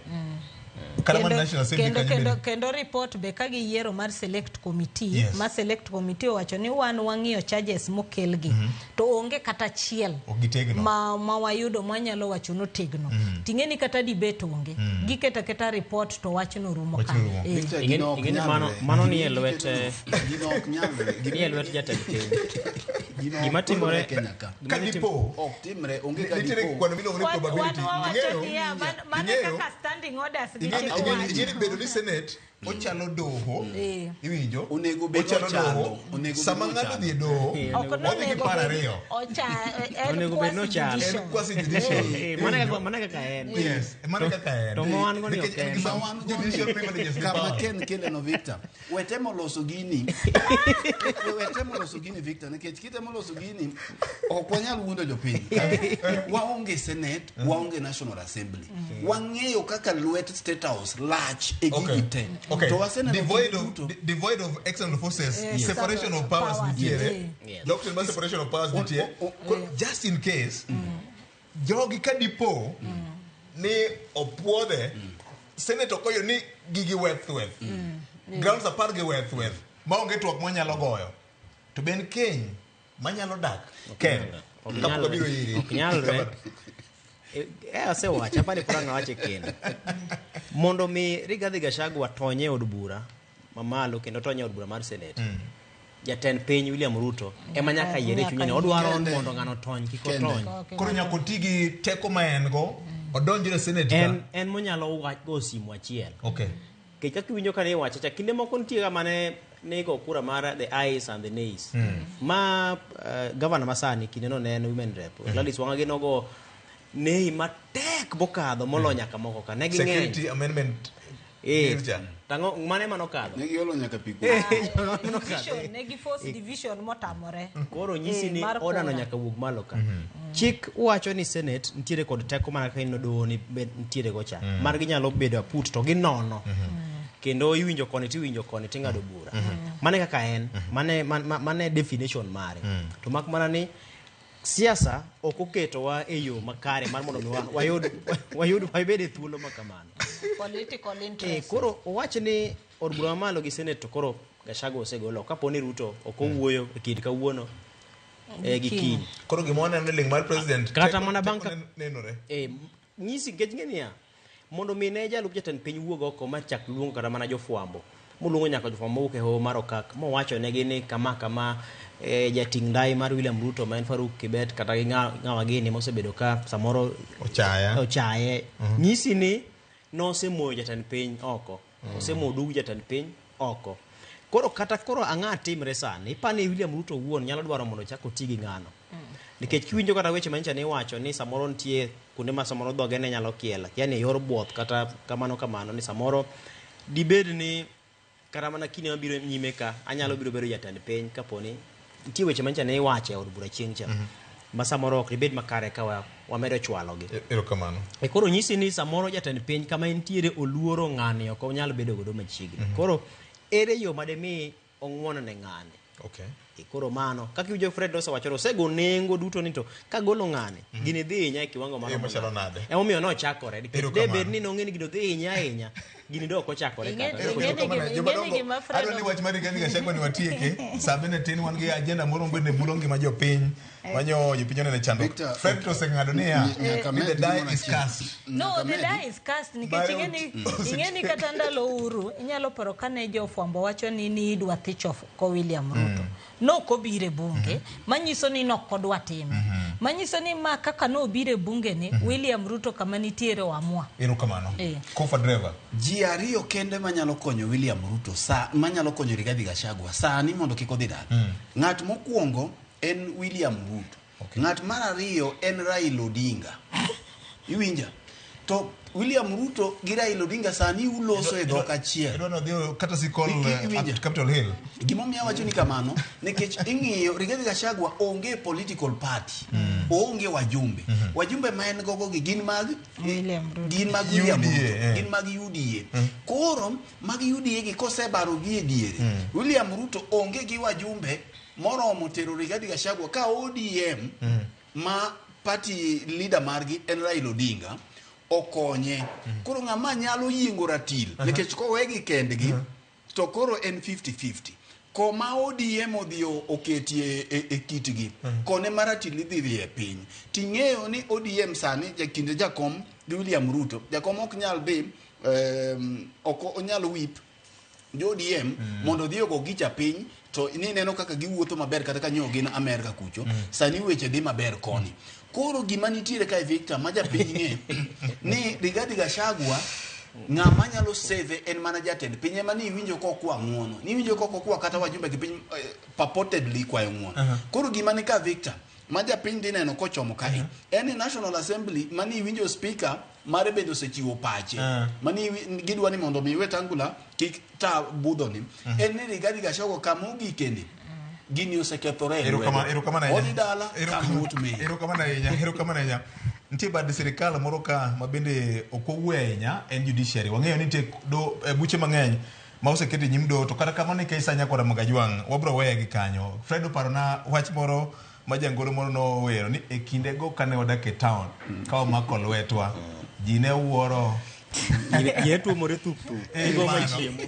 Kata mana National Assembly Kendo, kanyo kendo, bende. kendo report be ka giyiero mar select committee ma select committee owacho ni wan wang'iyo charges mokelgi to onge kata achiel Ok gitegno. ma wayudo mwanyalo wacho notegno. Ting'e ni kata debate onge. Giketo aketa report to wachno rumo Wachno kanyo. rumo. Victor, Ing'e gino ok ing'e ni nyalre. mano nie lwet Gino ok nyalre. nie lwet jatend piny. Gino Gima ok timre timore Kenya ka. Ka dipo Ok timre, onge ka nitiere dipo. kwano miluongo ni Wan probability. wawacho Ing'eyo? niya, mano Ing'eyo? kaka standing orders gi Ing'e chik ing'e- ing'e ni wacho. bedo ni Senate ochalo doho. Iwinjo? Onego bed Ochalo ochalo. doho. Onego bed Sama ng'ato ochalo. odhi e doho, Ok odhi gi nonego paro bed ariyo. en Onego bed nochalo. En quasi judicial. Mano e kaka en. Yes, mano kaka en. To ma wan go ni Nikech ok en en. gi Ma some wan go judicial ni- privileges gi kama power. Ken keleno Victor wetemo loso gini wetemo loso gini Victor nikech kitemo loso gini ok wanyal wuondo jopiny waonge Senate waonge National Assembly wang'eyo kaka lwet State House lach e gigi te to waseneno Devoid kinde of, duto devoid of external forces, Yes. separation of powers Powers, nitiere. Yes. Doctrine mar separation of powers nitie. Koro Just in case, jogi ka dipo ni opuodhe, Senate ok oyudo ni gigi weth weth. Grounds 10 gi weth weth. Maonge twak mwanyalo goyo. To be en keny manyalo dak. Ken, Ok kapok nyalre. abiro iri. Ok nyalre. Asewacho, apani koro ang' awache kendo. Mondo mi Rigathi Gachagua tony e od bura mamalo kendo tony e od bura mar Senate. Jatend piny William Ruto ema nyaka yiere e chunye ni odwaro Kende. mondo ng'ano tony kik Kende. otony. Koro nyaka oti gi teko ma en go, odonjre e Senate ka. En monyalo go simu achiel. Okay. Nikech kaka iwinjo ka ne iwache cha, kinde moko nitie ga mane nigo kura mar the ayes and the nays. Ma governor masani kinde no ne en women rep. Gladys Wanga gi nogo nei matek mokadho molo nyaka moko ka. Ne ging'eny. Security amendment bill cha. Tang'o mane manokadho? Ne giolo nyaka pi Division, ne gi force division motamore. Koro nyisi ni Mar order no kura. nyaka wuog malo ka. Chik wacho ni Senate nitiere kod teko mana kaka ineno doho ni nitiere go cha. Margi nyalo bedo aput to ginono. Kendo iwinjo koni tiwinjo koni ting'ado bura. Mane kaka en, mane definition mare. To mak mana ni siasa ok oketowa e yo makare mar mondo mi wayud wabed e thuolo ma kamano. Political interest. Koro owach ni od bura mamalo gi Senate to koro Gachagua osegolo kapo ni Ruto ok owuoyo e kind kawuono gi kiny. Koro gima waneno ni ling mar president Kata mana bang' ka nenore. Nyisi nikech ng'e niya, mondo mi ne jalup jatend piny wuog oko ma chak luongo kata mana jofwambo, moluongo nyaka jofwambo mowuok e hoho mar Okak, mowacho negi ni kama kama jating' ndai mar William Ruto ma en Faruk Kibet kata gi ng'awa gini mosebedo ka samoro Ochaya. ochaye. Nyisi ni nosemoyo jatend piny oko. Osemoyo dug jatend piny oko. Koro kata koro ang'a timre sani, ipani William Ruto owuon nyalo dwaro mondo ochak oti gi ng'ano. Nikech kiwinjo kata weche manyicha ni iwacho ni samoro nitie kuonde ma samoro dhoge ne nyalo kiel, yani e yor buoth kata kamano kamano, ni samoro dibed ni kata mana kinde mabiro nyime ka anyalo biro bedo jatend piny kapo ni nitie weche manyicha ne iwacho e od bura chieng' cha. Ma samoro ok dibed makare ka wamedo chwalogi. Erokamano. Koro nyisi ni samoro jatend piny kama entiere oluoro ng'ani ok onyal bedo godo machiegni. Koro ere yo mademi ong'uono ne ng'ani? Koro mano, kaka iwinjo Fred osewacho, osego nengo duto ni to kagolo ng'ani, gini dhi hinya e kiwango maromo Machalo nade. nade? Emomiyo nochakore, nikech Erokamano. de bed ni nong'e ni gino dhi hinya ahinya. Gini do ok ochakore kata. Ing'e gima Fred Adwa ni wach mar Rigathi Gachagua ni watieke. Sa bende tin wan gi agenda moro bende mulo ngima jopiny. Manyo jopiny onene chandruok. Victor, Fred to oseng'ado niya. Nyaka Ni the med die gimoro is achiel. cast. No, the die is cast nikech Bare ing'eni kata ndalo Uhuru inyalo paro kane jofwambo wacho ni idwa thich ko William Ruto. Nok obiro e bunge, manyiso ni nok odwa time. Manyiso ni ma kaka nobiro e bunge ni William Ruto kama nitiere oamua. Erokamano. Eh. Kofa driver. Ji ariyo kende manyalo konyo William Ruto sa manyalo konyo Rigathi Gachagua sani mondo kik odhi dala. Ng'at mokwongo en William Ruto. Ng'at mar ariyo en Raila Odinga. Iwinja? To William Ruto gi Raila Odinga sani uloso e dhok achiel. Idwa ni odhi kata sikol Iwinja? at Capitol Hill. Gimomiyo awacho ni kamano nikech ing'iyo Rigathi Gachagua onge political party. Oonge wajumbe. Wajumbe ma en gogo gi gin mag gin mag William UDA, Ruto, eh. gin mag UDA. Koro mag UDA gi kosebaro gi e diere, William Ruto onge gi wajumbe moromo tero Rigathi Gachagua ka ODM ma party leader margi en Raila Odinga okonye. Koro ng'ama nyalo yiengo ratil nikech kowegi kendgi to koro en 50-50. Koma ODM odhi oketie e kitgi, kone ma ratil idhi dhi e piny. Ting'eyo ni ODM sani kinde jakom gi William Ruto, jakom ok nyal dhi ok onyal whip jo ODM mondo odhi ogo gicha piny to nineno kaka giwuotho maber kata ka nyo gin Amerka kucho. Sani weche dhi maber koni. Koro gima nitiere kae Victor ma japiny ng'e ni Rigathi Gachagua ng'ama nyalo save en mana jatend piny ema ni iwinjo kokwa ng'uono ni iwinjo kokwa kata wajumbe gi piny purportedly kwayo ng'uono. Koro gima ni ka Victor ma japiny dhi neno kochomo kae en ni National Assembly mani iwinjo speaker mare bende osechiwo pache mani gidwa ni mondo mi Wetangula kik ta budhoni en ni Rigathi Gachagua kama ogikeni gini osekethore e lwedo. Erokamano ahinya. Odhi dala kama ut miyo. Erokamano ahinya, erokamano ahinya. Nitie bad sirikal moro ka ma bende ok wawuoye ahinya en judiciary. Wang'eyo ni nitie buche mang'eny ma oseket e nyim doho to kata kamano nikech sa nyakwara Magajwang' wabro weye gi kanyo. Fred oparona wach moro ma jangolo moro nowero ni e kindego kane wadak e town ka wamako lwetwa ji ne wuoro. Ji ne tuomore thup thup. Eh, Gigo mano. machiemo.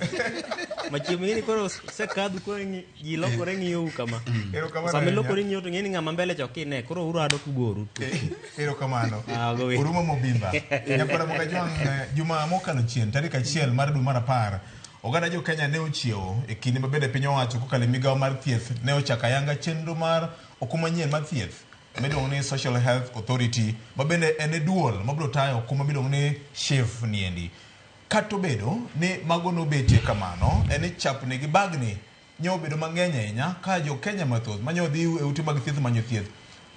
Machiemo ing'eni koro sekadhu koro ji lokore ng'iyou kama. Erokamano Sama ahinya. ilokori ng'iyo to ing'eni ng'ama mbele cha ok ine koro urado kugoru. Erokamano. Ah, gowi. Orumo Mobimba. Nyakwara Mogajwang' juma mokalo chien tarik 1 mar dwe mar 10 oganda jo Kenya ne ochiewo e kinde ma bende piny owacho kokalo e migawo mar thieth ne ochako ayanga chenro mar okumba manyien mar thieth miluongo ni Social Health Authority ma bende en e duol mabiro tayo okumba miluongo ni SHIF niendi. Kata obedo ni mago nobetie kamano, en ni chapni gi bagni nyo obedo mang'eny ahinya ka jo Kenya mathoth manyo dhi e ute mag thieth manyo thieth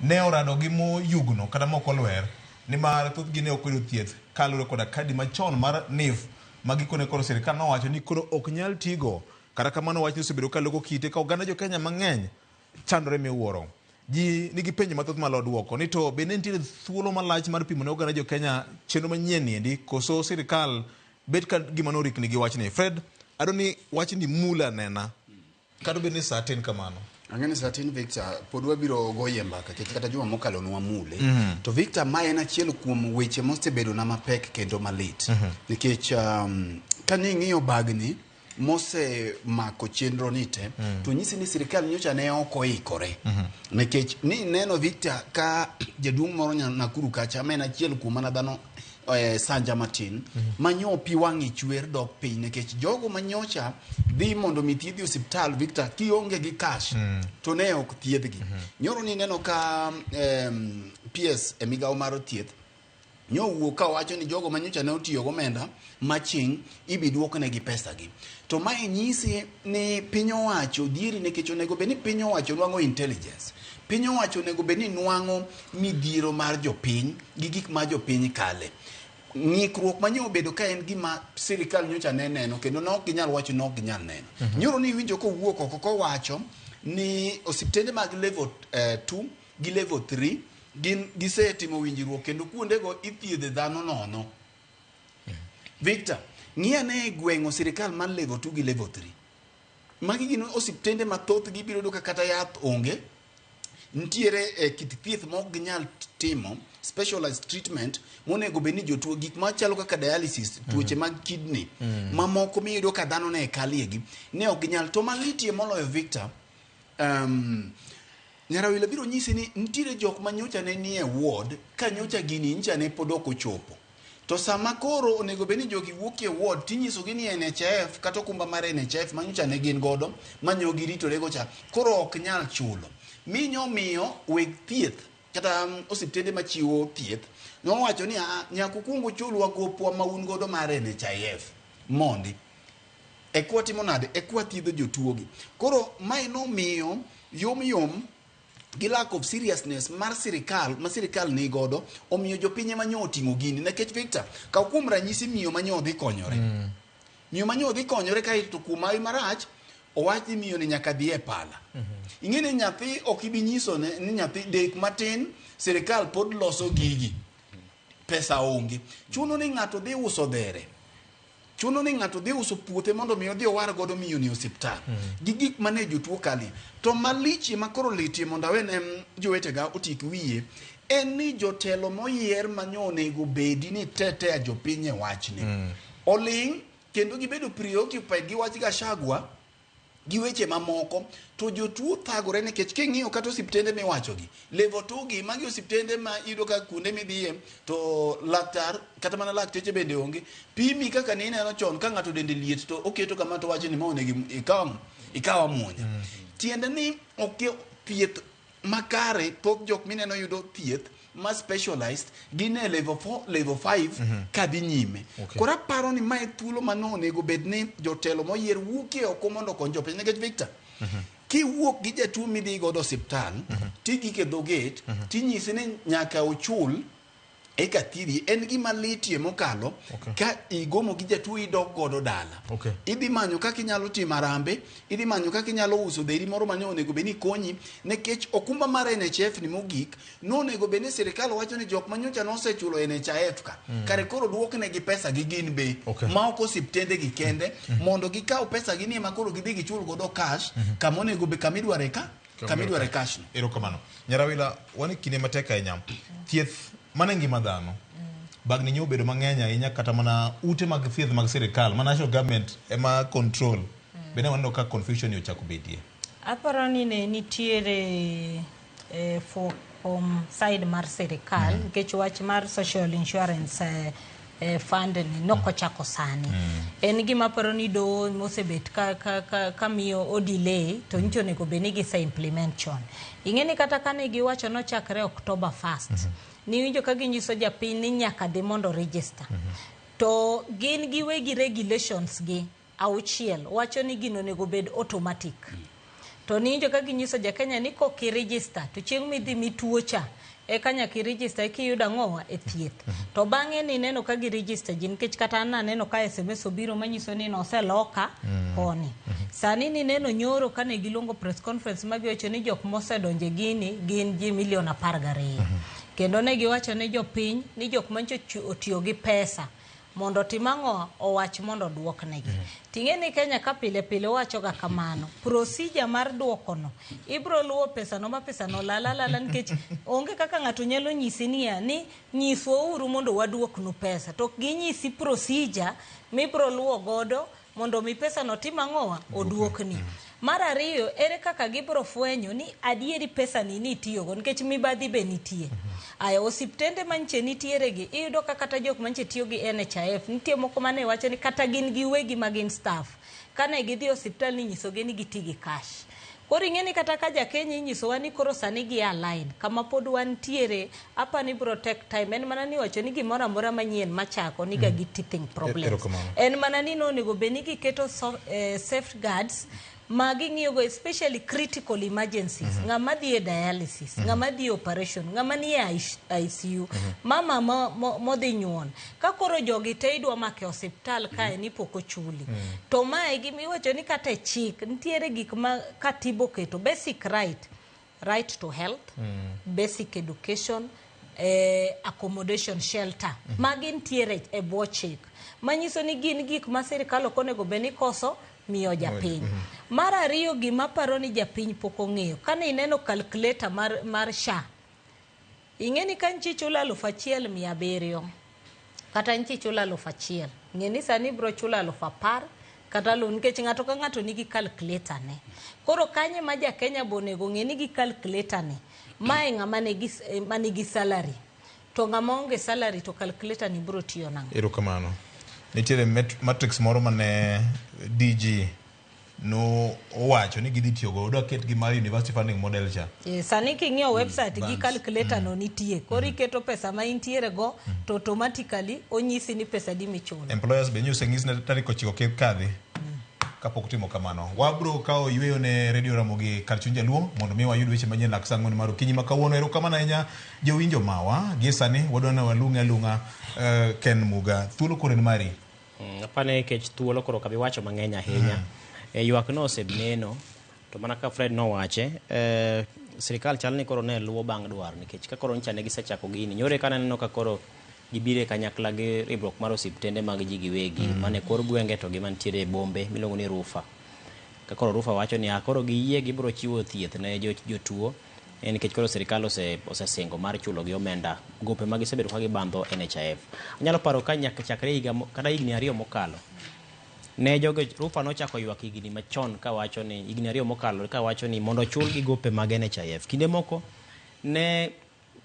ne orado gi moyugno kata mok olwer nimar thothgi ne ok oyudo thieth kaluwore koda kadi machon mar NHIF ma gikone koro sirikal nowacho ni koro ok nyal tigo. Kata kamano wachni osebedo ka loko kite ka oganda jo Kenya mang'eny chandore miwuoro. Ji nigi penjo mathoth malo duoko ni to be ne nitiere thuolo malach mar pimo ne oganda jo Kenya chenro manyien ni endi koso sirikal bet ka gima norikni gi wachni. Fred, adwa ni wachni mula nena kata obed ni sa tin kamano. Ang'e ni sa tin Victor pod wabiro goye mbaka nikech kata juma mokalo nwamule. To Victor ma en achiel kuom weche mosebedo na mapek kendo malit. Nikech kane ing'iyo bagni mosemako chenro ni te to nyisi ni sirikal nyocha ne ok oikore. Nikech ni neno Victor ka jaduong' moro Nakuru kacha ma en achiel kuom mana dhano sanja matin manyo pi wang'e chwer dok piny nikech jogo manyocha dhi mondo mi thiedhi osiptal Victor kionge gi cash to ne ok thiedhgi. Nyoro ni neno ka PS e migawo mar thieth nyowuok ka wacho ni jogo manyocha ne otiyo gomenda maching ibi duoknegi pesagi. To mae nyisi ni piny owacho dhieri nikech onego bed ni piny owacho nwang'o intelligence. Piny owacho onego bed ni nwang'o midhiero mar jopiny gi gik ma jopiny kale. Ng'ikruok ma nyo obedo ka en gima sirikal nyocha ne neno kendo ne ok ginyal wacho ni ok ginyal neno. Nyoro ni iwinjo kowuok oko kowacho ni osiptende mag level 2 gi level 3 gin gisetimo winjruok kendo kuondego ithiedhe dhano nono. Victor, ng'i ane e gweng'o sirikal mar level 2 gi level 3. Magi gin osiptende mathoth gibiro yudo ka kata yath onge. Nitiere kit thieth ma ok ginyal timo, specialized treatment monego bed ni jotuo gik machalo kaka dialysis, tuoche mag kidney, mamoko miyudo ka dhano ne kaliegi ne ok ginyal. To malitie moloyo Victor, Nyarawila biro nyisi ni nitiere jok ma nyocha ne nie ward ka nyocha gini ncha ne pod ok ochopo. To sama koro onego bed ni jogi wuok e ward tinyisogi ni NHIF kata okumba mar NHIF ma nyocha ne gin godo ma nyo giritorego cha koro ok nyal chulo. Mi nyomiyo weg thieth kata osiptende machiwo thieth nowacho ni aa nyaka ukuong uchulwa gopwa ma un godo mar NHIF mondi eka watimo nade eka wathiedho jotuogi. Koro mae nomiyo yom yom gi lack of seriousness mar sirikal ma sirikal ni godo omiyo jopiny ema nyo oting'o gini nikech Victor kaw kuom ranyisi miyo ma nyo dhi konyore miyo ma nyo dhi konyore kaeto kuom hawi marach owach ni miyo ni nyaka dhi e pala ing'e ni nyathi ok ibi nyiso ne ni nyathi dek matin sirikal pod loso gigi pesa onge chuno ni ng'ato dhi uso dhere chuno ni ng'ato dhi uso puothe mondo mi odhi owar godo miyo ni osiptal gi gik mane jotuo kalie to malichie ma koro litie mondo awene jowetega otik wiye en ni jotelo moyier manyo onego bedi ni tetea jopiny e wachni oling' kendo gibedo preoccupied gi wach Gachagua gi weche mamoko to jotuo thagore nikech king'iyo kata osiptende miwachogi level 2 gi magi osiptende ma iyudo ka kuonde midhiye to laktar kata mana lakteche bende onge pimi kaka ne ineno chon ka ng'ato dende liet to oketo kama to wacho ni ma onego ikaw ikaw amuonya tiende ni ok thieth makare thoth jok mineno yudo thieth ma specialized gin e level 4 level 5 kadhi nyime koro aparo ni mae thuolo ma nonego bed ni jotelo moyier wuokie oko mondo okony jopiny nikech Victor kiwuok gi jatuo midhi godo osiptal tigik e dho gate tinyise ni nyaka ochul eka thiedhi en gima litie mokalo ka igomo gi jatuo idok godo dala idhi manyo kaka inyalo timo arambe idhi manyo kaka inyalo uso dheri moro mane onego bed ni konyi nikech okumba mar NHIF ni mogik nonego bed ni sirikal wacho ni jok manyocha nosechulo NHIF ka kare koro duoknegi pesa gi gin be ma ok osiptende gi kende mondo gikaw pesa gi ni ema koro gidhi gichul godo cash kama onego bed kama idware ka kama idware cash no Erokamano. Nyarawila, wan e kinde matek ahinya. Thieth mana e ngima dhano. Bagni nyo obedo mang'eny ahinya kata mana ute mag thieth mag sirikal ma national government ema control. Bende waneno ka confusion ni ochako bedie. Aparo ni ne nitiere for kuom side mar sirikal nikech wach mar social insurance fund ni nokochako sani. En gima aparo ni doho mosebet ka, ka, ka, ka miyo o delay to nyicho onego bed ni gise implement chon. Ing'e ni kata kane giwacho nochakre October 1st, niwinjo ka ginyiso japiny ni nyaka dhi mondo register. To gin giwegi regulations gi auchiel wacho ni gino onego bed automatic. To niwinjo ka ginyiso ja Kenya ni kok i register to chieng' midhi mituo cha eka nyaka i register eka iyud ang'owa e thieth. To bang'e nineno ka gi register ji nikech kata an naneno ka SMS obiro manyiso ni noseloka koni. Sani nineno nyoro kane giluongo press conference ma giwacho ni jok mosedonjo e gini gin ji milion 12. Kendo ne giwacho ne jopiny ni jok mancho otiyo gi pesa mondo otim ang'o owach mondo oduoknegi. Ting'e ni Kenya ka pile pile wacho ga kamano. Procedure mar duokono ibro luwo pesa no ma pesa no lal alala nikech onge kaka ng'ato nyalo nyisi niya ni nyiswa uru mondo waduoknu pesa. To ok ginyisi procedure mibro luwo godo mondo mi pesa no tim ang'owa oduokni. Mar ariyo, ere kaka gibro fwenyo ni adieri pesa ni nitiyogo nikech mibadhi be nitie. Aya, osiptende manche nitiere gi, iyudo ka kata jok manche tiyo gi NHIF, nitie moko mane wacho ni kata gin giwegi ma gin staff. Kane gidhi osiptal ninyisogi ni giti gi cash. Koro ing'e ni kata ka ja Kenya inyisowa ni koro sani gi align, kama pod wantiere, apa ni bro take time. En mana ni wacho ni gimoro amora manyien machako niga gi teething problems. Erokamano. En mana ni nonego bed ni giketo safeguards ma ging'iyogo especially critical emergencies. Ng'ama dhi e dialysis, ng'ama dhi e operation, ng'ama ni e ICU, mama modhi nyuol. Ka koro jogi te idwa mako e osiptal kae ni pok ochuli. To mae gima iwacho ni kata e chik nitiere gik ma katiba oketo basic right, right to health, basic education, accommodation shelter. Magi nitiere e bwo chik. Manyiso ni gin gik ma sirikal ok onego bed ni koso miyo japiny. Mar ariyo, gima aparo ni japiny pok ong'eyo, kane ineno calculator mar SHA, ing'e ni ka nchi ichulo 1700 kata nchi ichulo 1000, ng'e ni sani ibiro chulo 10,000 kata alufu, nikech ng'ato ka ng'ato nigi calculator ne. Koro kanye ma ja Kenya bo onego ng'e ni gi calculator ne, mae ng'ama nigi salary, to ng'ama onge salary to calculator ni biro tiyo nang'o? Erokamano. Nitiere matrix moro mane DG no owacho ni gidhi tiyogo, odwa ket gi mar university funding model cha. Sani king'iyo website gi Banks. calculator no nitie. Koro iketo pesa ma intiere go to automatically onyisi ni pesa di michulo. Employers be nyo oseng'is ni tarik 9 kik kadhi kapok timo kamano. Wabro kawo yweyo ne Radio Ramogi kar chuny jaluo mondo mi wayud weche manyien lak saa 4 mar okinyi ma kawuono. Erokamano ahinya jowinjo mawa. Gie sani wadwa ni walung'e alung'a Ken Muga. Thuolo koro en mari. Apani nikech thuolo koro ok abi wacho mang'eny ahinya. Ywak no oseneno to mana ka Fred nowache, sirikal chal ni koro ne luwo bang' dwaro, nikech ka koro nyicha ne gisechako gini nyore ka naneno ka koro gibiro e kanyakla gi riwruok mar osiptende mag ji giwegi mane kor gwenge to gi mantiere e bombe miluongo ni Rufa. Ka koro Rufa wacho ni koro giyie gibiro chiwo thieth ne jotuo, en nikech koro sirikal osesingo mar chulo gi omenda gope ma gisebedo ka gibandho NHIF. Anyalo paro ka nyaka chakre higa kata higni 2 mokalo ne jogo Rufa nochako ywak higni machon kawacho ni higni 2 mokalo kawacho ni mondo ochulgi gope mag NHIF. Kinde moko ne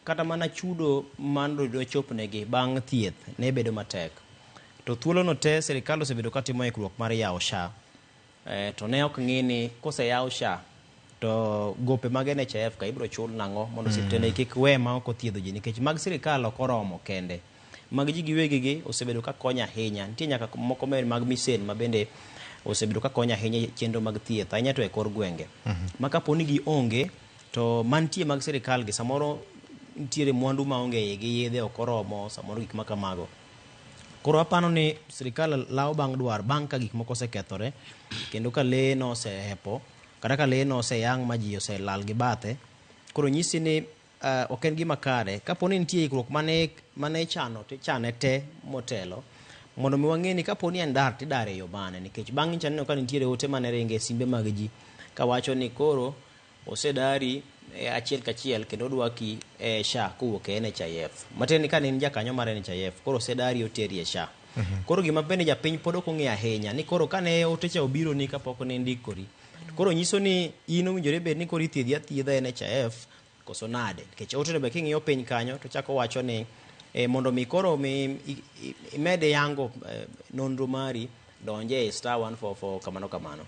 kata mana chudo mano dochopnegi bang' thieth ne bedo matek. To thuolono te sirikal osebedo katimo ikruok mar yawo SHA. To ne ok ng'i ni koseyaw SHA to gope mag NHIF ka ibiro chul nang'o mondo osiptende kik we ma ok othiedho ji, nikech mag sirikal ok oromo kende. Mag ji giwegi gi osebedo ka konyo ahinya. Nitie nyaka moko mag misen ma bende osebedo ka konyo ahinya e chenro mag thieth, ahinya to e kor gwenge. Ma kapo ni gionge to mantie mag sirikal gi samoro nitiere mwandu maonge e igi, yedhe ok oromo, samoro gik ma kamago. Koro apano ni sirikal lawo bang' dwar, bang' ka gik moko osekethore, kendo ka lee no osehepo, kata ka lee no oseyang' ma ji oselal gi bathe, koro nyisi ni ok en gima kare. Kapo ni nitie ikruok mane ichano, to ichane te motelo, mondo mi wang'e ni kapo ni en dar, tidar e yo mane. Nikech bang' nyicha neno ka nitiere ote mane ringe e simbe mag ji, kawacho ni koro osedari achiel kachiel kendo odwaki e SHA kowuok e NHIF. Matiende ni ka ne in jakanyo mar NHIF, koro osedari oteri e SHA. Koro gima bende japiny pod ok ong'eyo ahinya ni koro kane ote cha obiro ni kapok ne indikori, koro nyiso ni in owinjore bed ni koro ithiedhi athiedha NHIF koso nade? Nikech ote no be king'iyo piny kanyo to chako wacho ni mondo mi koro mi imed yango nonro mari, donje e star 144 kamano kamano.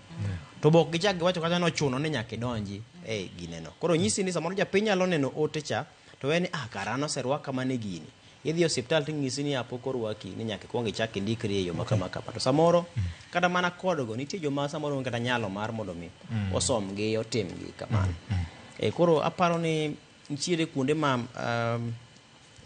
To bok gichak giwacho kata nochuno ni nyaka idonji e gineno. Koro nyisi ni samoro japiny nyalo neno ote cha to en ni kara an oserwaka mana e gini. Idhi e osiptal ting'isi ni pok orwaki ni nyaka ikuong ichak indikri e yo ma kama kama. To samoro kata mana kodgo nitie joma samoro onge kata nyalo mar mondo mi osomgi otimgi kamano. Koro aparo ni nitiere kuonde ma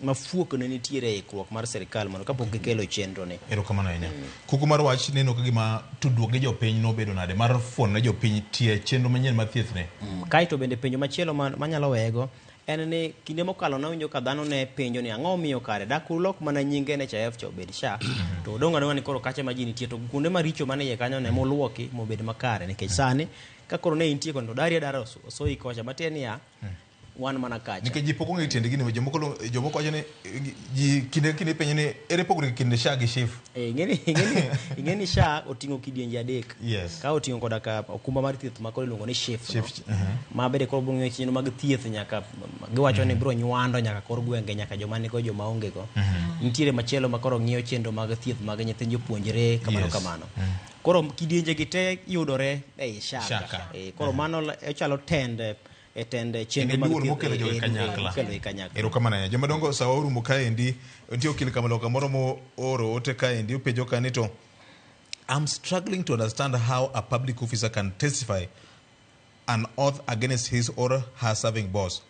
mafuok ne nitiere e ikruok mar sirikal mondo kapok gikelo chenro ni. Erokamano ahinya. Kuku mar wach neno ka gima tudruok gi jopiny nobedo nade mar fuono ne jopiny tie chenro manyien mar thieth ne? Kaeto bende penjo machielo manyalo weyego en ni kinde mokalo nawinjo ka dhano ne penjo ni ang'o miyo kare dak ulok mana nying NHIF cha obed SHA to odong' adong'a ni koro kacha ma ji nitie to kuonde maricho mane iye kanyo ne moluoki mobed makare, nikech sani ka koro ne intie koni to dari adara osoyi kocha matiende niya wan mana kacha. Nikech ji pok ong'eyo tiend gini, jomoko wacho ni ji kinde ka kinde ipenjo ni ere pogruok e kind SHA gi SHIF? Ing'eni SHA oting'o kidienje 3. Ka oting'o koda ka okumba mar thieth ma koro iluongo ni SHIF no. SHIF, Ma bende koro biro ng'iyo chenro mag thieth nyaka giwacho ni biro nywando nyaka kor gwenge nyaka joma nigo joma onge go. Nitiere machielo ma koro ng'iyo chenro mag thieth mag nyithind jopuonjre kamano kamano. Koro kidienje gi te yudore ei SHA ka. SHA ka. Koro mano ochalo tend e tend chenro En mag duol thieth mokelo jogi kanyakla. mokelo e kanyakla. Erokamano ahinya. Jomadongo sawa orumo kaendi, nitie okil kamaloka moro mooro ote kaendi, openjo ka ni to I'm struggling to understand how a public officer can testify an oath against his or her serving boss.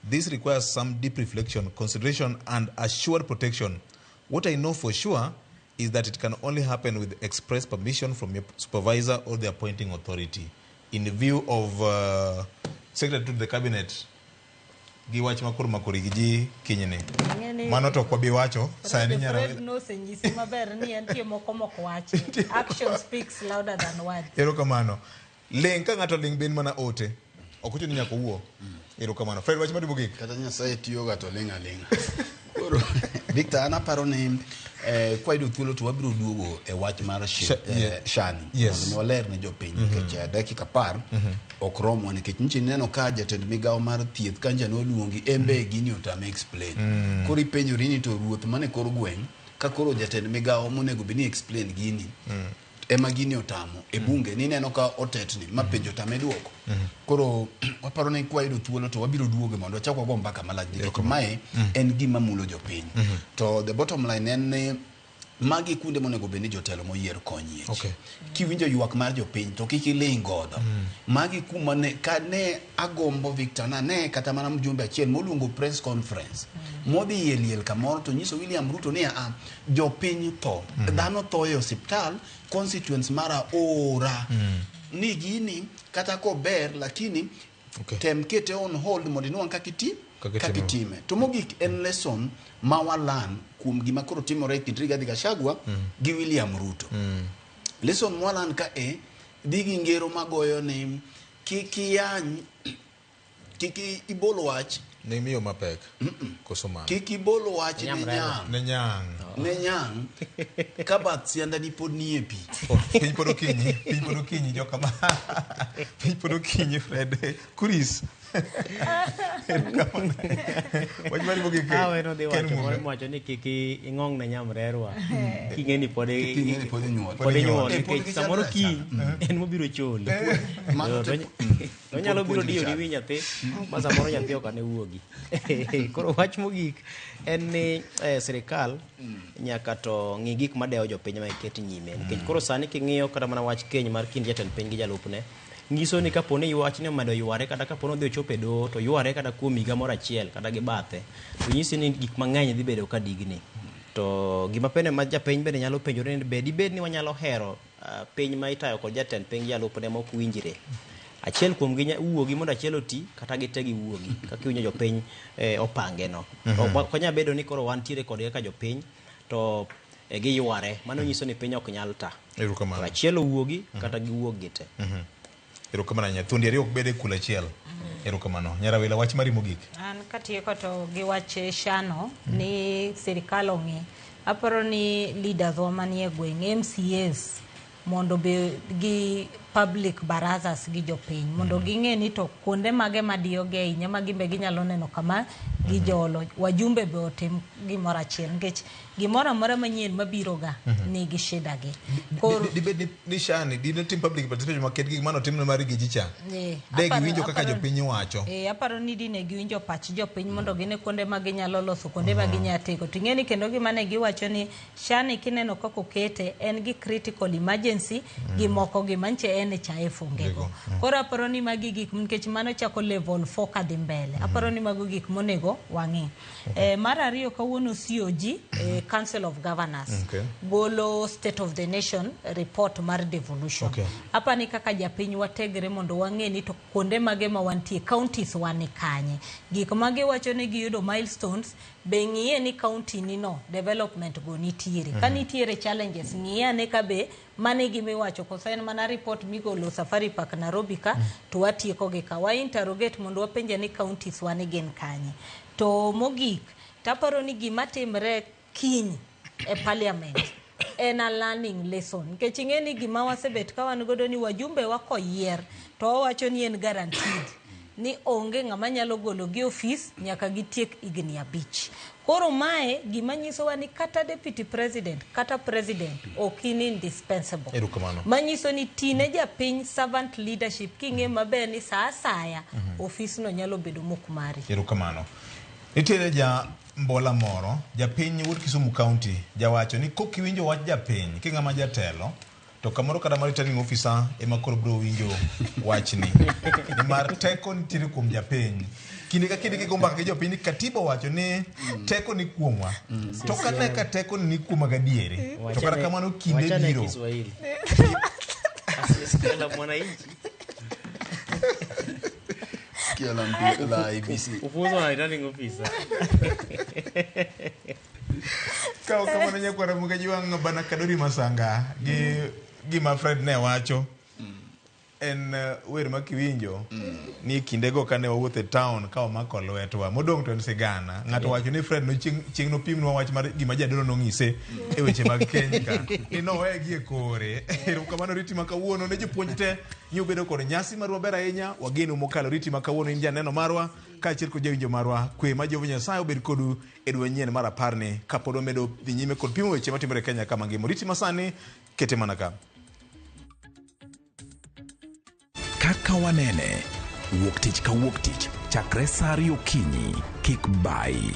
This requires some deep reflection, consideration, and assured protection. What I know for sure is that it can only happen with express permission from your supervisor or the appointing authority. In view of Secretary to the Cabinet, gi wach ma koro makori gi ji kinyne. Ng'eni Mano to ok wabi wacho, sani Fred nyara Fred nosenyisi maber ni en tie moko mok wachi. Action speaks louder than words. Erokamano. Ling' ka ng'ato ling' ben mana ote. Ok ochuno ni nyaka owuo. Erokamano. Fred, wach mari mogik. Kata Nyasaye tiyoga to ling' aling'a. Koro Victor, an aparo ni kwayudo thuolo to wabiro duogo e wach mar Shani. Yes. Mondo mi waler ne jopiny nikech dakika 10 ok romwa, nikech nyicha ineno ka jatend migawo mar thieth kancha noluongi en be gini otame explain. Koro ipenjori ni to ruoth mane kor gweng' ka koro jatend migawo monego bed ni explain gini ema gini otamo e bunge nineno ka otetni ma penjo otame duoko. Koro waparo ni kwayudo thuolo to wabiro duoge mondo wachak wago mbaka malach, nikech mae en gima mulo jopiny. To the bottom line en ni magi kuonde monego bed ni jotelo moyier konyie. Kiwinjo ywak mar jopiny to kik iling godo. Magi kuma ne ka ne agombo Victor na ne kata mana mjumbe achiel moluongo press conference modhi e liel kamoro to nyiso William Ruto ni a jopiny tho, dhano tho e osiptal, constituents mara ora ni gini kata kober lakini tem kete on hold mondo inwang' kaka iti Kaka itime. To mogik en lesson ma walan kuom gima koro timore e kind Rigathi Gachagua gi William Ruto. Lesson mwalan ka e dhi gi ngero magoyo ni kik iyany, kik ibol wach Ne miyo mapek. Koso mano. Kik ibol wach ne nyang'. Ne nyang'. Ne nyang' ka bath siandani pod nie pi. Piny pod okinyi, piny pod okinyi joka ma. Piny pod okinyi Fred. Kuris. Erokamano. Wach mari mogik. Awe nodhi Ken wacho Munga. moro mowacho ni kik ing'ong ne nyamrerwa king'e ni pod King'e ni pod inyuol. pod inyuol Eh, pod nikech gichal samoro achal. kiny en mobiro choli. Mano To onyalo pod biro puonj diyo ni gichal. wi nyathi ma samoro nyathi ok ane wuogi. Koro wach mogik en ni sirikal nyaka to ng'i gik madewo jopiny ma iket nyime, nikech koro sani king'iyo kata mana wach keny mar kind jatend piny gi jalupne nyiso ni kapo ni wachni omedo yware kata kapo ni odhi ochopo e doho to yware kata kuom higa moro achiel kata gi bathe, to nyisi ni gik mang'eny dhi bedo ka digni. To gima pende ma japiny bende nyalo penjore ni be dibed ni wanyalo hero piny ma itayo kod jatend piny gi jalupne ma ok winjre. Achiel kuom gi wuogi mondo achiel oti kata gite giwuogi kaka iwinjo jopiny opange no. Ok wanyal bedo ni koro wantiere kodgi kaka jopiny to giyware, mano nyiso ni piny ok nyal ta. Erokamano. Achiel owuogi kata giwuog gite. Erokamano ahinya. Thuondi ariyo ok bed e kul achiel. Erokamano. Nyarawila, wach mari mogik. An katieko to gi wach Shano ni sirikal ong'i. Aparo ni leaders wa manie gweng' MCAs mondo be gi public barazas gi jopiny mondo ging'e ni to kuonde mage madiyogi ahinya ma gimbe ginyalo neno kama gijolo. Wajumbe be otim gimoro achiel nikech gimoro amora manyien mabiro ga nigi shida gi. Dibed ni Shani dine tim public participation maket gi mano timne mar Gichi cha. De giwinjo kaka jopiny wacho. Aparo ni dine giwinjo pach jopiny mondo gine kuonde ma ginyalo loso, kuonde ma ginyalo tego. To ing'e ni kendo gima ne giwacho ni Shani kineno kaka okete en gi critical emergency gi moko gi manche NHIF onge go. Koro aparo ni magi gik nikech mano chako level 4 kadhi mbele. Aparo ni mago gik monego wang'i. Mar ariyo kawuono COG, Council of Governors golo State of the Nation report mar devolution. Apani kaka japiny wategre mondo wang'e ni to kuonde mage ma wantie, counties wan kanye. Gik ma giwacho ni giyudo milestones, be ng'iye ni county ni no development go nitiere. Ka nitiere challenges, ng'iye ane ka be mane gimiwacho koso en mana report migolo Safari Park Nairobi ka to watieko gi ka. Wa interrogate mondo wapenje ni counties wan gin kanye. To mogik, taparo ni gima timre kiny e parliament en a learning lesson. Nikech ing'e ni gima wasebet ka wan godo ni wajumbe wa koyier to wawacho ni en guaranteed ni onge ng'ama nyalo golo gi ofis nyaka gitiek higni 5. Koro mae gima nyisowa ni kata deputy president kata president ok in indispensable. Erokamano. Manyiso ni tine japiny servant leadership king'e maber ni sa asaya ofisno nyalo bedo mok mari. Erokamano. Nitiere ja mbola moro, japiny wuod Kisumu County, jawacho ni kok iwinjo wach japiny king'ama jatelo to kamoro kata mar returning officer ema koro biro winjo wachni. Nimar teko nitiere kuom japiny. Kinde ka kinde kigo mbaka gi jopiny ni katiba owacho ni teko ni kuomwa. To kane ka teko ni kuoma gadieri. To kata kamano kinde Wachane biro. Kiswahili. Asiyesikia la mwananchi. Sikio la mpi, la IEBC. Ufunzo na returning officer. Ka ok kamano nyakwara Mugaji wang' bana Kadori Masanga gi gima Fred ne wacho. En wer ma kiwinjo ni kindego kane wawuotho e town ka wamako lwetwa modong' to en sigana. Ng'ato wacho ni Fred no chieng' nopimnwa wach mar gima jadolo nong'ise e weche mag keny ka ni nowegi e kore. Erokamano riti ma kawuono ne jopuonj te nyubedo kod nyasi marwa ber ahinya. Wageno mokalo riti ma kawuono in janeno marwa kaachiel kod jawinjo marwa. Kwe ma Jehova Nyasaye obed kodu e dwe manyien mar apar ni kapod wamedo dhi nyime kod pimo weche matimore e Kenya ka mangima. Riti masani kete mana ka. Kaka wanene, wuok tich ka wuok tich, chakre sa 2 okinyi, kik bayi.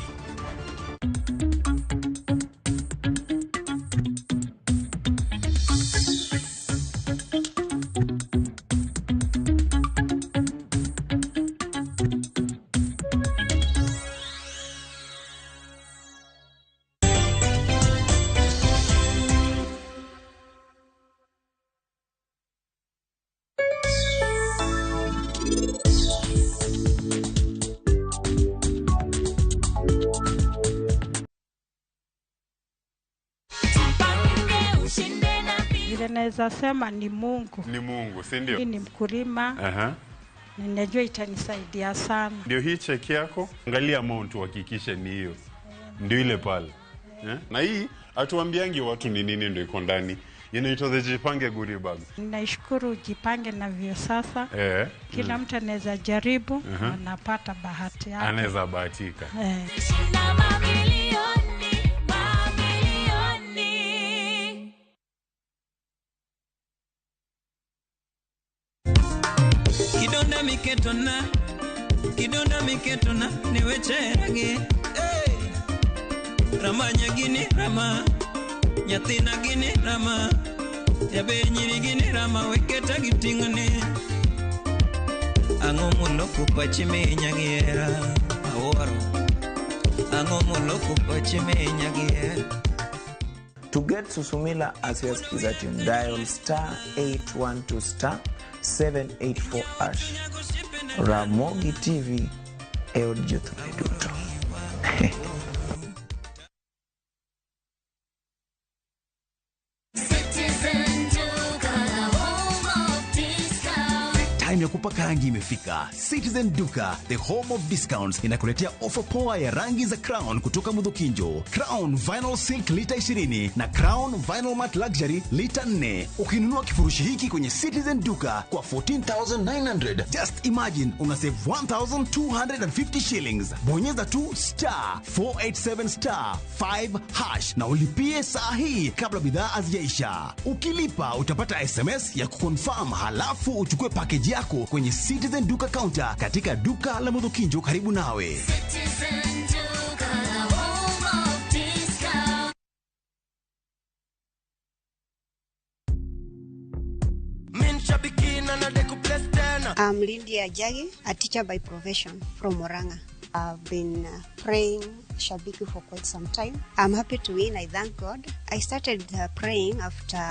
Vile naweza sema ni Mungu. Ni Mungu, si ndio? Mimi ni mkulima. Ninajua itanisaidia sana. Ndio hii cheki yako, angalia amount uhakikishe ni hiyo. Ndio ile pale. Na hii hatuambiangi watu ni nini ndio iko ndani. Inaitwa the Jipange Goodie Bag. Ninaishukuru Jipange na Viusasa. Kila mtu anaweza jaribu, anapata bahati yake. Anaweza bahatika. Kidonda miketona, kidonda miketona, niwecheragi. Hey! Ramanya gini rama, nyathina gini rama, jaber nyiri gini rama, weketa giting'one. Ang'o moloko pachi minya gi hera, awuoro. Ang'o moloko pachi minya gi hera. To get Susumila as your skiza tune, dial star 812 star 784 hash. Ramogi TV e od jothumbe duto. Time ya kupaka rangi imefika. Citizen Duka, the home of discounts, inakuletea ofa poa ya rangi za Crown kutoka Mudhokinjo. Crown Vinyl Silk lita 20 na Crown Vinyl Matte Luxury lita 4. Ukinunua kifurushi hiki kwenye Citizen Duka kwa 14,900, just imagine una save 1,250 shillings. Bonyeza tu star 487 star 5 hash na ulipie saa hii kabla bidhaa hazijaisha. Ukilipa utapata SMS ya kuconfirm, halafu uchukue package yako kwenye Citizen Duka counter katika duka la Mudhokinjo karibu nawe. Citizen Duka, the home of discount. I'm Lydia Jagi, a teacher by profession from Murang'a. I've been praying Shabiki for quite some time. I'm happy to win, I thank God. I started praying after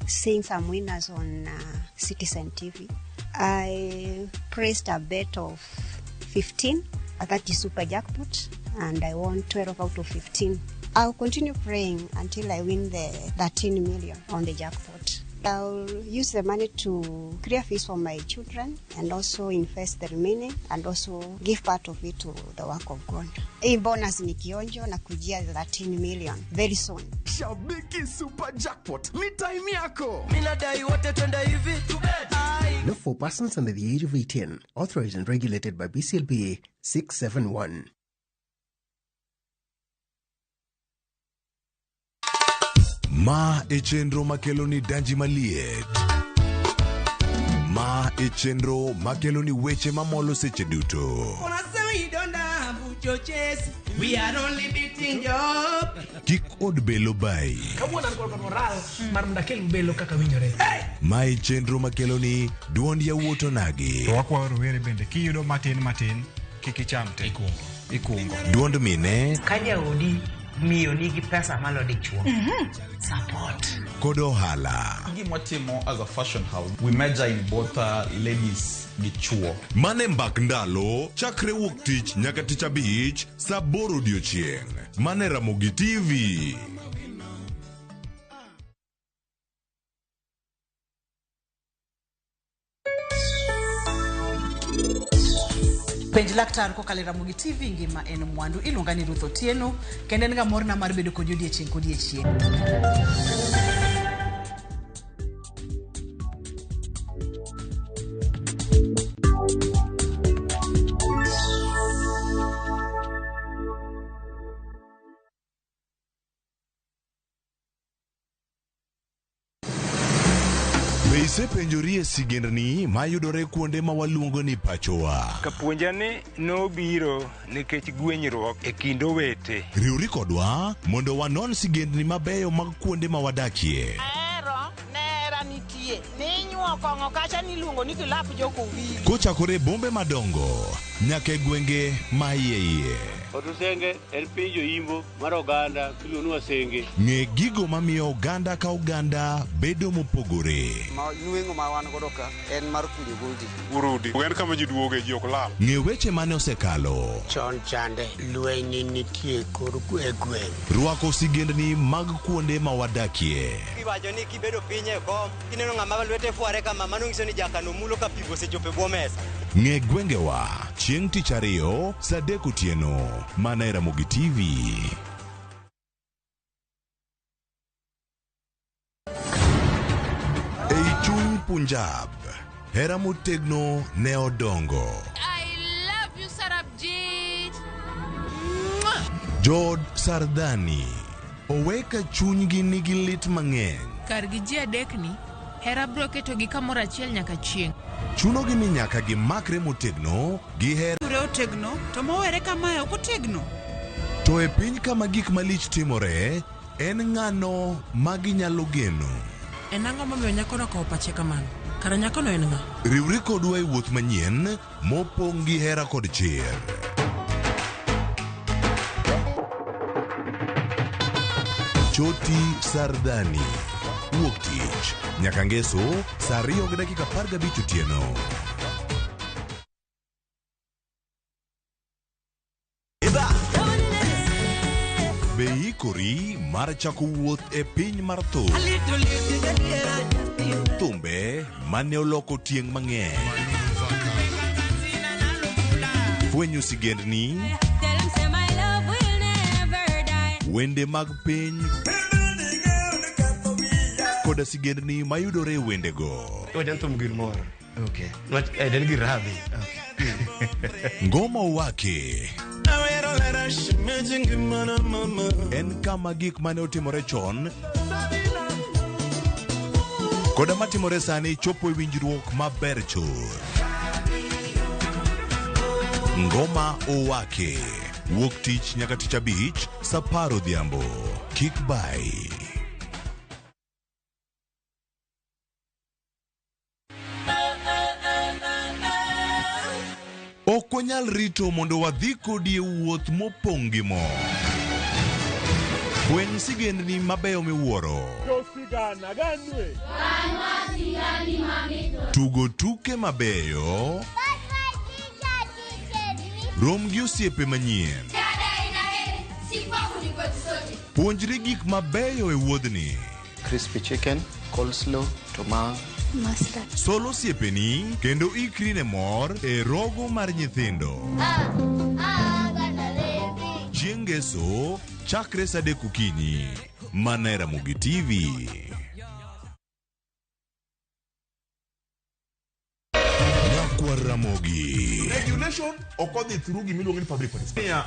seeing some winners on Citizen TV. I pressed a bet of 15, that is super jackpot, and I won 12 out of 15. I'll continue praying until I win the 13 million on the jackpot. I'll use the money to clear fees for my children and also invest the remaining and also give part of it to the work of God. Hii bonus ni kionjo na kujia 13 million very soon. Shabiki Super Jackpot ni time yako. Mimi nadai wote twende hivi. Not for persons under the age of 18. Authorized and regulated by BCLBA 671. Ma e chenro makelo ni danji maliet. Ma e chenro makelo ni weche mamolo seche duto. We are only beating job. Kik od belo bai. Kawuono an kod moral mar mondo akel belo kaka winjore. Ma e chenro makelo ni duond yawuot onagi. To wakwayo rowere bende kiyudo matin matin kik icham te. Ikungo. Duond mine. Ka jaodi miyo nigi pesa malo dichuo. Support. Kod ohala. Gima watimo as a fashion house, we major in both ladies gi chuo. Mane mbak ndalo, chakre wuok tich nyaka tich abich, saa 8 odiochieng'. Mane Ramogi TV. Penj laktar kokalo e Ramogi TV ngima en mwandu. Iluonga ni Ruth Otieno kendo en ga morna mar bedo kodi odiechieng' kodiechieng'. Be isepenjori e sigendni mayudore kuonde ma waluongo ni pachowa? Kapuonja ni nobiro nikech gwenyruok e kind owete. Riwri kodwa mondo wanon sigendni mabeyo mag kuonde ma wadakie. Ahero nera nitie ninyuo kong'o kacha niluongo ni kilap jokowili. Kochakore e bombe madongo nyaka e gwenge ma iye iye. Otusenge en piny joimbo mar oganda miluongo ni Wasenge. Ng'e gigo mamiyo oganda ka oganda bedo mopogore. Ma nweng'o ma wan godo ka en mar kunyo goldi. Urudi. En kama ji duoge ji ok lal. Ng'e weche mane osekalo. Chon chande lweny nitie kor e gweng'. Rwako sigendni mag kuonde ma wadakie. Iwacho ni kibedo piny e kom kineno ng'ama lwete fware kama mano nyiso ni jakano mulo ka pi osechopo e bwo mesa. Ng'e gwengewa chieng' tich ariyo saa 3 otieno mana e Ramogi TV. Ei chuny Punjab, hera motegno ne odongo. I love you, Sarabjit. Mwah! Jood Sardani owe ka chunygi nigi lit mang'eny. Kargi ji adekni, hera biro ketogi kamoro achiel nyaka chieng'. Chunogi ni nyaka gimakre motegno gi hera. Ure otegno, to mowere kamae ok otegno. To e piny kama gik malich timore, en ng'ano ma ginyalo geno? En ang'o momiyo nyakono okawo pache kamano? Kara nyakono en ng'a? Riwri kodwa e wuoth manyien mopong' gi hera kod chir. Choti Sardani. Wuok tich nyaka ngeso saa 2:15 otieno. Be ikori mar chako wuoth e piny mar thum? Thumbe mane oloko tieng' mang'eny. Fwenyo sigendni, wende mag piny koda sigendni mayudore e wendego. Wajan thum gir mor. Okay. Wach en gir rabi. Ngoma Wake en kama gik mane otimore chon koda matimore sani chopo e winjruok maber chuth. Ngoma Owake wuok tich nyaka tich abich saa 10 odhiambo. Kik bai. Ok wanyal rito mondo wadhi kodi e wuoth mopong' gi mor. Fweny sigendni mabeyo miwuoro. Josigana ganwe. Tugo tuke mabeyo. Rom gi osiepe manyien. Puonjri gik mabeyo e wuodhni. Crispy chicken, coleslaw, tomato. Mustard. Sol osiepeni kendo ikri ne mor e rogo mar nyithindo. Chieng' ngeso chakre saa 3 okinyi mana e Ramogi TV. Nyakwar Ramogi. Regulation ok odhi through gimiluongo ni public participation.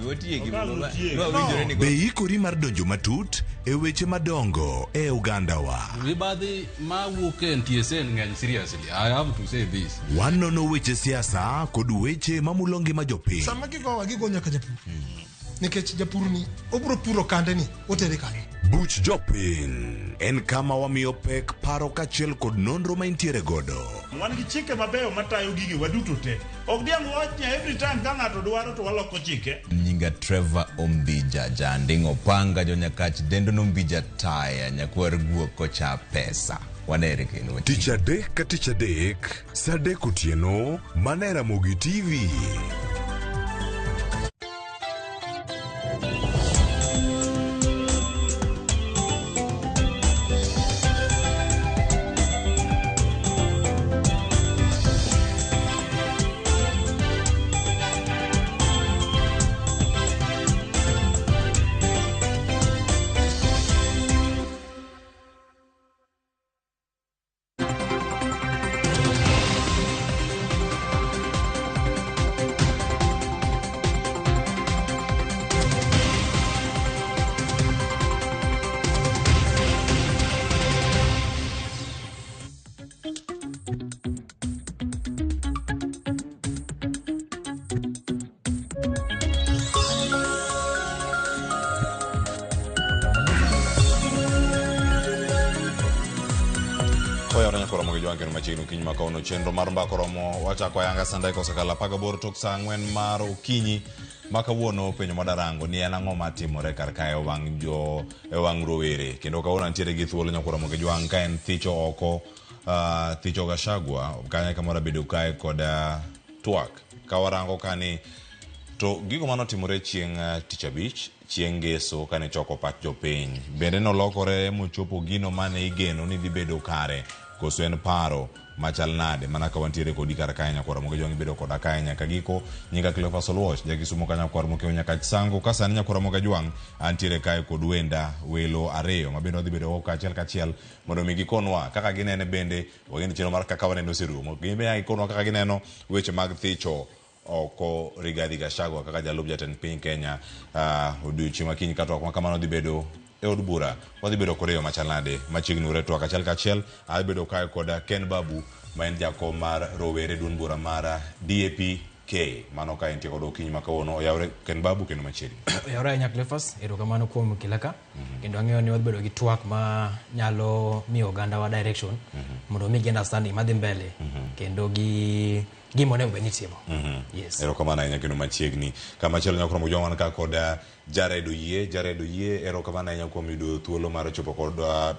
Otiegi, otiegi. No. Be ikori mar donjo matut e weche madongo e ogandawa? Mibadhi mawuok e NTSA ng'eny seriously. I have to say this. Wanono weche siasa kod weche mamulo ngima jopiny. Sama gigowa gigo nyaka japur. Nikech japur ni obiro puro kande ni otere kanye. Buch jopiny en kama wamiyo pek paro kaachiel kod nonro ma intiere godo. Wan gi chike mabeyo matayo gigi waduto te. Ok diang' wach ni every time ka ng'ato dwaro to waloko chike. Nyinga Trevor Ombija Janding Opanga jonyakach dendo nombija taya nyakwar guok kocha pesa. Wanere kendo. Tich adek ka tich adek saa 3 otieno mana e Ramogi TV. Jwang' kendo machiegni okinyi ma kawuono chenro mar mbaka oromo wachako ayanga sanda kosekalo 18 tok saa 4 mar okinyi ma kawuono penjo madarango ni en ang'o matimore kar kae e wang' jo e wang' rowere kendo kawuono antiere gi thuolo nyakwar Ramogi Jwang' ka en thicho oko thicho Gachagua kanyo kamoro abedo kae kod twak ka warango kani to gigo manotimore chieng' tich abich chieng' ngeso kane choko pach jopiny bende nolokore mochopo gino mane igeno ni dhi bedo kare koso en paro machal nade mana ka wantiere kodi kar kae nyakwar Ramogi Jwang' ibedo koda kae nyaka giko nyinga Cleophas Oluoch jakisumo ka nyakwar Mokeo Nyakach Sango ka sani nyakwar Ramogi Jwang' antiere kae kod wenda welo ariyo ma bende wadhi bedo go kaachiel kachiel mondo mi gikonwa kaka ginene bende wageno chenro mar kaka waneno oserumo gin be gikonwa kaka gineno weche mag thicho oko Rigathi Gachagua kaka jalup jatend piny Kenya odiochieng' ma kiny ka twak ma kamano dhi bedo e od bura wadhi bedo kod e yo machal nade machiegni ure twak achiel kachiel adhi bedo kae kod Ken Babu ma en jakom mar rowere duond bura mar DAP-K mano ka entie kod okinyi ma kawuono oyawre Ken Babu kendo machiegni Oyawre ahinya Cleophas, erokamano kuom kila ka. Kendo ang'eyo ni wadhi bedo gi twak ma nyalo miyo oganda wa direction mondo mi gi understanding madhi mbele kendo gi gima onego bed ni itimo. Yes. Erokamano ahinya kendo machiegni. Kamachielo nyakoro Mujwa wan ka kod Jared Oyie. Jared Oyie, erokamano ahinya kuom yudo thuolo mar chopo kod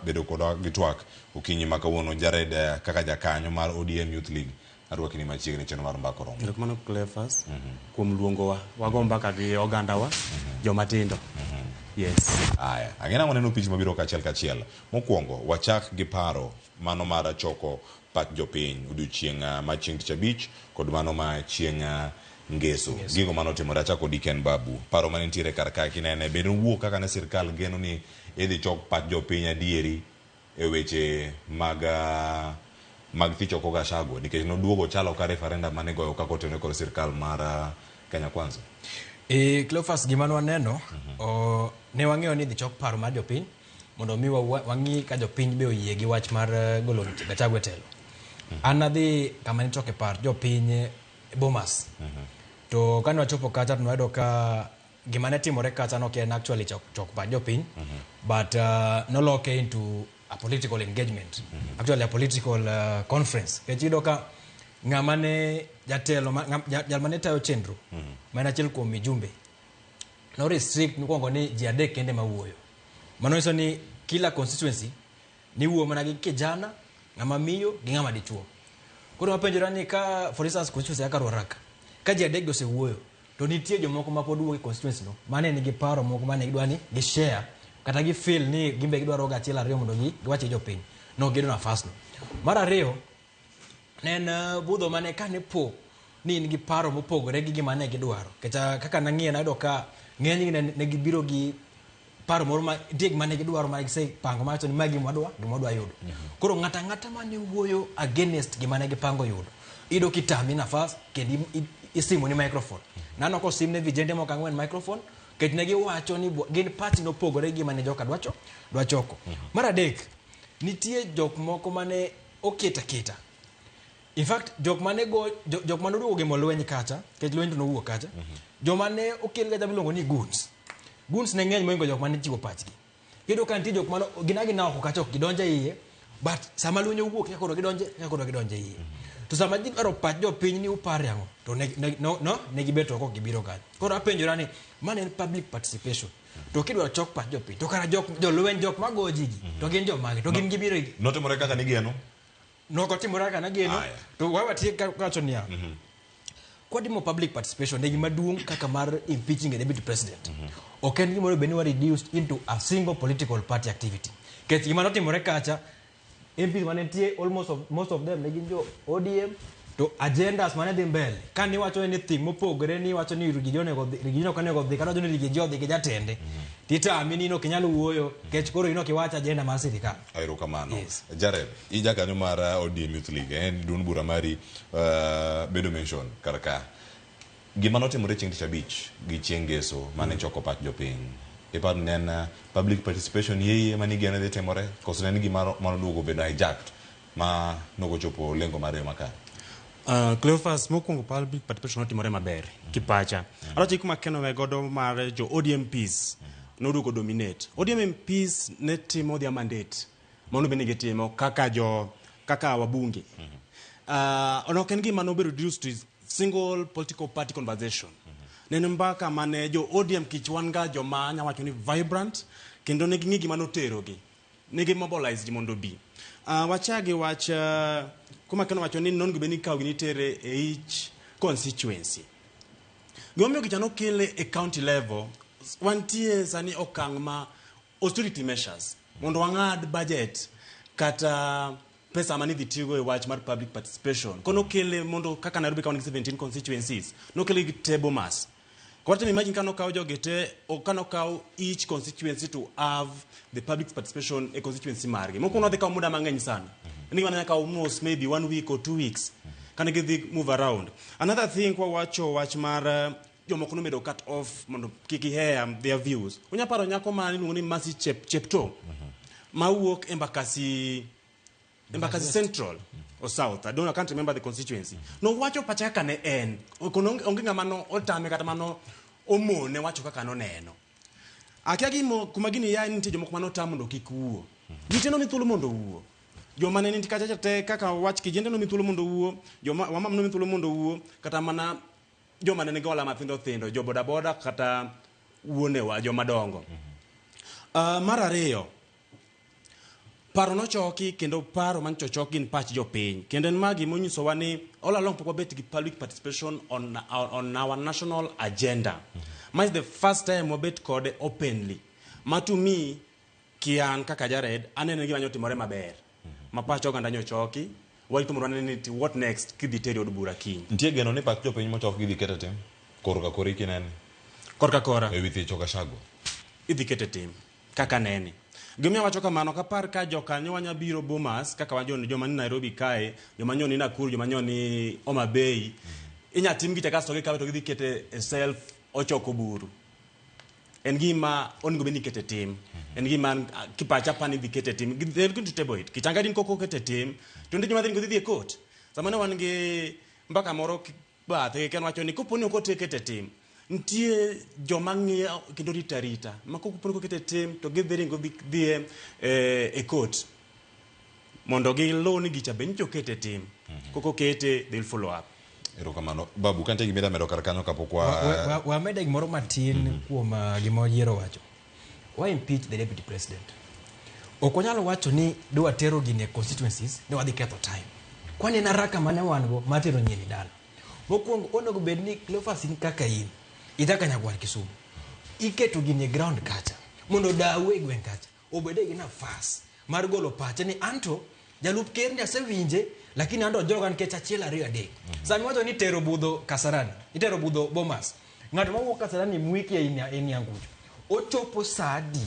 bedo kodwa gi twak okinyi ma kawuono. Jared kaka jakanyo mar ODM Youth League, arwaki ni machiegni chenro mar mbaka oromo. Erokamano Cleophas kuom luongowa. Wago mbaka gi ogandawa joma tindo. Yes. Aya, ang'e nang'o neno pich mabiro kachiel kachiel. Mokwongo, wachak gi paro mano mar choko pach jopiny odiochieng' ma chieng' tich abich kod mano ma chieng' ngeso. Gigo mane otimore achako kodi Ken Babu. Paro mane nitiere kar kae kinene bende owuok kaka ne sirkal geno ni idhi chok pach jopiny adieri e weche mag mag thicho oko Gachagua nikech noduogo chalo ka referendum mane igoyo kaka otenore kod sirkal mar Kenya Kwanza. Cleophas gima ne waneno ne wang'eyo ni idhi chok paro mar jopiny mondo mi wang'i ka jopiny be oyie gi wach mar golo Gachagua e telo. An nadhi kama nichoke par jopiny Bomas. To kane wachopo kacha to nwayudo ka gima ne timore kacha nok en actually chok par jopiny but noloke into a political engagement. Actually a political conference. Nikech iyudo ka ng'ama ne jatelo jal mane tayo chenro ma en achiel kuom mijumbe no restrict mokwongo ni ji adek kende mawuoyo. Mano nyiso ni kila constituency niwuoyo mana gi kijana, ng'ama miyo gi ng'ama dichuo. Koro wapenjora ni ka for instance constituency kaka Ruaraka, ka ji adek osewuoyo to nitie jomoko ma pod wuok e constituency no mane nigi paro moko mane gidwa ni gi share kata gi feel ni gin be gidwaro ga achiel ariyo mondo giwach gi jopiny. Nok giyudo nafas no. Mar ariyo, ne en budho mane kane po ni in gi paro mopogore gi gima ne gidwaro. Nikech kaka nang'iye nayudo ka ng'enygi ne gibiro gi paro moro ma nitie gima ne gidwaro ma gisepango mawacho ni ma gima wadwa gima wadwa yudo. Koro ng'ato ang'ata mane wuoyo against gima ne gipango yudo, iyudo kitami nafas kendo isimo ni microphone. Naneno kosim ne vijende moko ang'wen microphone nikech ne giwacho ni gin pachgi nopogore gi gima ne joka dwa choko. Mar adek, nitie jok moko mane oketo aketa. In fact, jok mane go jok mane oduogo gemo lweny kacha, nikech lweny to nowuok kacha. Joma ne okel kacha miluongo ni goons. Goons ne ng'eny mohingo jok mane chiwo pachgi. Iyudo ka nitie jok mane gin agina oko kacha ok gidonjo e iye, but sama lweny owuok eka koro gidonje eka koro gidonjo e iye. To sama ji dwaro pach jopiny ni upare ang'o, to ne gibet oko ok gibiro kanyo. Koro apenjora ni mano en public participation. To kidwaro chok pach jopiny, to kara jok jolweny jok mago ji gi, to gin jomage, to gin gibiro Notimore kaka nigeno? Nokotimore kaka nageno. To wawatiek kawacho niya, kwadimo public participation e gima duong' kaka mar impeaching a deputy president. Ok en gimoro bed ni wa reduced into a single political party activity. Nikech gima notimore kacha, MPs mane nitie almost of, most of them ne gin jo ODM to agendas mane dhi mbele ka niwacho anything mopogore ni iwacho ni Rigiji onego dhi Rigiji ok onego dhi kata wacho ni Rigiji odhi gi jatende titami ni in ok inyal wuoyo nikech koro in ok iwach agenda mar sirikal. Erokamano. Jared, in jakanyo mar ODM Youth League, en duond bura mari bedo mention kar ka. Gima notimore chieng' tich abich gi chieng' ngeso mane choko pach jopiny, iparo ni ne en public participation yeye mane igeno dhi timore koso ne en gima manoduogo obedo hijacked ma nokochopo lengo mar yo makare? Cleophas, mokwongo public participation notimore maber kipacha. Adwa kuma Ken owe godo mar jo ODM MPs noduogo dominate. ODM MPs ne timo their mandate. Mano bende gitimo kaka jo kaka wabunge. Ok en gima nobedo reduced to single political party conversation. Ne en mbaka mane jo ODM kich wan ga joma anya wacho ni vibrant kendo ne ging'e gima noterogi. Ne gi mobilize ji mondo obi. Wachak gi wach kuma Ken owacho ni nonego bed ni ikawo gini itere e each constituency. Gimomiyo gicha nokele e county level, wantie sani okang' ma austerity measures mondo wang'ad budget kata pesa mane idhi tigo e wach mar public participation. Kono nokele mondo kaka Nairobi ka wan gi 17 constituencies, nokele gi table mass. Koro imagine ka nokaw jogi te, o ka nokaw each constituency to have the public participation e constituency margi. Mokwongo nodhi kawo muda mang'eny sana. En gima ne nyaka almost maybe one week or 2 weeks. Kane gidhi move around. Another thing kwa wacho wach mar jomoko nomedo cut off mondo kik gihear their views. Unya paro nyako ma iluongo ni Mercy Chepto mawuok Embakasi Central or South. I don't I can't remember the constituency. Nowacho pache kaka ne en. Kono onge ng'ama no otame kata mano omone wacho kaka noneno. Akia gimo kuma gini yae nitie jomoko mane otam mondo kik wuo. Ji te nomi thuolo mondo owuo. Joma ne nitie kacha cha te kaka wach kijende nomi thuolo mondo owuo, joma wamam nomi thuolo mondo owuo, kata mana joma ne nigi hola mathindo thindo, jo boda boda kata wuonewa joma dongo. Mar ariyo, paro nochoki kendo paro manyocha ochok gin pach jopiny kendo en ma gimonyisowa ni all along pok wabet gi public participation on our national agenda. Ma is the first time wabet kode openly. Ma to me, kian kaka Jared, aneno gima nyotimore maber. Ma pach oganda nyochoki, warito mondo wane ni what next kidhi teri od bura kiny. Nitie geno ni pach jopiny mochok gidhi keto e tim? Korka kori kinene? Korka kora. E wi thicho Gachagua. Idhi kete tim. Kaka nene. Gimomiyo awacho kamano, ok apar ka jokanyo wanya biro Bomas kaka wan joma ni Nairobi kae, joma nyo ni Nakuru, joma nyo ni Homa Bay. Inya tim gicha kasto gikawe to gidhi kete e self ochoko buru. En gima onego bed ni ikete tim. En gima kipacha apani idhi kete tim. They're going to table it. Kichanga din kok okete tim, to nitie joma dhi dhi e court. Sama ne wan gi mbaka moro bathe ken wacho ni kopo ni ok okete tim, nitie joma ng'iyo kendo rito arita ma kopo ni ok okete tim to gidhi ringo dhi e court mondo giluw ni gicha be nyocha okete tim. Kok okete, they'll follow up. Erokamano. Babu, ka nitie gima idwa medo kar kanyo kapok wa... Wamede gimoro matin kuom gima oyiero wacho. Wa impeach the deputy president. Ok wanyal wacho ni dwa tero gini e constituencies ni wadhi ketho time. Kwani en haraka mane wan go mar tero nyieni dala. Mokwongo onego bed ni Cleophas in kaka in, ijaka nyakwar Kisumu. Iketo gini e ground kacha mondo dau e gweng' kacha obede gi nafas mar golo pache ni anto jalup ker ni asewinje lakini anto joga nikech achiel ariyo adek. Sami wacho ni tero budho Kasarani, itero budho Bomas. Ng'ato mawuok Kasarani Mwiki e Nyangucho ochopo saa adi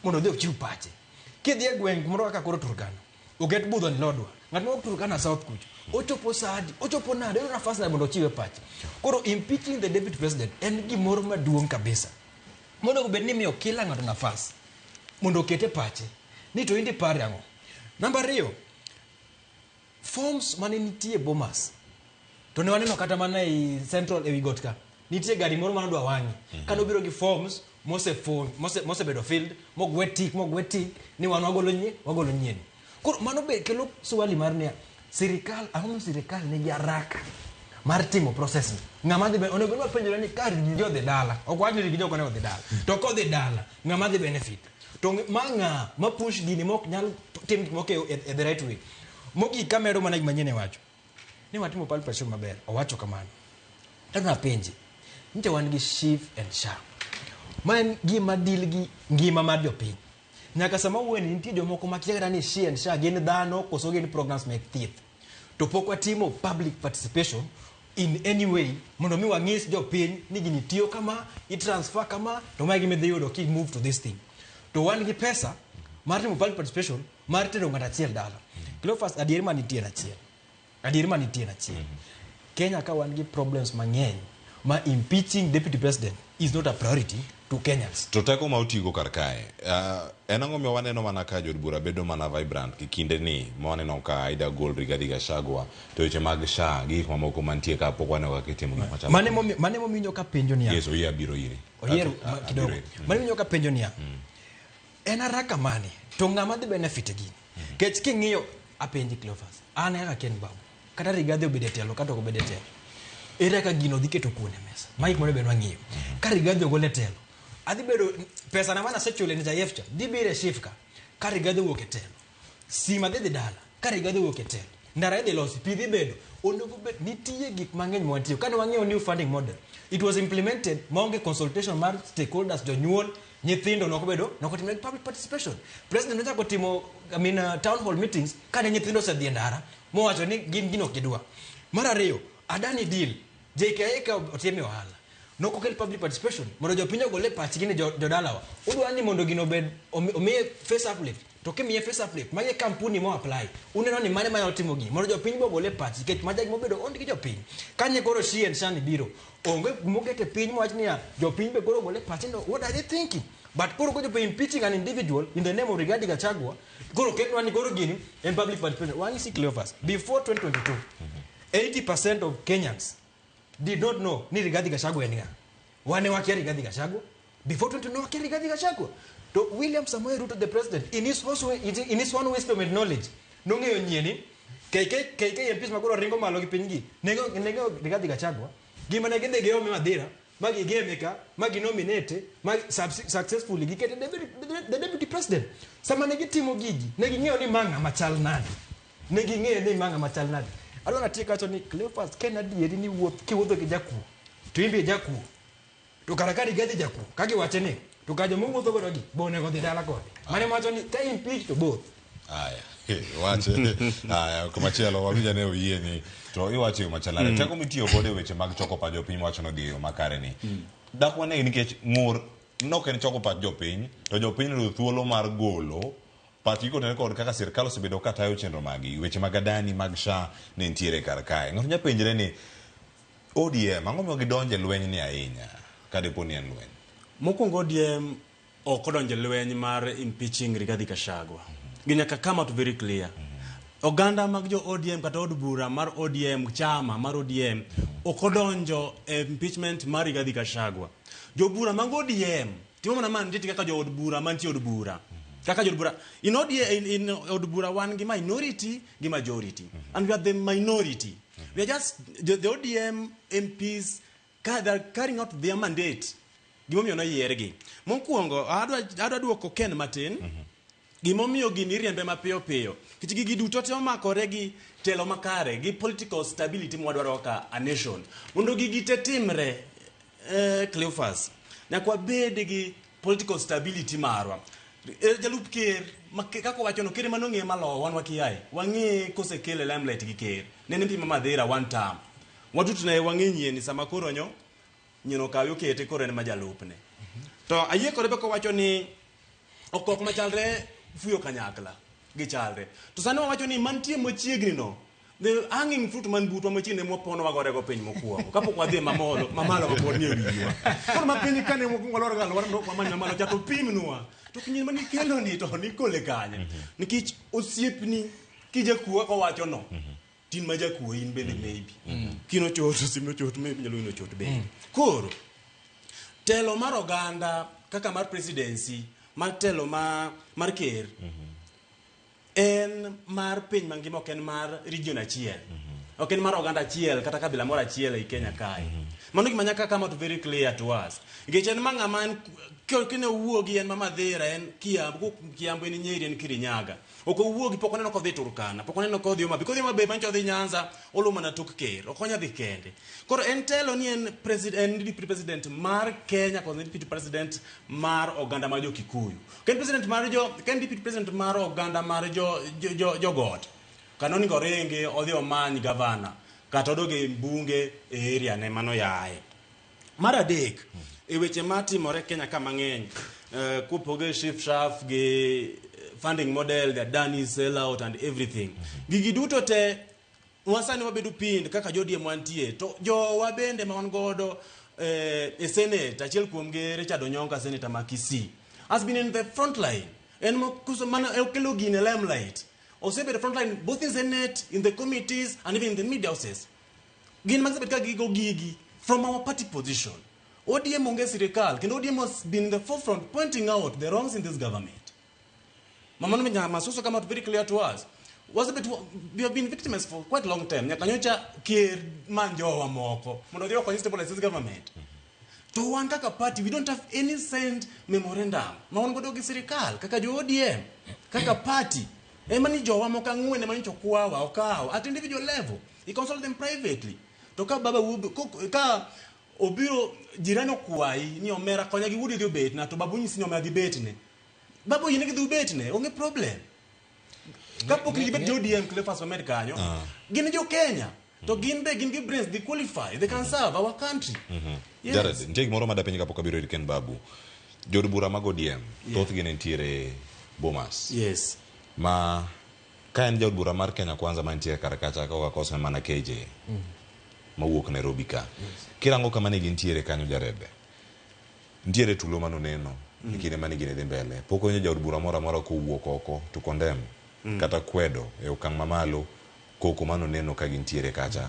mondo odhi ochiw pache. Kidhi e gweng' kumoro kaka koro Turkana, oket budho ni Lodwar. Ng'at mawuok Turkana South kucho, ochopo saa adi, ochopo nade, oyudo nafas nade mondo ochiwe pache. Koro impeaching the deputy president en gimoro maduong' kabisa. Monego bed ni imiyo kila ng'ato nafas mondo okete pache ni to indi pare ang'o. Namba ariyo, forms mane nitie Bomas to ne waneno kata mana e Central ewi got ka nitie gari moro mane odwa wang'e kane obiro gi forms mosebedo filled mogwe tik mogwe tik ni wan wagolo nyie wagolo nyien. Koro mano be kelo swali mar niya sirikal ang'o momiyo sirikal nigi haraka mar timo process ni ng'ama dhi onego bed wapenjore ni ka Rigiji odhi dala ok wach ni Rigiji ok onego odhi dala to kodhi dala ng'ama dhi benefit to ma ng'a ma push gini mok nyal tim gik moko e the right way. Mogik kamedo mana gima nyien wacho ni watimo public participation maber owacho kamano to napenje nite wan gi SHIF and SHA ma en gima deal gi ngima mar jopiny nyaka sama wuoyeni nitie jomoko makia kata ni SHIF and SHA gin dhano koso gin programs mek thieth to pok watimo public participation in any way mondo mi wang'is jopiny ni gini tiyo kama i transfer kama to mae gima idhi yudo ki move to this thing to wan gi pesa mar timo public participation mar tero ng'ato achiel dala Cleophas adieri manitie en achiel adieri manitie en achiel Kenya ka wan gi problems mang'eny ma impeaching deputy president is not a priority to Kenyans. To teko ma otigo kar kae, en ang'o miyo waneno mana ka jood bura bedo mana vibrant gi kinde ni ma waneno ka ida gol Rigathi Gachagua to weche mag SHA gi gik mamoko mantie ka pok waneno kaka itimo gik machalo. Mane momiyo mane momiyo ka penjo niya. Yes, oyie abiro iri. Oyier kidogo. Mane momiyo ka penjo niya. En haraka mane to ng'ama dhi benefit e gini? Kech king'iyo Apenji Cleophas, an kaka Ken Babu, kata Rigathi obedo e telo kata ok obedo e telo, ere kaka gino dhi keto kuon e mesa? Magi gik monego bed ni wang'iyo. Ka Rigathi ogol e telo, adhi bedo pesa na mane asechulo e NHIF cha dhi biro e SHIF ka. Ka Rigathi owuok e telo, stima dhi dhi dala. Ka Rigathi owuok e telo, ndara idhi losi, pi dhi bedo. Onego bed nitie gik mang'eny ma wantiyo. Kane wang'iyo new funding model, it was implemented maonge consultation mar stakeholders, jonyuol, nyithindo nokobedo nokotimne public participation. President nochako timo I mean, town hall meetings kane nyithindo osedhi e ndara mowacho ni gin gino ok gidwa. Mar ariyo, Adani deal, JKIA ka otime ohala nokokel public participation mondo jopiny ogol e pachgi ni jodalawa udwa ni mondo gino obed omiye face uplift to kimiye face uplift magi e kampuni mo apply uneno ni mane manyalo timo gini mondo jopiny be ogol e pachgi nikech maja gimobedo owned gi jopiny kanye koro SHI and SHA ni biro onge gimokete piny mowach niya jopiny be koro ogol e pache no what are they thinking but koro kochopo impeaching an individual in the name of Rigathi Gachagua koro ketnwa ni koro gini en public participation wang'isi Cleophas before 2022 80% of Kenyans did not know ni Rigathi Gachagua en ng'a. Wane wakia Rigathi Gachagua. Before 2022 wakia Rigathi Gachagua. To William Samoei Ruto the president in his, in his own wisdom and knowledge nong'eyo nyieni KK KK MPs makoro ringo malo gi piny gi nego Rigathi Gachagua gima ne gidhi giome Madhira ma gigeme ka ma ginominate ma successfully gikete the deputy president. Sama ne gitimo gigi ne ging'eyo ni ma ng'ama chal nade. Ne ging'eyo ni ma ng'ama chal nade. Adwa natiek kawacho ni Cleophas ka en adieri ni wuoth kiwuotho gi jakuo to in be jakuo to kara ka Rigathi jakuo ka giwache ni to ka joma owuotho godo gi be onego odhi dala kode. Mano ema wacho ni ka impeach to both. Aya, wache. Aya, kumachielo wawinjo ne oyie ni to iwacho e yo machal nade. Teko mitiyo godo e weche mag choko pach jopiny wacho nodhi e yo makare ni. Dak wane nikech ng'ur nok en choko pach jopiny to jopiny oyudo thuolo mar golo pachgi kotenore kod kaka sirkal osebedo ka tayo chenro maggi. Weche mag Adani mag SHA ne nitiere kar kae. Ng'ato nyalo penjre ni ODM ang'o momiyo gidonjo e lweny ni ahinya ka dipo ni en lweny? Mokwongo ODM ok odonjo e lweny mar impeaching Rigathi Gachagua. Gi nyaka come out very clear. Oganda mag jo ODM kata od bura mar ODM, chama mar ODM ok odonjo e impeachment mar Rigathi Gachagua. Jobura mag ODM timo mana mandate kaka jood bura mantie od bura. Kaka jood bura in ODM, in od bura wan gi minority gi majority. And we are the minority. We are just the ODM MPs ka they are carrying out their mandate. Gimomiyo noyiergi. Mokwongo adwa duoko Ken matin. Gimomiyo gini iriembe mapiyo piyo. Nikech gigi duto te omakore gi telo makare, gi political stability mwadwaro kaka a nation. Mondo gigi te timre, Cleophas, nyaka wabed gi political stability marwa. Jalup ker, kaka owachono, ker ema nong'e maloyo, wan wakiaye. Wang'e kosekele limelight gi ker. Ne en MP ma Madhira one term. Waduto ne wang'e nyieni sama koro nyo, nyien okawe okete koro en ma jalupne. To ayie kode be kowacho ni okok machalre fuyo kanyakla gichalre. To sani wawacho ni mantie machiegni no, the hanging fruit man butwa machiegni ema wapono wagore go piny mokwongo kapok wadhi mamolo mamalo mapod nie wiwa. Koro mapiny kane mokwongo walwar ga alwora no wamany mamalo cha to pimnwa. To kinyien mane ikelo ni to nikole kanye? Nikech osiepni kijakuo kowacho no tin ma jakuo in bende maybe. Kino chot osiepni ochot maybe nyalo ino chot bende. Koro telo mar oganda kaka mar presidency mar telo mar ker en mar piny mangima ok en mar region achiel. Ok en mar oganda achiel kata kabila moro achiel ei Kenya kae. Mano gima nyaka come out very clear to us. Nikech en ma ng'ama en kine owuogi en ma Madhira en Kiambu, Kiambu en Nyeri en Kirinyaga. Ok owuogi pok oneno kodhi Turkana, pok oneno kodhi Homa Bay. Kodhi Homa Bay mancho odhi Nyanza, oluwo mana tok ker. Ok onya dhi kende. Koro en telo ni en president, en deputy president mar Kenya kod deputy president mar oganda mar jo Kikuyu. Ok en president mar jo, ok en deputy president mar oganda mar jo got. Kata onego oringi odhi omany gavana kata odog e bunge e area ne mano yaye. Mar adek, e weche matimore Kenya ka mang'eny, kopoge shift shaft gi funding model, the Adani sell out and everything. Gigi duto te wasani wabedo pind kaka jo ODM wantie to jowa bende ma wan godo e Senate, achiel kuom gi Richard Onyonka, Senator ma Kisii, has been in the front line. En mokuso mana okelo gini e limelight. Osebedo front line both in Senate, in the committees and even in the media houses. Gin ma gisebet ka gigo gigi from our party position. ODM onge sirikal kendo ODM has been in the forefront pointing out the wrongs in this government. Mamano Masuso come out very clear to us. Wasebet, we have been victims for quite a long time. Nyaka nyocha ker man jowa moko mondo odhi okony stabilize this government. To wan kaka party, we don't have any signed memorandum ma wan godo gi sirikal kaka jo ODM, kaka party. Ema ni jowa moko ang'wen ema nyocha okwawa okawo at individual level. I consult them privately. To ka baba wuobe, ka obiro jirani okwayi ni omera konya gi wuodi dhi obetna to babu nyisi ni omera dhi betne. Babu oyie ni gidhi ubetne, onge problem. Kapok ni gibet jo ODM Cleophas wamed kanyo, gin jo Kenya. To gin be gin gi brains, they qualify, they can serve our country. Yes. Jared, nitie gimoro madapenji kapok abiro ir Ken Babu. Jood bura mag ODM, thothgi ne nitiere Bomas. Yes. Ma ka en jaod bura mar Kenya Kwanza mantie kar kacha ka ok akoso en mana KJ mawuok Nairobi ka. Kirango kama ne gintiere kanyo Jared, nitiere tulo manoneno e kinde mane gini dhi mbele. Pok owinjo jaod bura moro amora kowuok oko to condemn kata kwedo e okang' mamalo koko manoneno ka gintiere kacha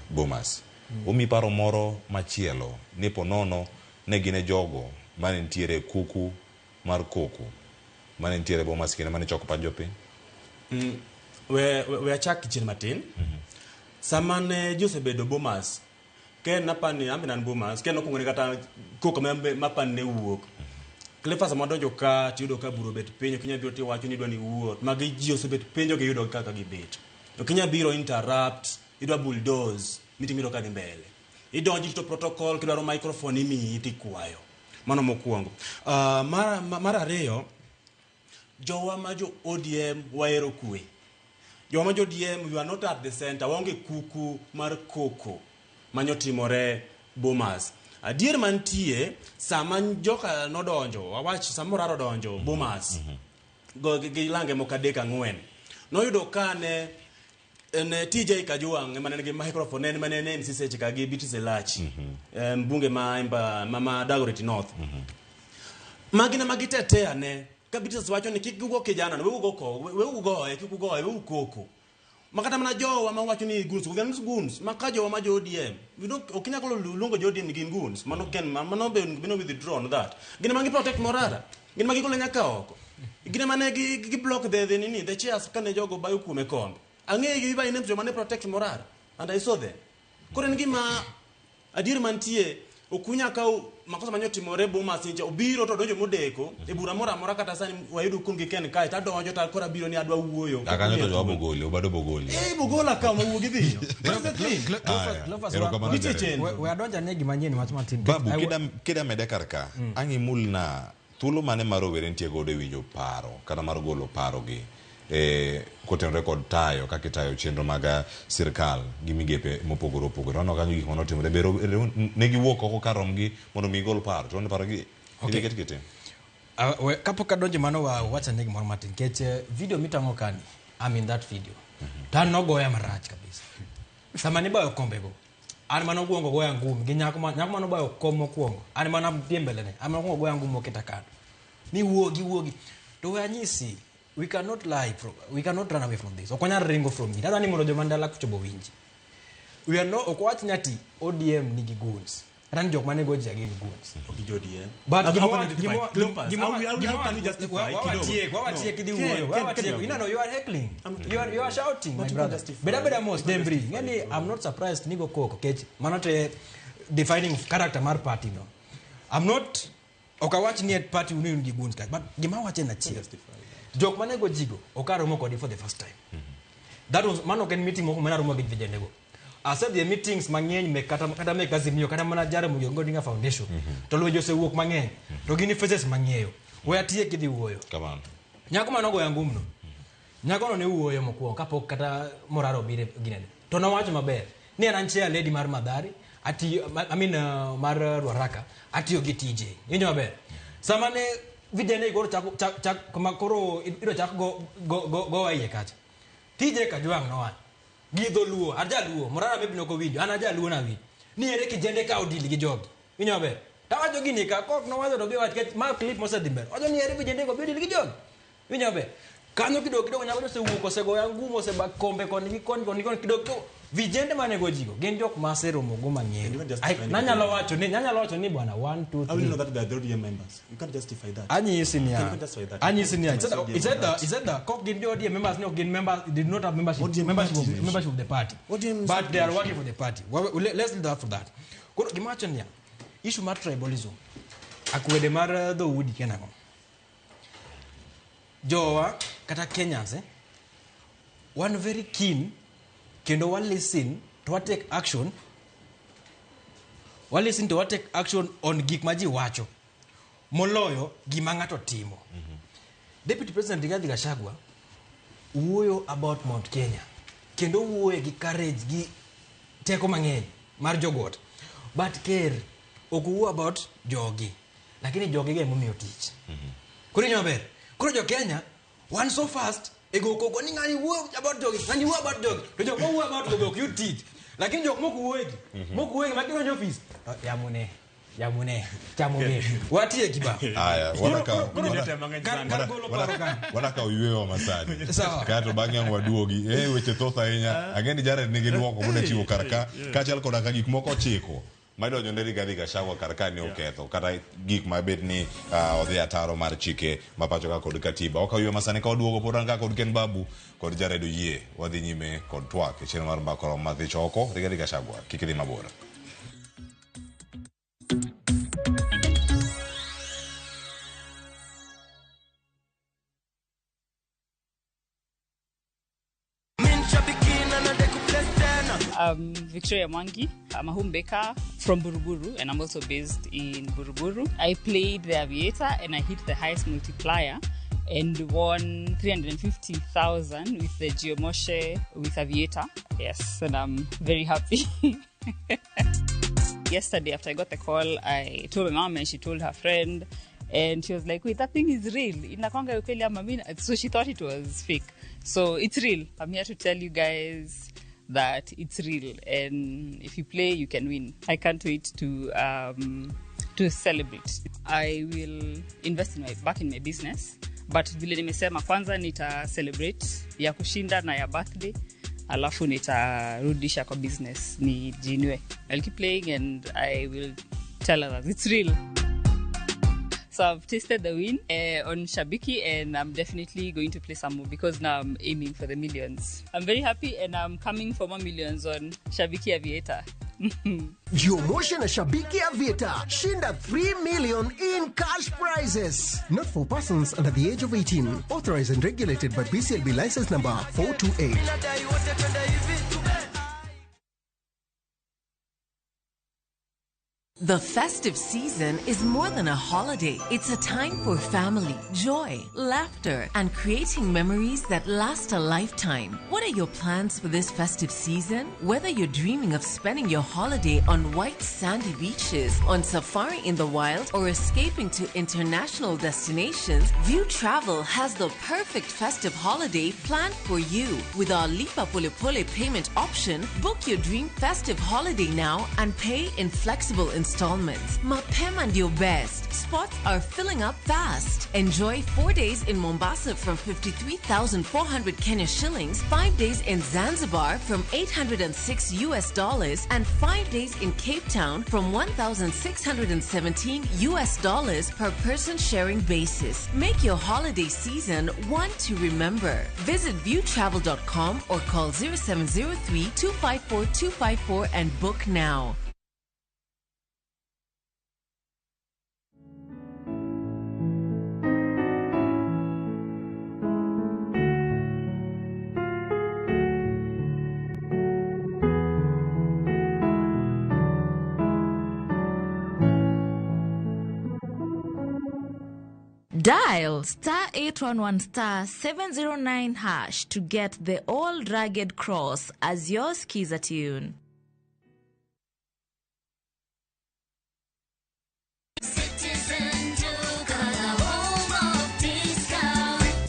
Bomas. Omi paro moro machielo ni po nono ne gin e jogo mane nitiere e kuku mar koko mane nitiere Bomas kinde mane ichoko pach jopiny. We achak chien matin. Sama ne ji osebedo Bomas, Ken apani an be an Bomas, Ken nokwongo ne kata koko mapani ne wuok. Cleophas sama donjo ka tiyudo ka bura obet piny, ok inyal biro tiwacho ni idwa ni iwuo. Magi ji osebet piny to giyudo kaka gibet. Ok inyal biro interrupt, idwa bulldoze meeting miyudo ka dhi mbele. Idonjo irito protocol, kidwaro microphone imiyi tikwayo. Mano mokwongo. Mar ariyo, jowa ma jo ODM wahero kwe. Jowa ma jo ODM, we are not at the center, waonge kuku mar koko manyotimore Bomas. Adier mantie, sama joka nodonjo, wawach sama Morara odonjo Bomas, go gi lange moko adek ang'wen, noyudo ka ne en TJ Kajwang' ema ne nigi microphone, en mane en MC seche ka gi Beatrice Elachi, mbunge ma Emba, ma Dagoretti North. Magi ne magitetea ne ka Beatrice wacho ni kik ugo kijana no, we ugo ko, we ugoye, kik ugoye, we ukoko. Ma kata mana jowa ma wacho ni goons, we are not goons. Ma ka jowa ma jo ODM, we don't, ok inyal luongo jo ODM ni gin goons. Mano ken, mano be bino withdraw on that. Gin ema gi protect Morara. Gin ema gigole nyaka oko. Gin ema ne gi block the nini, the chairs kane jogo bayo kuome kombe. Ang'eyo gi by names joma ne protect Morara and I saw them. Koro en gima adier mantie ok unyal kawo makosa mane otimore Bomas nyicha obiro to odonjo modeko e bura moro amora kata sani wayudo kuom gi Ken kae to adonjo to koro abiro ni adwa wuoyo. Akanyo to jowa bogoli, obado bogoli. Eh, bogola ka ma wuogi dhiyo. That's the thing. Cleophas, Erokamano Nitie Jared. chenro. We adonjo ane gima nyien wach matin. Babu, kida mede kar ka, ang' imulna thuolo mane ma rowere nitie godo e winjo paro kata mar golo paro gi kotenore kod tayo kaka itayo chenro mag sirkal gi migepe mopogore opogore. Waneno kanyo gik mane otimore be ne giwuok oko kar romgi mondo mi gol paro to paro gi Okay. idhi ket kite. Kapok adonjo mano wa wacha ne gimoro matin nikech video mitang'o kani, I'm in that video. To an nogoya marach kabisa. Sama nibayo kombego, an mane okwongo goya ngumi gi nyako mane obayo kom mokwongo, an mana nitie mbele ne, an mane okwongo goya ngumi moketa kando. Ni wuogi wuogi. To we anyisi, we cannot lie, from, we cannot run away from this. Ok wanyal ringo from it. Adwa ni mondo joma ndala kuchopo winji. We are no, ok wach ni ati ODM nigi goons. Kata ni jok mane go ji gin goons. Ok gi jo ODM. But How can you justify? Cleophas, how can you justify kidogo? wawatiek idhi No. wuoyo, Ken, wawatiek. Ken, You know, you are heckling. I'm not You are shouting, But my you can brother. justify. Beda beda mos, You can Dembri. justify. Ng'eni, I'm not surprised nigo koko kech mano te defining character mar party no. I'm not ok awach ni et party unu gi goons ka, but gima awacho en achiel. Jok mane go jigo ok aromo kodi for the first time. That was mano ok en meeting moko mane aromo gi vijende go. Asedhi e meetings mang'eny mek kata mek Azimio kata mana Jaramogi Oginga Odinga Foundation. To lwenje osewuok mang'eny. To gin faces mang'eyo. We atiek idhi wuoyo. Kamano. Nyako mane ogoya ngumno. Nyako no ne wuoyo mokwongo kapok kata Morara obiro ginene. To nowacho maber ni an an chair lady mar Mathare, atiyo, I mean, mar Ruaraka, atiyo gi TJ. Iwinjo maber? Sama ne vijende koro chako, chak, chak, kama koro idwa chak go iye kacha. TJ Kajwang' nowacho gi dholuo, ajaluo, Morara maybe nok owinjo, an ajaluo nawinjo. Ni ere kijende ka odil gi jogi. Iwinjo maber? Tawacho gini ka kok nowacho to bi wach nikech ma clip mosedhi mbele. Owacho ni ere vijende go bi odil gi jogi. Iwinjo maber? Kanyo kidogo kidogo Nyagoro osewuok, osegoya ngum, osebakombe koni gi koni koni koni kidogo kidogo. Vijende manego jigo gin jok ma aseromogo mang'eyo. Nanyalo wacho ni nanyalo wacho ni bwana 1 2 How will you know 3. that they are the ODM members? You can't justify that. Anyisi You niya. can't justify that. Anyisi niya. You can't It's justify either it's either kok gin jo ODM members ni ok gin members, they do not have membership ODM membership of, party. membership of the party. ODM But they are working for the party. Well, let's leave that for that. Koro gima wacho niya, issue mar tribalism akwede mar dhoudi kia nang'o. Jowa kata Kenyans wan very keen kendo wa listen to wa take action, wa listen to wa take action on gik ma ji wacho moloyo gima ng'ato timo. Deputy President Rigathi Gachagua wuoyo about Mount Kenya kendo wuoye gi courage gi teko mang'eny mar jogot, but ker ok owuo about jogi, lakini jogi go emomiyo tich. Koro iwinjo maber. Koro jo Kenya wan so fast e go koko ni ng'ani wuoyo about jogi, ng'ani wuoyo about jogi, to jok ma wuoyo about go be ok yud tich, lakini jok mok wuoyegi mok wuoyegi ma gidonjo ofis to yamune yamune chamo be watieki ba. Aya, Kar golo paro ka. wadakawo yweyo masani. Sawa. Kato bang'e ang' waduogi. Weche thoth ahinya. Ang'e ni Jared nigi duoko moda chiwo kar ka. Kaachiel koda ka gik moko ochiko madonjo ne Rigathi Gachagua kar ka ni oketho kata gik ma bet ni odhi ataro mar chike ma pacho ka kod katiba. Ok aywe masani ka waduogo pod an ka kod Ken Babu kod Jared Oyie. Wadhi nyime kod twak e chenro mar Mbaka Oromo madhich oko. Rigathi Gachagua kik idhi mabor. I'm Victoria Mwangi. I'm a home baker from Buruburu, and I'm also based in Buruburu. I played the Aviator and I hit the highest multiplier and won 350,000 with the Geomoshe with Aviator. Yes, and I'm very happy. Yesterday, after I got the call, I told my mom and she told her friend, and she was like, wait, that thing is real. Inakwanga ukweli ama mimi? So she thought it was fake. So it's real. I'm here to tell you guys that it's real, and if you play, you can win. I can't wait to celebrate. I will invest in back in my business, but vile nimesema kwanza nita celebrate ya kushinda na ya birthday, alafu nitarudisha kwa business nijiinue. I'll keep playing and I will tell others it's real. So I've tasted the win on Shabiki, and I'm definitely going to play some more because now I'm aiming for the millions. I'm very happy and I'm coming for more millions on Shabiki Aviator. Jiomoshe na Shabiki Aviator. Shinda 3 million in cash prizes. Not for persons under the age of 18. Authorized and regulated by BCLB license number 428. The festive season is more than a holiday. It's a time for family, joy, laughter, and creating memories that last a lifetime. What are your plans for this festive season? Whether you're dreaming of spending your holiday on white sandy beaches, on safari in the wild, or escaping to international destinations, View Travel has the perfect festive holiday planned for you. With our Lipa Pole Pole payment option, book your dream festive holiday now and pay in flexible installments. Mapema and your best. Spots are filling up fast. Enjoy 4 days in Mombasa from 53,400 Kenya shillings, 5 days in Zanzibar from $806 US, and 5 days in Cape Town from $1,617 US per person sharing basis. Make your holiday season one to remember. Visit viewtravel.com or call 0703 254 254 and book now. Dial star 811 star 709 hash to get the old rugged cross as your skiza tune.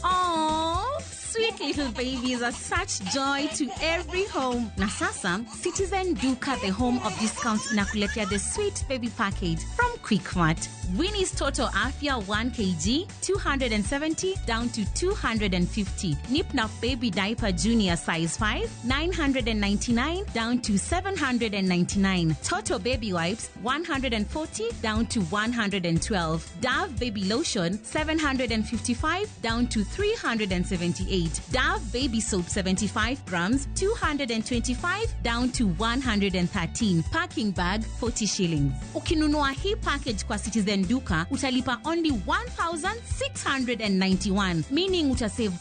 Aww, sweet little babies are such joy to every home. Na sasa, Citizen Duka, the home of discounts, inakuletea the sweet baby package from Quickmart. Winnie's Total Afia 1 kg, 270 down to 250. Nipnap Baby Diaper Junior size 5, 999 down to 799. Toto Baby Wipes 140 down to 112. Dove Baby Lotion 755 down to 378. Dove Baby Soap 75 grams 225 down to 113. Packing bag 40 shillings. Ukinunua hii package kwa Citizen Duka utalipa only 1691, meaning utasave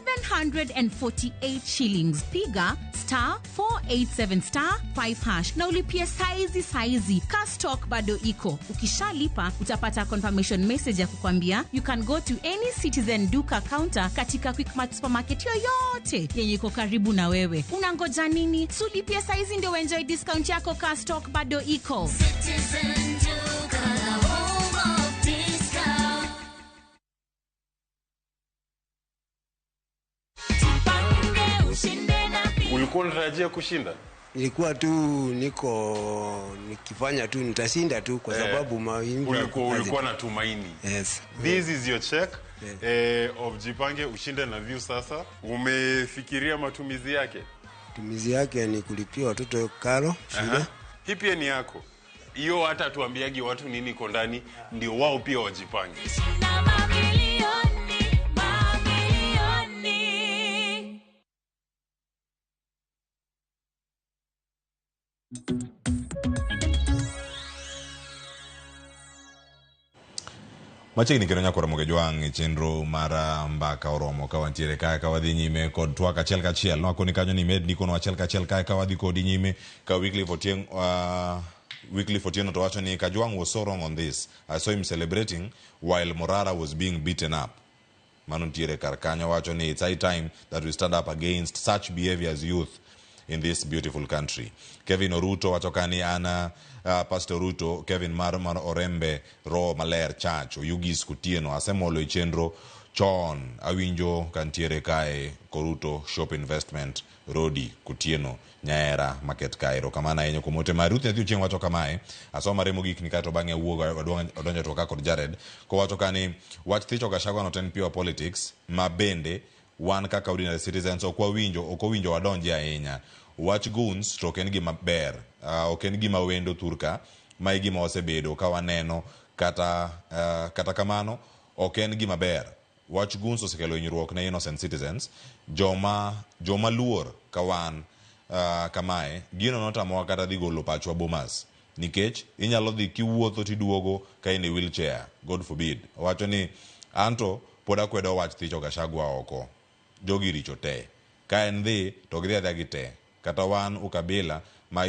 748 shillings. Piga star 487 star 5 hash na ulipie saizi saizi. Ka stock bado iko. Ukishalipa utapata confirmation message ya kukwambia you can go to any Citizen Duka counter katika Quickmart supermarket yoyote yenye iko karibu na wewe. Unangoja nini? Sulipie saizi ndio enjoy discount yako. Ka stock bado iko. Citizen Duka, the home of discount. Ulikuwa unatarajia kushinda? Nilikuwa tu niko nikifanya tu nitashinda tu kwa sababu mawimbi. Ulikuwa na tumaini. Yes. This is your check. Yes. Of Jipange ushinde na view sasa. Umefikiria matumizi yake? Matumizi yake ni kulipia watoto karo shule. Hii pia ni yako. Hiyo hata tuambiagi watu nini iko ndani ndio wao pia wajipange. Machiegni kendo nyaka Ramogi Jwang' e chenro mar mbaka oromo ka wantiere kae ka wadhi nyime kod twak achiel kachiel. Nwakoni kanyo ni med ndikono achiel kachiel kae ka wadhi kodi nyime ka Wycliffe Otieno to wacho ni Kajwang' was so wrong on this. I saw him celebrating while Morara was being beaten up. Mano ntiere kar kanyo wacho ni it's high time that we stand up against such behavior as youth in this beautiful country. Kevin Oruto wacho kani ana Pastor Ruto, Kevin mar Orembe Roho Maler Church Oyugis Kutieno asemolo e chenro chon awinjo kantiere kae Koruto Shop Investment Rodi Kutieno Nyaera Market kae. Kamano ahinya kuom ote mar Ruth Nyathi Ochieng' wacho kamae asoma mare mogik ni kato bang'e awuog odonjo to kod Jared kowacho kani wach thicho Gachagua not en pure politics ma bende wan kaka ordinary citizens ok owinjo wadonji ahinya. Wach goons to ok en gima ber, ok en gima wendo thurka, ma e gima wasebedo ka waneno kata kamano ok en gima ber. Wach goons osekelo hinyruok ne innocent citizens, joma luor ka wan kamae, gino notamowa kata dhi golo pachwa Bomas nikech inyalo dhi kiwuotho tiduogo ka in e wheelchair, God forbid. Owacho ni anto pod akwedo wach thicho Gachagua oko, jogi richo te, ka en dhi to gidhi adhiya gi te. Kata wan ukabila ma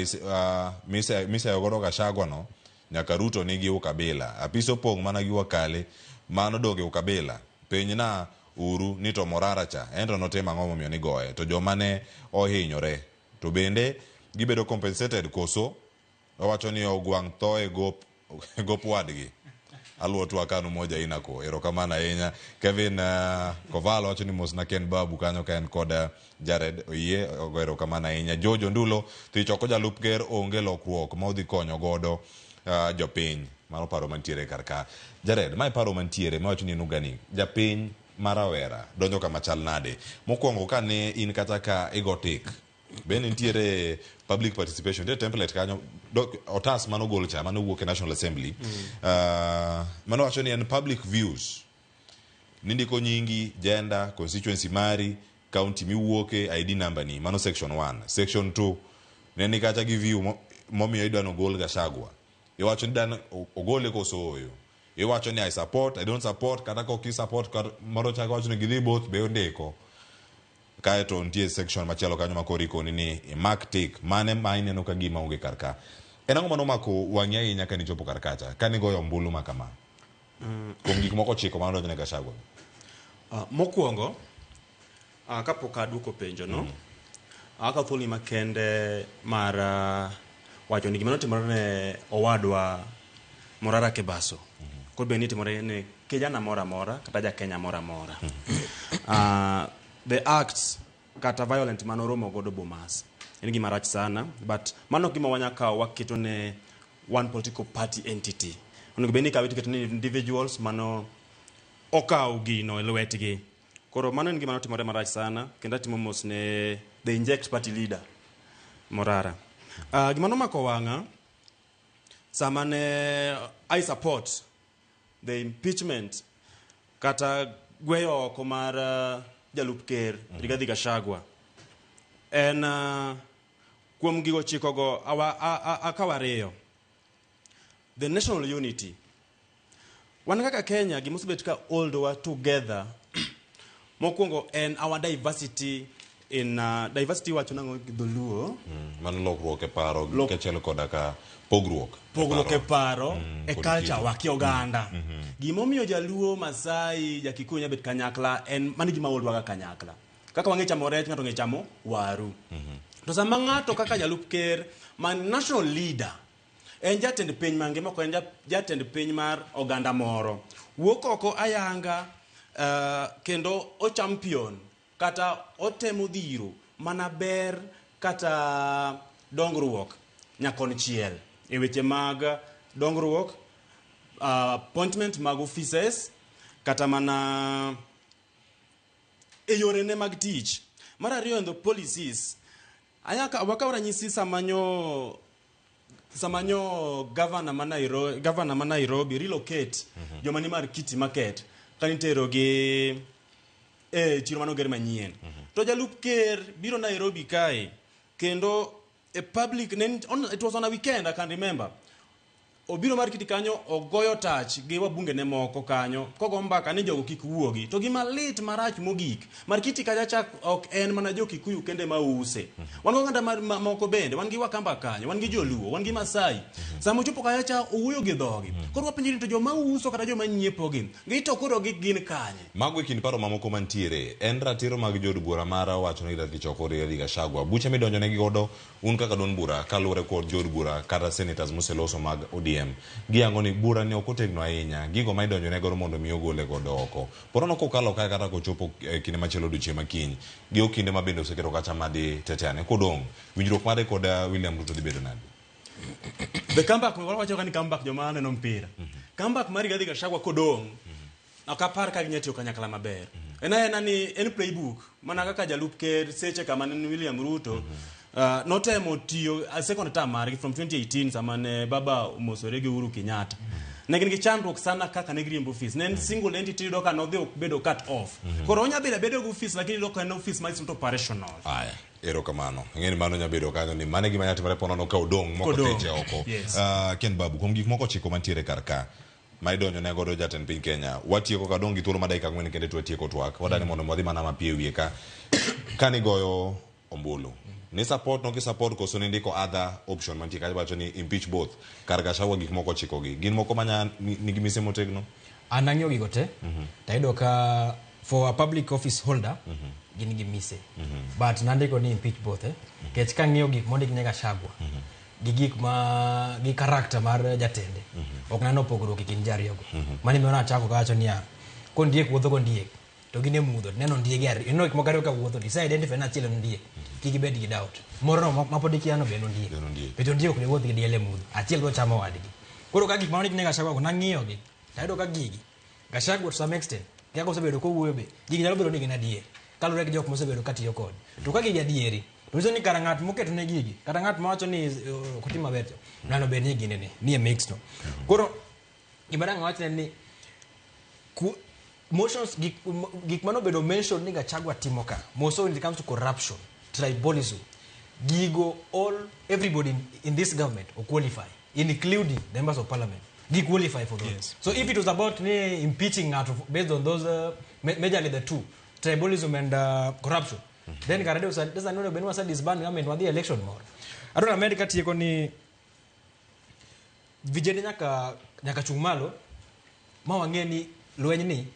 miseyo godo Gachagua no nyaka Ruto nigi ukabila, apis opong' mana gi wakale mano donge ukabila. Penj na uru ni to Morara cha en to notimo ang'o momiyo nigoye, to joma ne ohinyore to bende gibedo compensated koso? Owacho ni ogwang' tho e gop wadgi. Aluwo twak kanu moja inako. Erokamano ahinya. Kevin Koval wacho ni mos na Ken Babu kanyo ka en kod Jared oyie ogo erokamano ahinya. Jojo Ndulo thich oko jalup ker onge lokruok ma odhi konyo godo jopiny. Mano paro mantiere kar ka. Jared, mae paro mantiere mawacho ni en ugani. Japiny ma rawera donjo kama chal nade? Mokwongo ka ne in kata ka igo tik, bende nitiere public participation, nitie template kanyo, otas manogol cha manowuok e National Assembly. Mano wacho ni en public views. Nindiko nyingi, gender, constituency mari, county miwuoke, ID number ni. Mano section 1. Section 2 ne ni kacha gi view momiyo idwa nogol Gachagua. Iwacho ni dan ogole koso oyo. Iwacho ni I support, I don't support, kata ka ok i support, moro chako wacho ni gidhi both be ondiko. Kae to nitie section machielo kanyo ma koro ikoni ni mark tick mane ma ineno ka gima onge kar ka. En ang'o manomako wang'i ahinya ka nichopo kar kacha ka nigoyo ombulu ma kama? Kuom gik moko ochiko manodonjo ne Gachagua. Mokwongo, kapok aduoko penjo no, akawo thuolo makende mar wacho ni gima notimore ne owadwa Morara Kebaso kod bende nitimore ne kijana moro amora kata ja Kenya moro amora. The acts kata violent manoromo godo Bomas en gima rach sana, but mano gima wanyakawo waketo ne one political party entity. Onego bed ni ikawe tiketo ni individuals mano okawo gino e lwetgi. Koro mano en gima notimore marach sana kendo atimo mos ne the inject party leader Morara. Gima nomako wang'a sama ne I support the impeachment kata gweyo oko mar jalup ker Rigathi Gachagua en kuom gigo chikogo akawo ariyo. The national unity. Wan kaka Kenya gima osebet ka hold wa together mokwongo en our diversity in diversity wacho nang'o gi dholuo? Mano lokruok e paro kaachiel koda ka pogruok. Pogruok e paro e kod culture kido. wa ki oganda. Gimomiyo Jaluo, Masai, Jakikuyu nya bet kanyakla en mano e gima hold wa ga kanyakla. Kaka wang'e chamo rech, ng'ato ong'e chamo waru. To sama ng'ato kaka jalup ker ma national leader en jatend piny mangima ok en jatend piny mar oganda moro wuok oko ayanga kendo o champion kata otemo dhiro mana ber kata dongruok nyakonchiel e weche mag dongruok, appointment mag offices kata mana e yorene mag tich. Mar ariyo en the policies. Ayaka wakaw ranyisi sama nyo governor ma Nairobi relocate joma ni mar Kiti Market kanitero gi e chiro manoger manyien. To jalup ker biro Nairobi kae kendo e public it was on a weekend, I can remember. Obiro mar Kiti kanyo ogoyo tach gi wabunge ne moko kanyo kogo mbaka ni jogo kik wuogi. To gima lit marach mogik mar Kiti kacha chak ok en mana jo Kikuyu kende ma use. Wan gi oganda moko bende, wan gi Wakamba kanyo, wan gi Joluo, wan gi Masai. Sama ochopo kacha cha owuoyo gi dhogi. Koro wapenjo ni to joma uso kata joma nyiepo gi, gito koro gi gin kanye? Mago e kind paro mamoko mantiere. En ratiro mag jood bura mara wacho ni Rigathi choko Rigathi Gachagua. Buche midonjonegi godo un kaka duond bura kaluwore kod jood bura kata senators moseloso mag ODM. Giyango ni bura ni ok otegno ahinya. Gigo ma idonjone godo mondo mi ogole godo oko. Porono kokalo kae kata kochopo kinde machielo odiochieng' ma kiny. Gi okinde ma bende oseketo kacha madhi teteane. Kodong', winjruok mare kod William Ruto dhi bedo nade? The comeback, wawacho ka ni comeback joma neno mpira. Comeback mar Rigathi Gachagua kodong', ok apar ka ginya tiyo kanyakla maber. En aena ni en playbook mana kaka jalup ker seche kama ne William Ruto notemo tiyo second term margi from 2018 sama ne baba omosore gi Uhuru Kenyatta. Ne gin gi chandruok sana kaka ne giriembo office. Ne en single entity iyudo ka nodhi obedo cut off. Koro onya bedo abeda gi office lakini iyudo ka en office ma is not operational. Aya, erokamano. Ing'e ni mano nya bedo kanyo ni mano e gima nya timore ponono ka odong' moko Kodong'. teche oko. Yes. Ken Babu, kuom gik moko ochiko mantiere kar ka ma idonjo ne godo jatend piny Kenya, watieko ka dong' gi thuolo ma dakika 4 kende to watieko twak. Wadani mondo wadhi mana mapiyo e wiye ka. Kanigoyo ombulu, ni support no ki support koso ni ndiko other option mantie kacha wacho ni impeach both. Kar Gachagua gik moko ochiko gi. Gin moko manya nigi mise motegno? An ang'iyo gigo te, tayudo ka for a public office holder, gin gi mise. But nandiko ni impeach both, Nikech kang'iyo gik mondik ne Gachagua, gi gik ma gi character mar jatende, ok nano pogruok e kind ji ariyogo. Mano emiyo nachako kawacho niya, kondiek wuotho kondiek, to gin e mudho, tineno ondiegi ariyo, ineno gik moko ariyo ka wuotho, ise identify ni achiel en ondiek, kik ibed gi doubt. Moro no ma pod ikia no be en ondiek. Nikech ondiek ok ne wuoth gi diel e mudho, achiel biro chamo wadgi. Koro ka gik ma ondik ne Gachagua go, nang'iyo gi, tayudo ka gigi, Gachagua to some extent, kaka osebedo kowuoyo be, gigi nyalo bedo ni gin adier, kaluwore gi jok mosebedo katiyo kode. To ka gigi adieri, to nyiso ni kara ng'at moketo ne gigi, kata ng'at mawacho ni ok otim maber cha, ng'ano bed ni gine ni e mix no. Koro gima dang' awachne ni motions gik manobedo mention ni Gachagua timo ka, more so when it comes to corruption, tribalism, gigo all everybody in this government will qualify, including the members of parliament. Gi qualify for those. Yes. So if it was about ni impeaching ng'ato based on those majorly the two, tribalism and corruption, then kare doesn't know ben wasa disband government wadhi election moro. Adwa med katieko ni vijende nyaka chung' malo ma wang'e ni lweny ni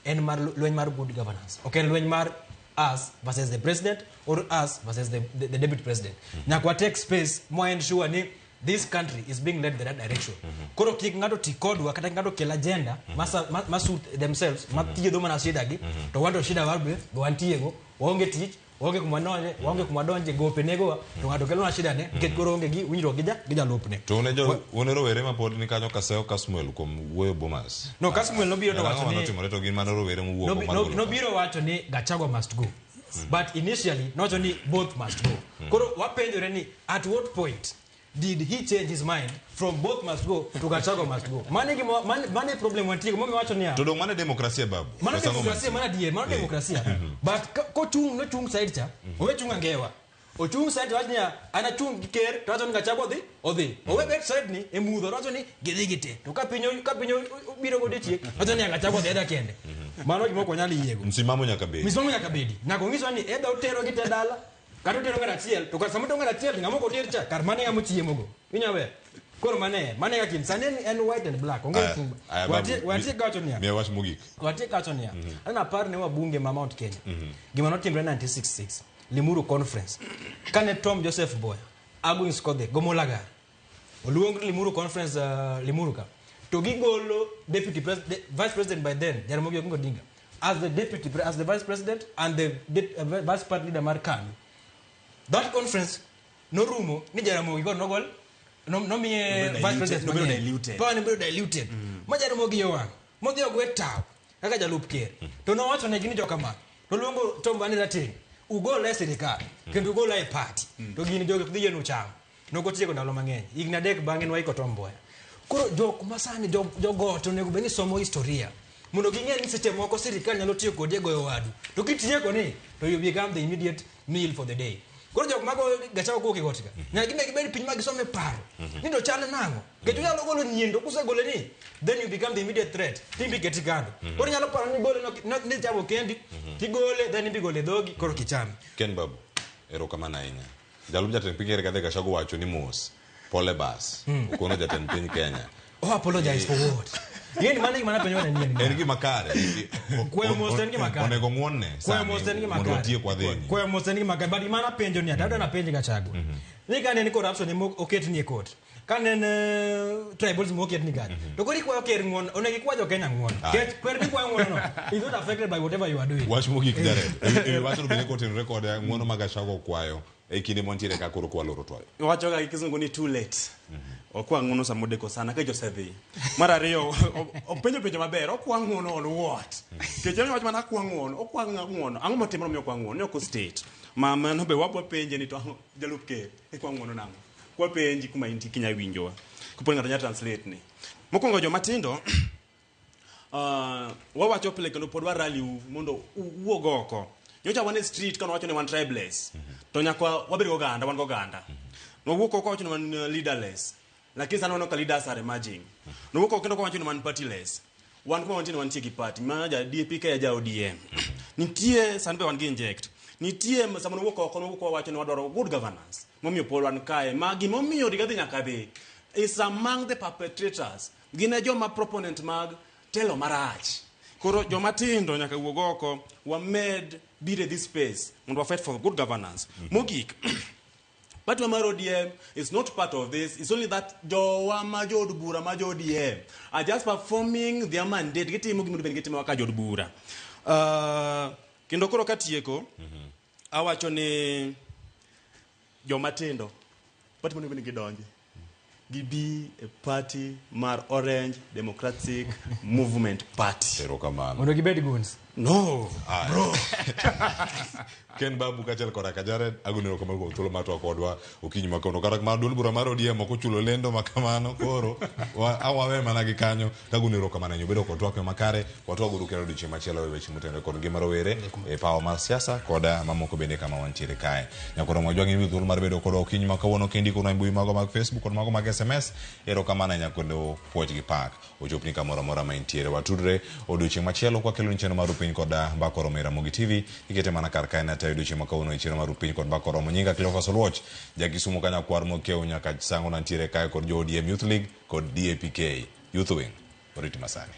en mar lweny mar good governance. Ok en lweny mar us versus the president or us versus the deputy president. Nyaka wa take space mo ensure ni this country is being led the right direction. Koro kik ng'ato ti kodwa kata ng'ato kel agenda ma suit themselves, ma thiedho mana shida gi, to wan to shida war be wantiego, waonge tich, Waonge kuma nonje, waonge kuma donje gope negowa to ng'ato kelonwa shida ne nikech koro onge gi winjruok gi ja gi jalupne. To une jo une rowere ma pod ni kanyo Kaseo Kasmuel kuom wuoyo Bomas. No, Kasmuel nobiro to En ang'o wacho ni manotimore to gin mana rowere mowuok mar golo. Nobiro wacho ni Gachagua must go. But initially nowacho ni both must go. Koro wapenjore ni at what point did he change his mind from both must go to Gachagua must go? Mano e gima mano e problem wantie go momiyo wacho niya. To dong' mano e demokrasia babu. Mano Koso ang'o demokrasia, mantie? mano adier, mano demokrasia. But kochung' nochung' side cha, owe chung' angewa. Ochung' side wach niya, an achung' gi ker to wacho ni Gachagua odhi, odhi. Owe bet side ni e mudho to wacho ni gidhi gite. To ka piny obiro godiechieng', wacho ni Gachagua odhi adhiya kende. Mano gima ok wanyal yiego. Msimamo nyaka bedi. Msimamo nyaka bedi. Nyaka onyiswa ni either otero gi te dala, kata otero ng'at achiel, to kar sama otero ng'at achiel, ng'ama ok oter cha, kar mano e ng'ama ochiemogo. Inyalo weyo. Koro mane, mane kaka in. Sani en white and black. Onge Aya, fumba. aya, babu, Watie kawacho niya. Miya wach mogik. Watie kawacho niya. An apar ne wabunge ma Mount Kenya. Gima notimre 1966, Limuru Conference. Kane Tom Joseph Mboya, Agnes Kodhe, Gomo Lagar, oluong Limuru Conference Limuru ka. To gigolo deputy president, vice president by then, Jaramogi Oginga Odinga, as the deputy as the vice president and the vice party leader mar KANU. That conference norumo ni Jaramogi kod nogol nomiye Nobedo vice president diluted, nobedo mang'eny. diluted. Power ne bedo diluted. Ma Jaramogi owang', modhi ogwe tawo kaka jalup ker. To nowacho negi ni jokama, noluongo Tom Wani Rateng', ugola e sirikal kendo ugola e party. To gini jogi ok dhi yienu cham. Nokotieko ndalo mang'eny. Higni 3 bang'e nwaiko Tom Mboya. Koro jok masani jogot onego bed ni somo historia mondo ging'e ni seche moko sirikal nyalo tiyo kodi e goyo wadu. To kitieko ni to you become the immediate meal for the day. Koro jok mago Gachagua kowuok e got ka, nyaka gibed gibed piny ma gisome paro. Ni to chal nang'o? Nikech unyalo golo nyien to kusegole ni, then you become the immediate threat. Timbi keti kando. Koro inyalo paro ni gole no, ni chamo kendi, tigole, then imbi gole dhogi, koro kichame. Ken Babu, erokamano ahinya. Jalup jatend piny Ker Rigathi Gachagua wacho ni mos, pole bas. Okono jatend piny Kenya. Oh, apologize for what? Yeni mano e gima napenjo ni en. En gima kare. Kwayo mos en gima kare. Onego ng'wonne Kwayo sani mos en gima mondo kare. otiek wadhi. Kwayo mos en gima kare. But gima napenjo ni adwa napenj Gachagua. Ni kane en corruption ema oket ni e court. Kane en tribalism oket ni kare. To koro ikwayo ker ng'uono, onego ikwa jo Kenya ng'uono. Nikech kwer mikwayo ng'uono no is not affected by whatever you are doing. Wach mogik Jared. E wachno bende kotenore kod ng'uono ma Gachagua okwayo e kinde mantiere ka koro kwaloro twak. Wachoga gi kizungu ni too late. Okwa ng'uono sama odeko sana ka josedhi. Mar ariyo, openjo penjo maber, okwa ng'uono on what? Nikech en wach mana akwa ng'uono, okwa ng'uono. Ang'o motimore momiyo okwa ng'uono? Ne ok state. Ma mano be wabwa penje ni to ang'o jalup ker, ikwa ng'uono nang'o? Kwa penji kuma intie kinya winjowa. Kopo ni ng'ato nyalo translate ni. Mokwongo joma tindo, wawacho pile kendo pod warali u mondo uwuog oko. Nyocha wan e street kane wacho ni wan tribeless. To nyaka wabed goganda, wan goganda. Nwawuok oko wacho ni wan leaderless. Lakini sani waneno ka leaders are emerging. Nwawuok oko kendo wacho ni wan partyless. Wan kuma wantie ni wantie gi party. Ma ja DAP ka ja ODM. Nitie sani be wan gi inject. Nitie sama nwawuok oko nwawuok wawacho ni wadwaro good governance. Momiyo pod wan kae. Ma gimomiyo Rigathi nyaka dhi is among the perpetrators. Gin e joma proponent mag telo marach. Koro joma tindo nyaka wuog oko wamed biro e this space mondo wa fight for good governance. Mogik, party mar ODM is not part of this. It's only that jowa ma jood bura ma jo ODM are just performing their mandate. Gitimo gima onego bed ni gitimo kaka jood bura. Kendo koro katieko, awacho ni joma tindo, party monego bed ni gidonje. Gibi e party mar Orange Democratic Movement Party. Erokamano. Mondo gibed goons. No, bro. Ken Babu kaachiel koda ka Jared agoni erokamano kuom thuolo mar twak kodwa okinyi ma kawuono. Kata kamano duond bura mar ODM ok ochulo lendo ma kamano koro awawe mana gi kanyo kagoni erokamano ahinya. Ubedo kod twak makare watwag uru kendo odiochieng' machielo e weche motenore kod ngima rowere e pawa mar siasa koda mamoko bende kama wantiere kae. Nyakoro Mwajwang' in thuolo mar bedo kodwa okinyi ma kawuono kendo ikonwa e mbui mago mag Facebook kod mago mag SMS. Erokamano ahinya kendo puoch gi pak ochopni kamoro amora ma intiere. Watudre odiochieng' machielo kwakeloni chenro mar Rupiny kod Mbaka Oromo e Ramogi TV. Ikete mana kar kae natayo odiochieng' ma kawuono e chenro mar Rupiny kod Mbaka Oromo. Nyinga Cleophas Oluoch, ja Kisumu ka nyakwar mokiewo nyaka sango nantiere kae kod jo ODM Youth League kod DAPK Youth Wing. Oriti masani.